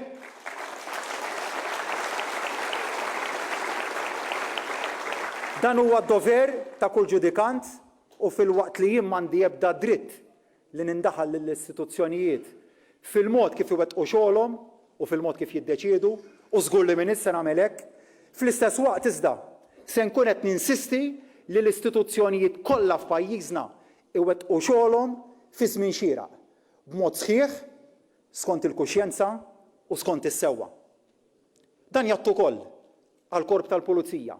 Dan huwa d-dover ta' kull ġudikant u filwaqt li jien m'għandi ebda dritt li nindaħal lill-istituzzjonijiet fil-mod kif iwettqu xogħolhom u fil-mod kif jiddeċiedu, u żgur li m'iniex se nagħmel hekk. Fl-istess waqt iżda, se nkun qed ninsisti li l-istituzzjonijiet kollha f'pajjiżna iwettqu xogħolhom fi żmien xieraq, b'mod sħiħ, skont il-kuxjenza. u skont is-sewwa. Dan jgħodd ukoll għall-Korp tal-Pulizija,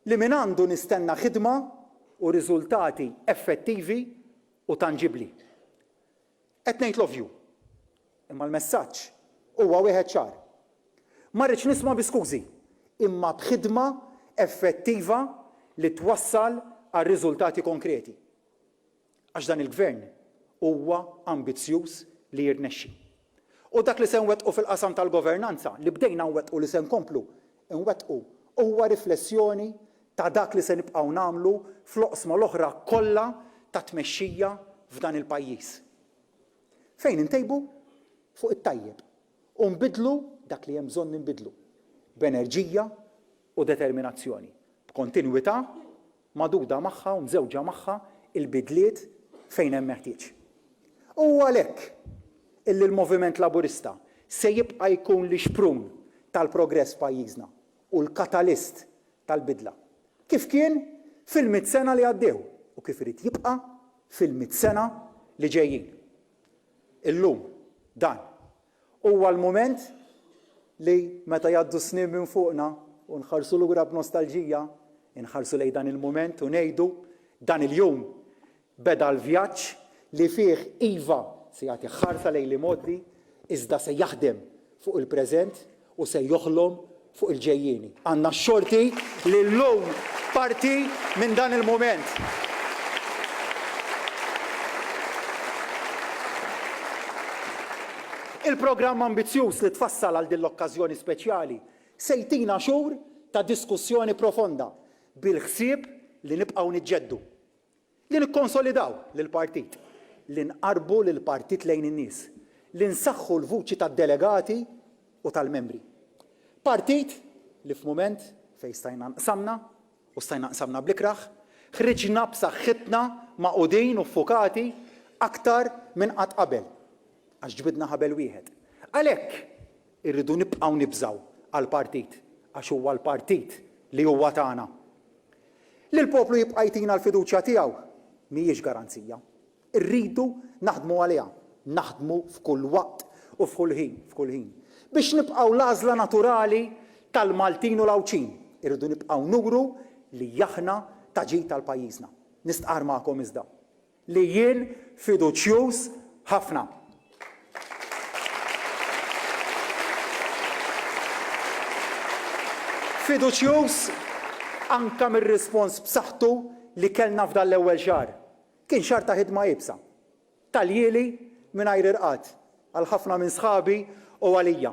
li mingħandu nistenna ħidma u riżultati effettivi u tanġibbli. Qed ngħid l-ovvju, imma l-messaġġ huwa wieħed ċar. Ma rridx nisma' bi skużi, imma b'ħidma effettiva li twassal għal riżultati konkreti. Għax dan il-Gvern huwa ambizzjuż li jirnexxi. U dak li se nwettqu fil-qasam tal-governanza, li bdejna nwettqu li se nkomplu nwettqu, huwa riflessjoni ta' dak li se nibqgħu nagħmlu fl-oqsma l-oħra kollha ta' tmexxija f'dan il-pajjiż. Fejn intejbu fuq it-tajjeb u nbiddlu dak li hemm bżonn inbiddlu, b'enerġija u determinazzjoni, b'kontinwità magħduda magħha u mżewġa magħha l-bidliet fejn hemm meħtieġ. U huwa għalhekk illi l-Moviment Laburista se jibqa' jkun l-ixprun tal-progress f'pajjiżna u l-katalist tal-bidla, kif kien fil-mitt sena li għaddew u kif irid jibqa' fil-mitt sena li ġejjin. Illum dan Huwa l-mument li meta jgħaddu s-snin minn fuqna u nħarsu lura b'nostalġija, inħarsu lejn dan il-mument u ngħidu, dan il-jum beda l-vjaġġ li fih iva se jagħti ħarsa lejn l-imgħoddi iżda se jaħdem fuq il-preżent u se joħlom fuq il-ġejjieni. Għandna x-xorti li llum parti minn dan il-mument. Il-programm ambizzjuż li tfassal għal din l-okkażjoni speċjali se jtina xhur ta' diskussjoni profonda bil-ħsieb li nibqgħu niġġeddu. Li nikkonsolidaw lill-partit, li nqarrbu lill-partit lejn in-nies, li nsaħħu l-vuċi tad-delegati u tal-membri. Partit li f'mument fejn stajna nqsamna, u stajna nqsamna bl-ikrah, ħriġna b'saħħitna magħqudin u ffukati aktar minn qatt qabel, għax ġbidna ħabel wieħed. Għalhekk irridu nibqgħu nibżgħu għall-partit, għax huwa l-partit li huwa tagħna. Li l-poplu jibqa' jtina l-fiduċja tiegħu mhijiex garanzija. Irridu naħdmu għaliha, naħdmu f'kull waqt u f'kull ħin, f'kull ħin. Biex nibqgħu l-għażla naturali tal-Maltin u l-Għawdxin, irridu nibqgħu nuru li aħna ta' ġid għal pajjiżna. Nistqarr magħkom iżda, li jien fiduċjuż ħafna. Fiduċjuż anke mir-rispons b'saħħtu li kellna f'dan l-ewwel xahar. Kien xahar ta' ħidma iebsa, ta' ljieli mingħajr irqad għal ħafna minn sħabi u għalija.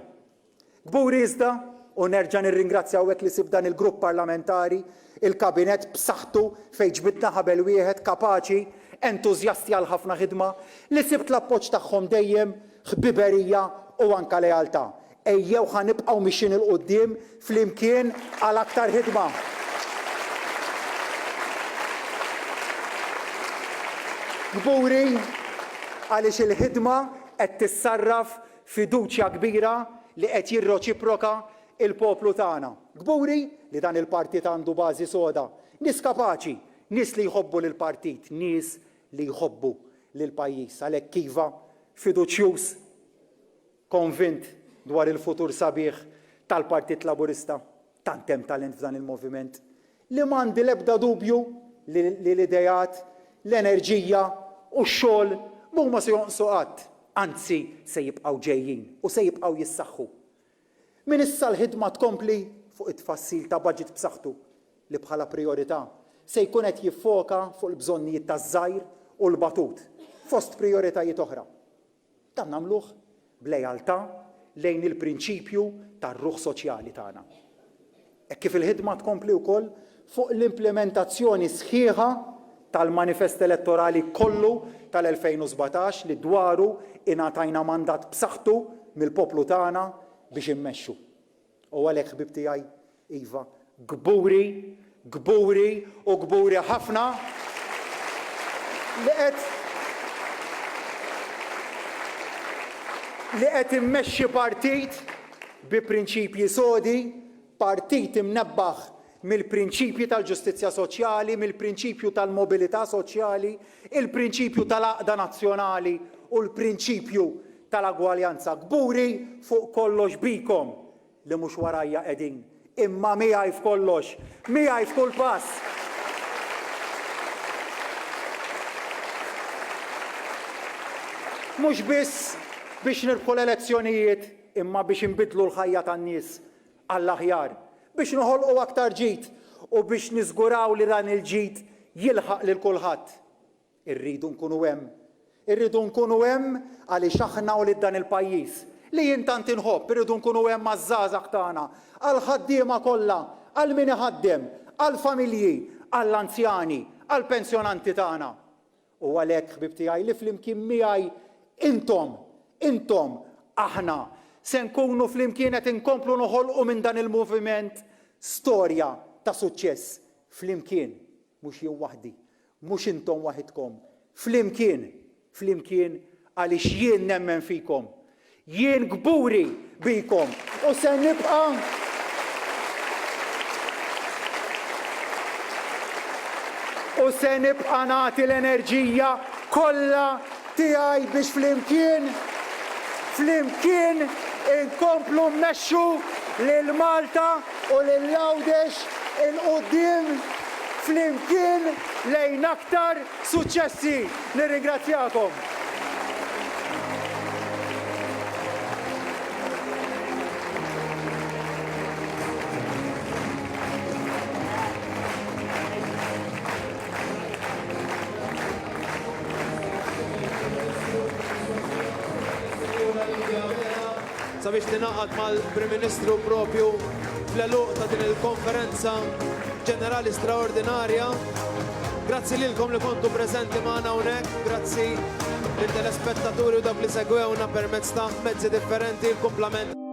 Kburi iżda, u nerġa' nirringrazzja hawnhekk li sibt dan il-grupp parlamentari, il-Kabinett b'saħħtu fejn ġbidna ħabel wieħed, kapaċi, entużjasti għal ħafna ħidma, li sibt l-appoġġ tagħhom dejjem, ħbiberija u anke lealtà. Ejjew ħa nibqgħu mixjin 'il quddiem flimkien għal aktar ħidma. Kburi għaliex il-ħidma qed tissarraf Fiduċja kbira li qed jirroċiproka il-poplu tagħna. Kburi li dan il-partit għandu bażi soda. Nies kapaċi, nies li jħobbu lill-partit, nies li jħobbu lill-pajjiż. Għalhekk iva, fiduċjuż, konvint dwar il-futur sabiħ tal-Partit Laburista. Tant hemm talent f'dan il-moviment li m'għandi l-ebda dubju li l-ideat, l-enerġija u x-xogħol m'huma se jonqsu qatt, anzi se jibqgħu ġejjin u se jibqgħu jissaħħu. Minn issa l-ħidma tkompli fuq it-tfassil ta' baġit b'saħħtu li bħala prijorità se jkun qed jiffoka fuq il-bżonnijiet taż-żgħir u l-batut, fost prijoritajiet oħra. Dan nagħmluh b'lealtà lejn il-prinċipju tar-ruħ soċjali tagħna. Hekk kif il-ħidma tkompli wkoll fuq l-implimentazzjoni sħiħa tal-manifest elettorali kollu tal-2017 li dwaru ingħatajna mandat b'saħħtu mill-poplu tagħna biex immexxu. U għalhekk ħbieb tiegħi, iva, kburi, kburi u kburi ħafna li qed li qed immexxi partit bi prinċipji sodi, partit imnebbaħ mill-prinċipji tal-ġustizzja soċjali, mill-prinċipju tal-mobilità soċjali, il-prinċipju tal-għaqda nazzjonali u l-prinċipju. tal-agwaljanza, kburi fuq kollox bikom li mhux warajja qegħdin, imma miegħi f'kollox, miegħi f'kull pass. Mhux biss biex nirbħu l-elezzjonijiet imma biex inbiddlu l-ħajja tan-nies għall-aħjar, biex noħolqu aktar ġid u biex niżguraw li dan il-ġid jilħaq lil kulħadd. Irridu nkunu hemm. Irridu nkunu hemm għaliex aħna ulied dan il-pajjiż, li jien tant inħobb, irridu nkunu hemm għaż-żgħażagħ tagħna, għall-ħaddiema kollha, għal min iħaddem, għall-familji, għall-anzjani, għall-pensjonanti tagħna. U għalhekk, ħbieb tiegħi, li flimkien miegħi intom, intom, aħna, se nkunu flimkien qed inkomplu noħolqu minn dan il-moviment storja ta' suċċess. Flimkien, mhux jien waħdi, Mhux intom waħidkom. Flimkien, flimkien għaliex jien nemmen fikom. Jien kburi bikom u se nibqa' u se nibqa' nagħti l-enerġija kollha tiegħi biex flimkien, flimkien inkomplu mmexxu lil Malta u lil Għawdex 'il quddiem flimkien lejn aktar suċċessi. Nirringrazzjakom. Sabiex tingħaqad mal-Prim Ministru propju fl-għeluq ta' din il-konferenza ġenerali straordinarja. Grazzi lilkom li kontu preżenti magħna hawnhekk, grazzi lit-telespettaturi u dawk li segwewna permezz ta' mezzi differenti, il-kumplament.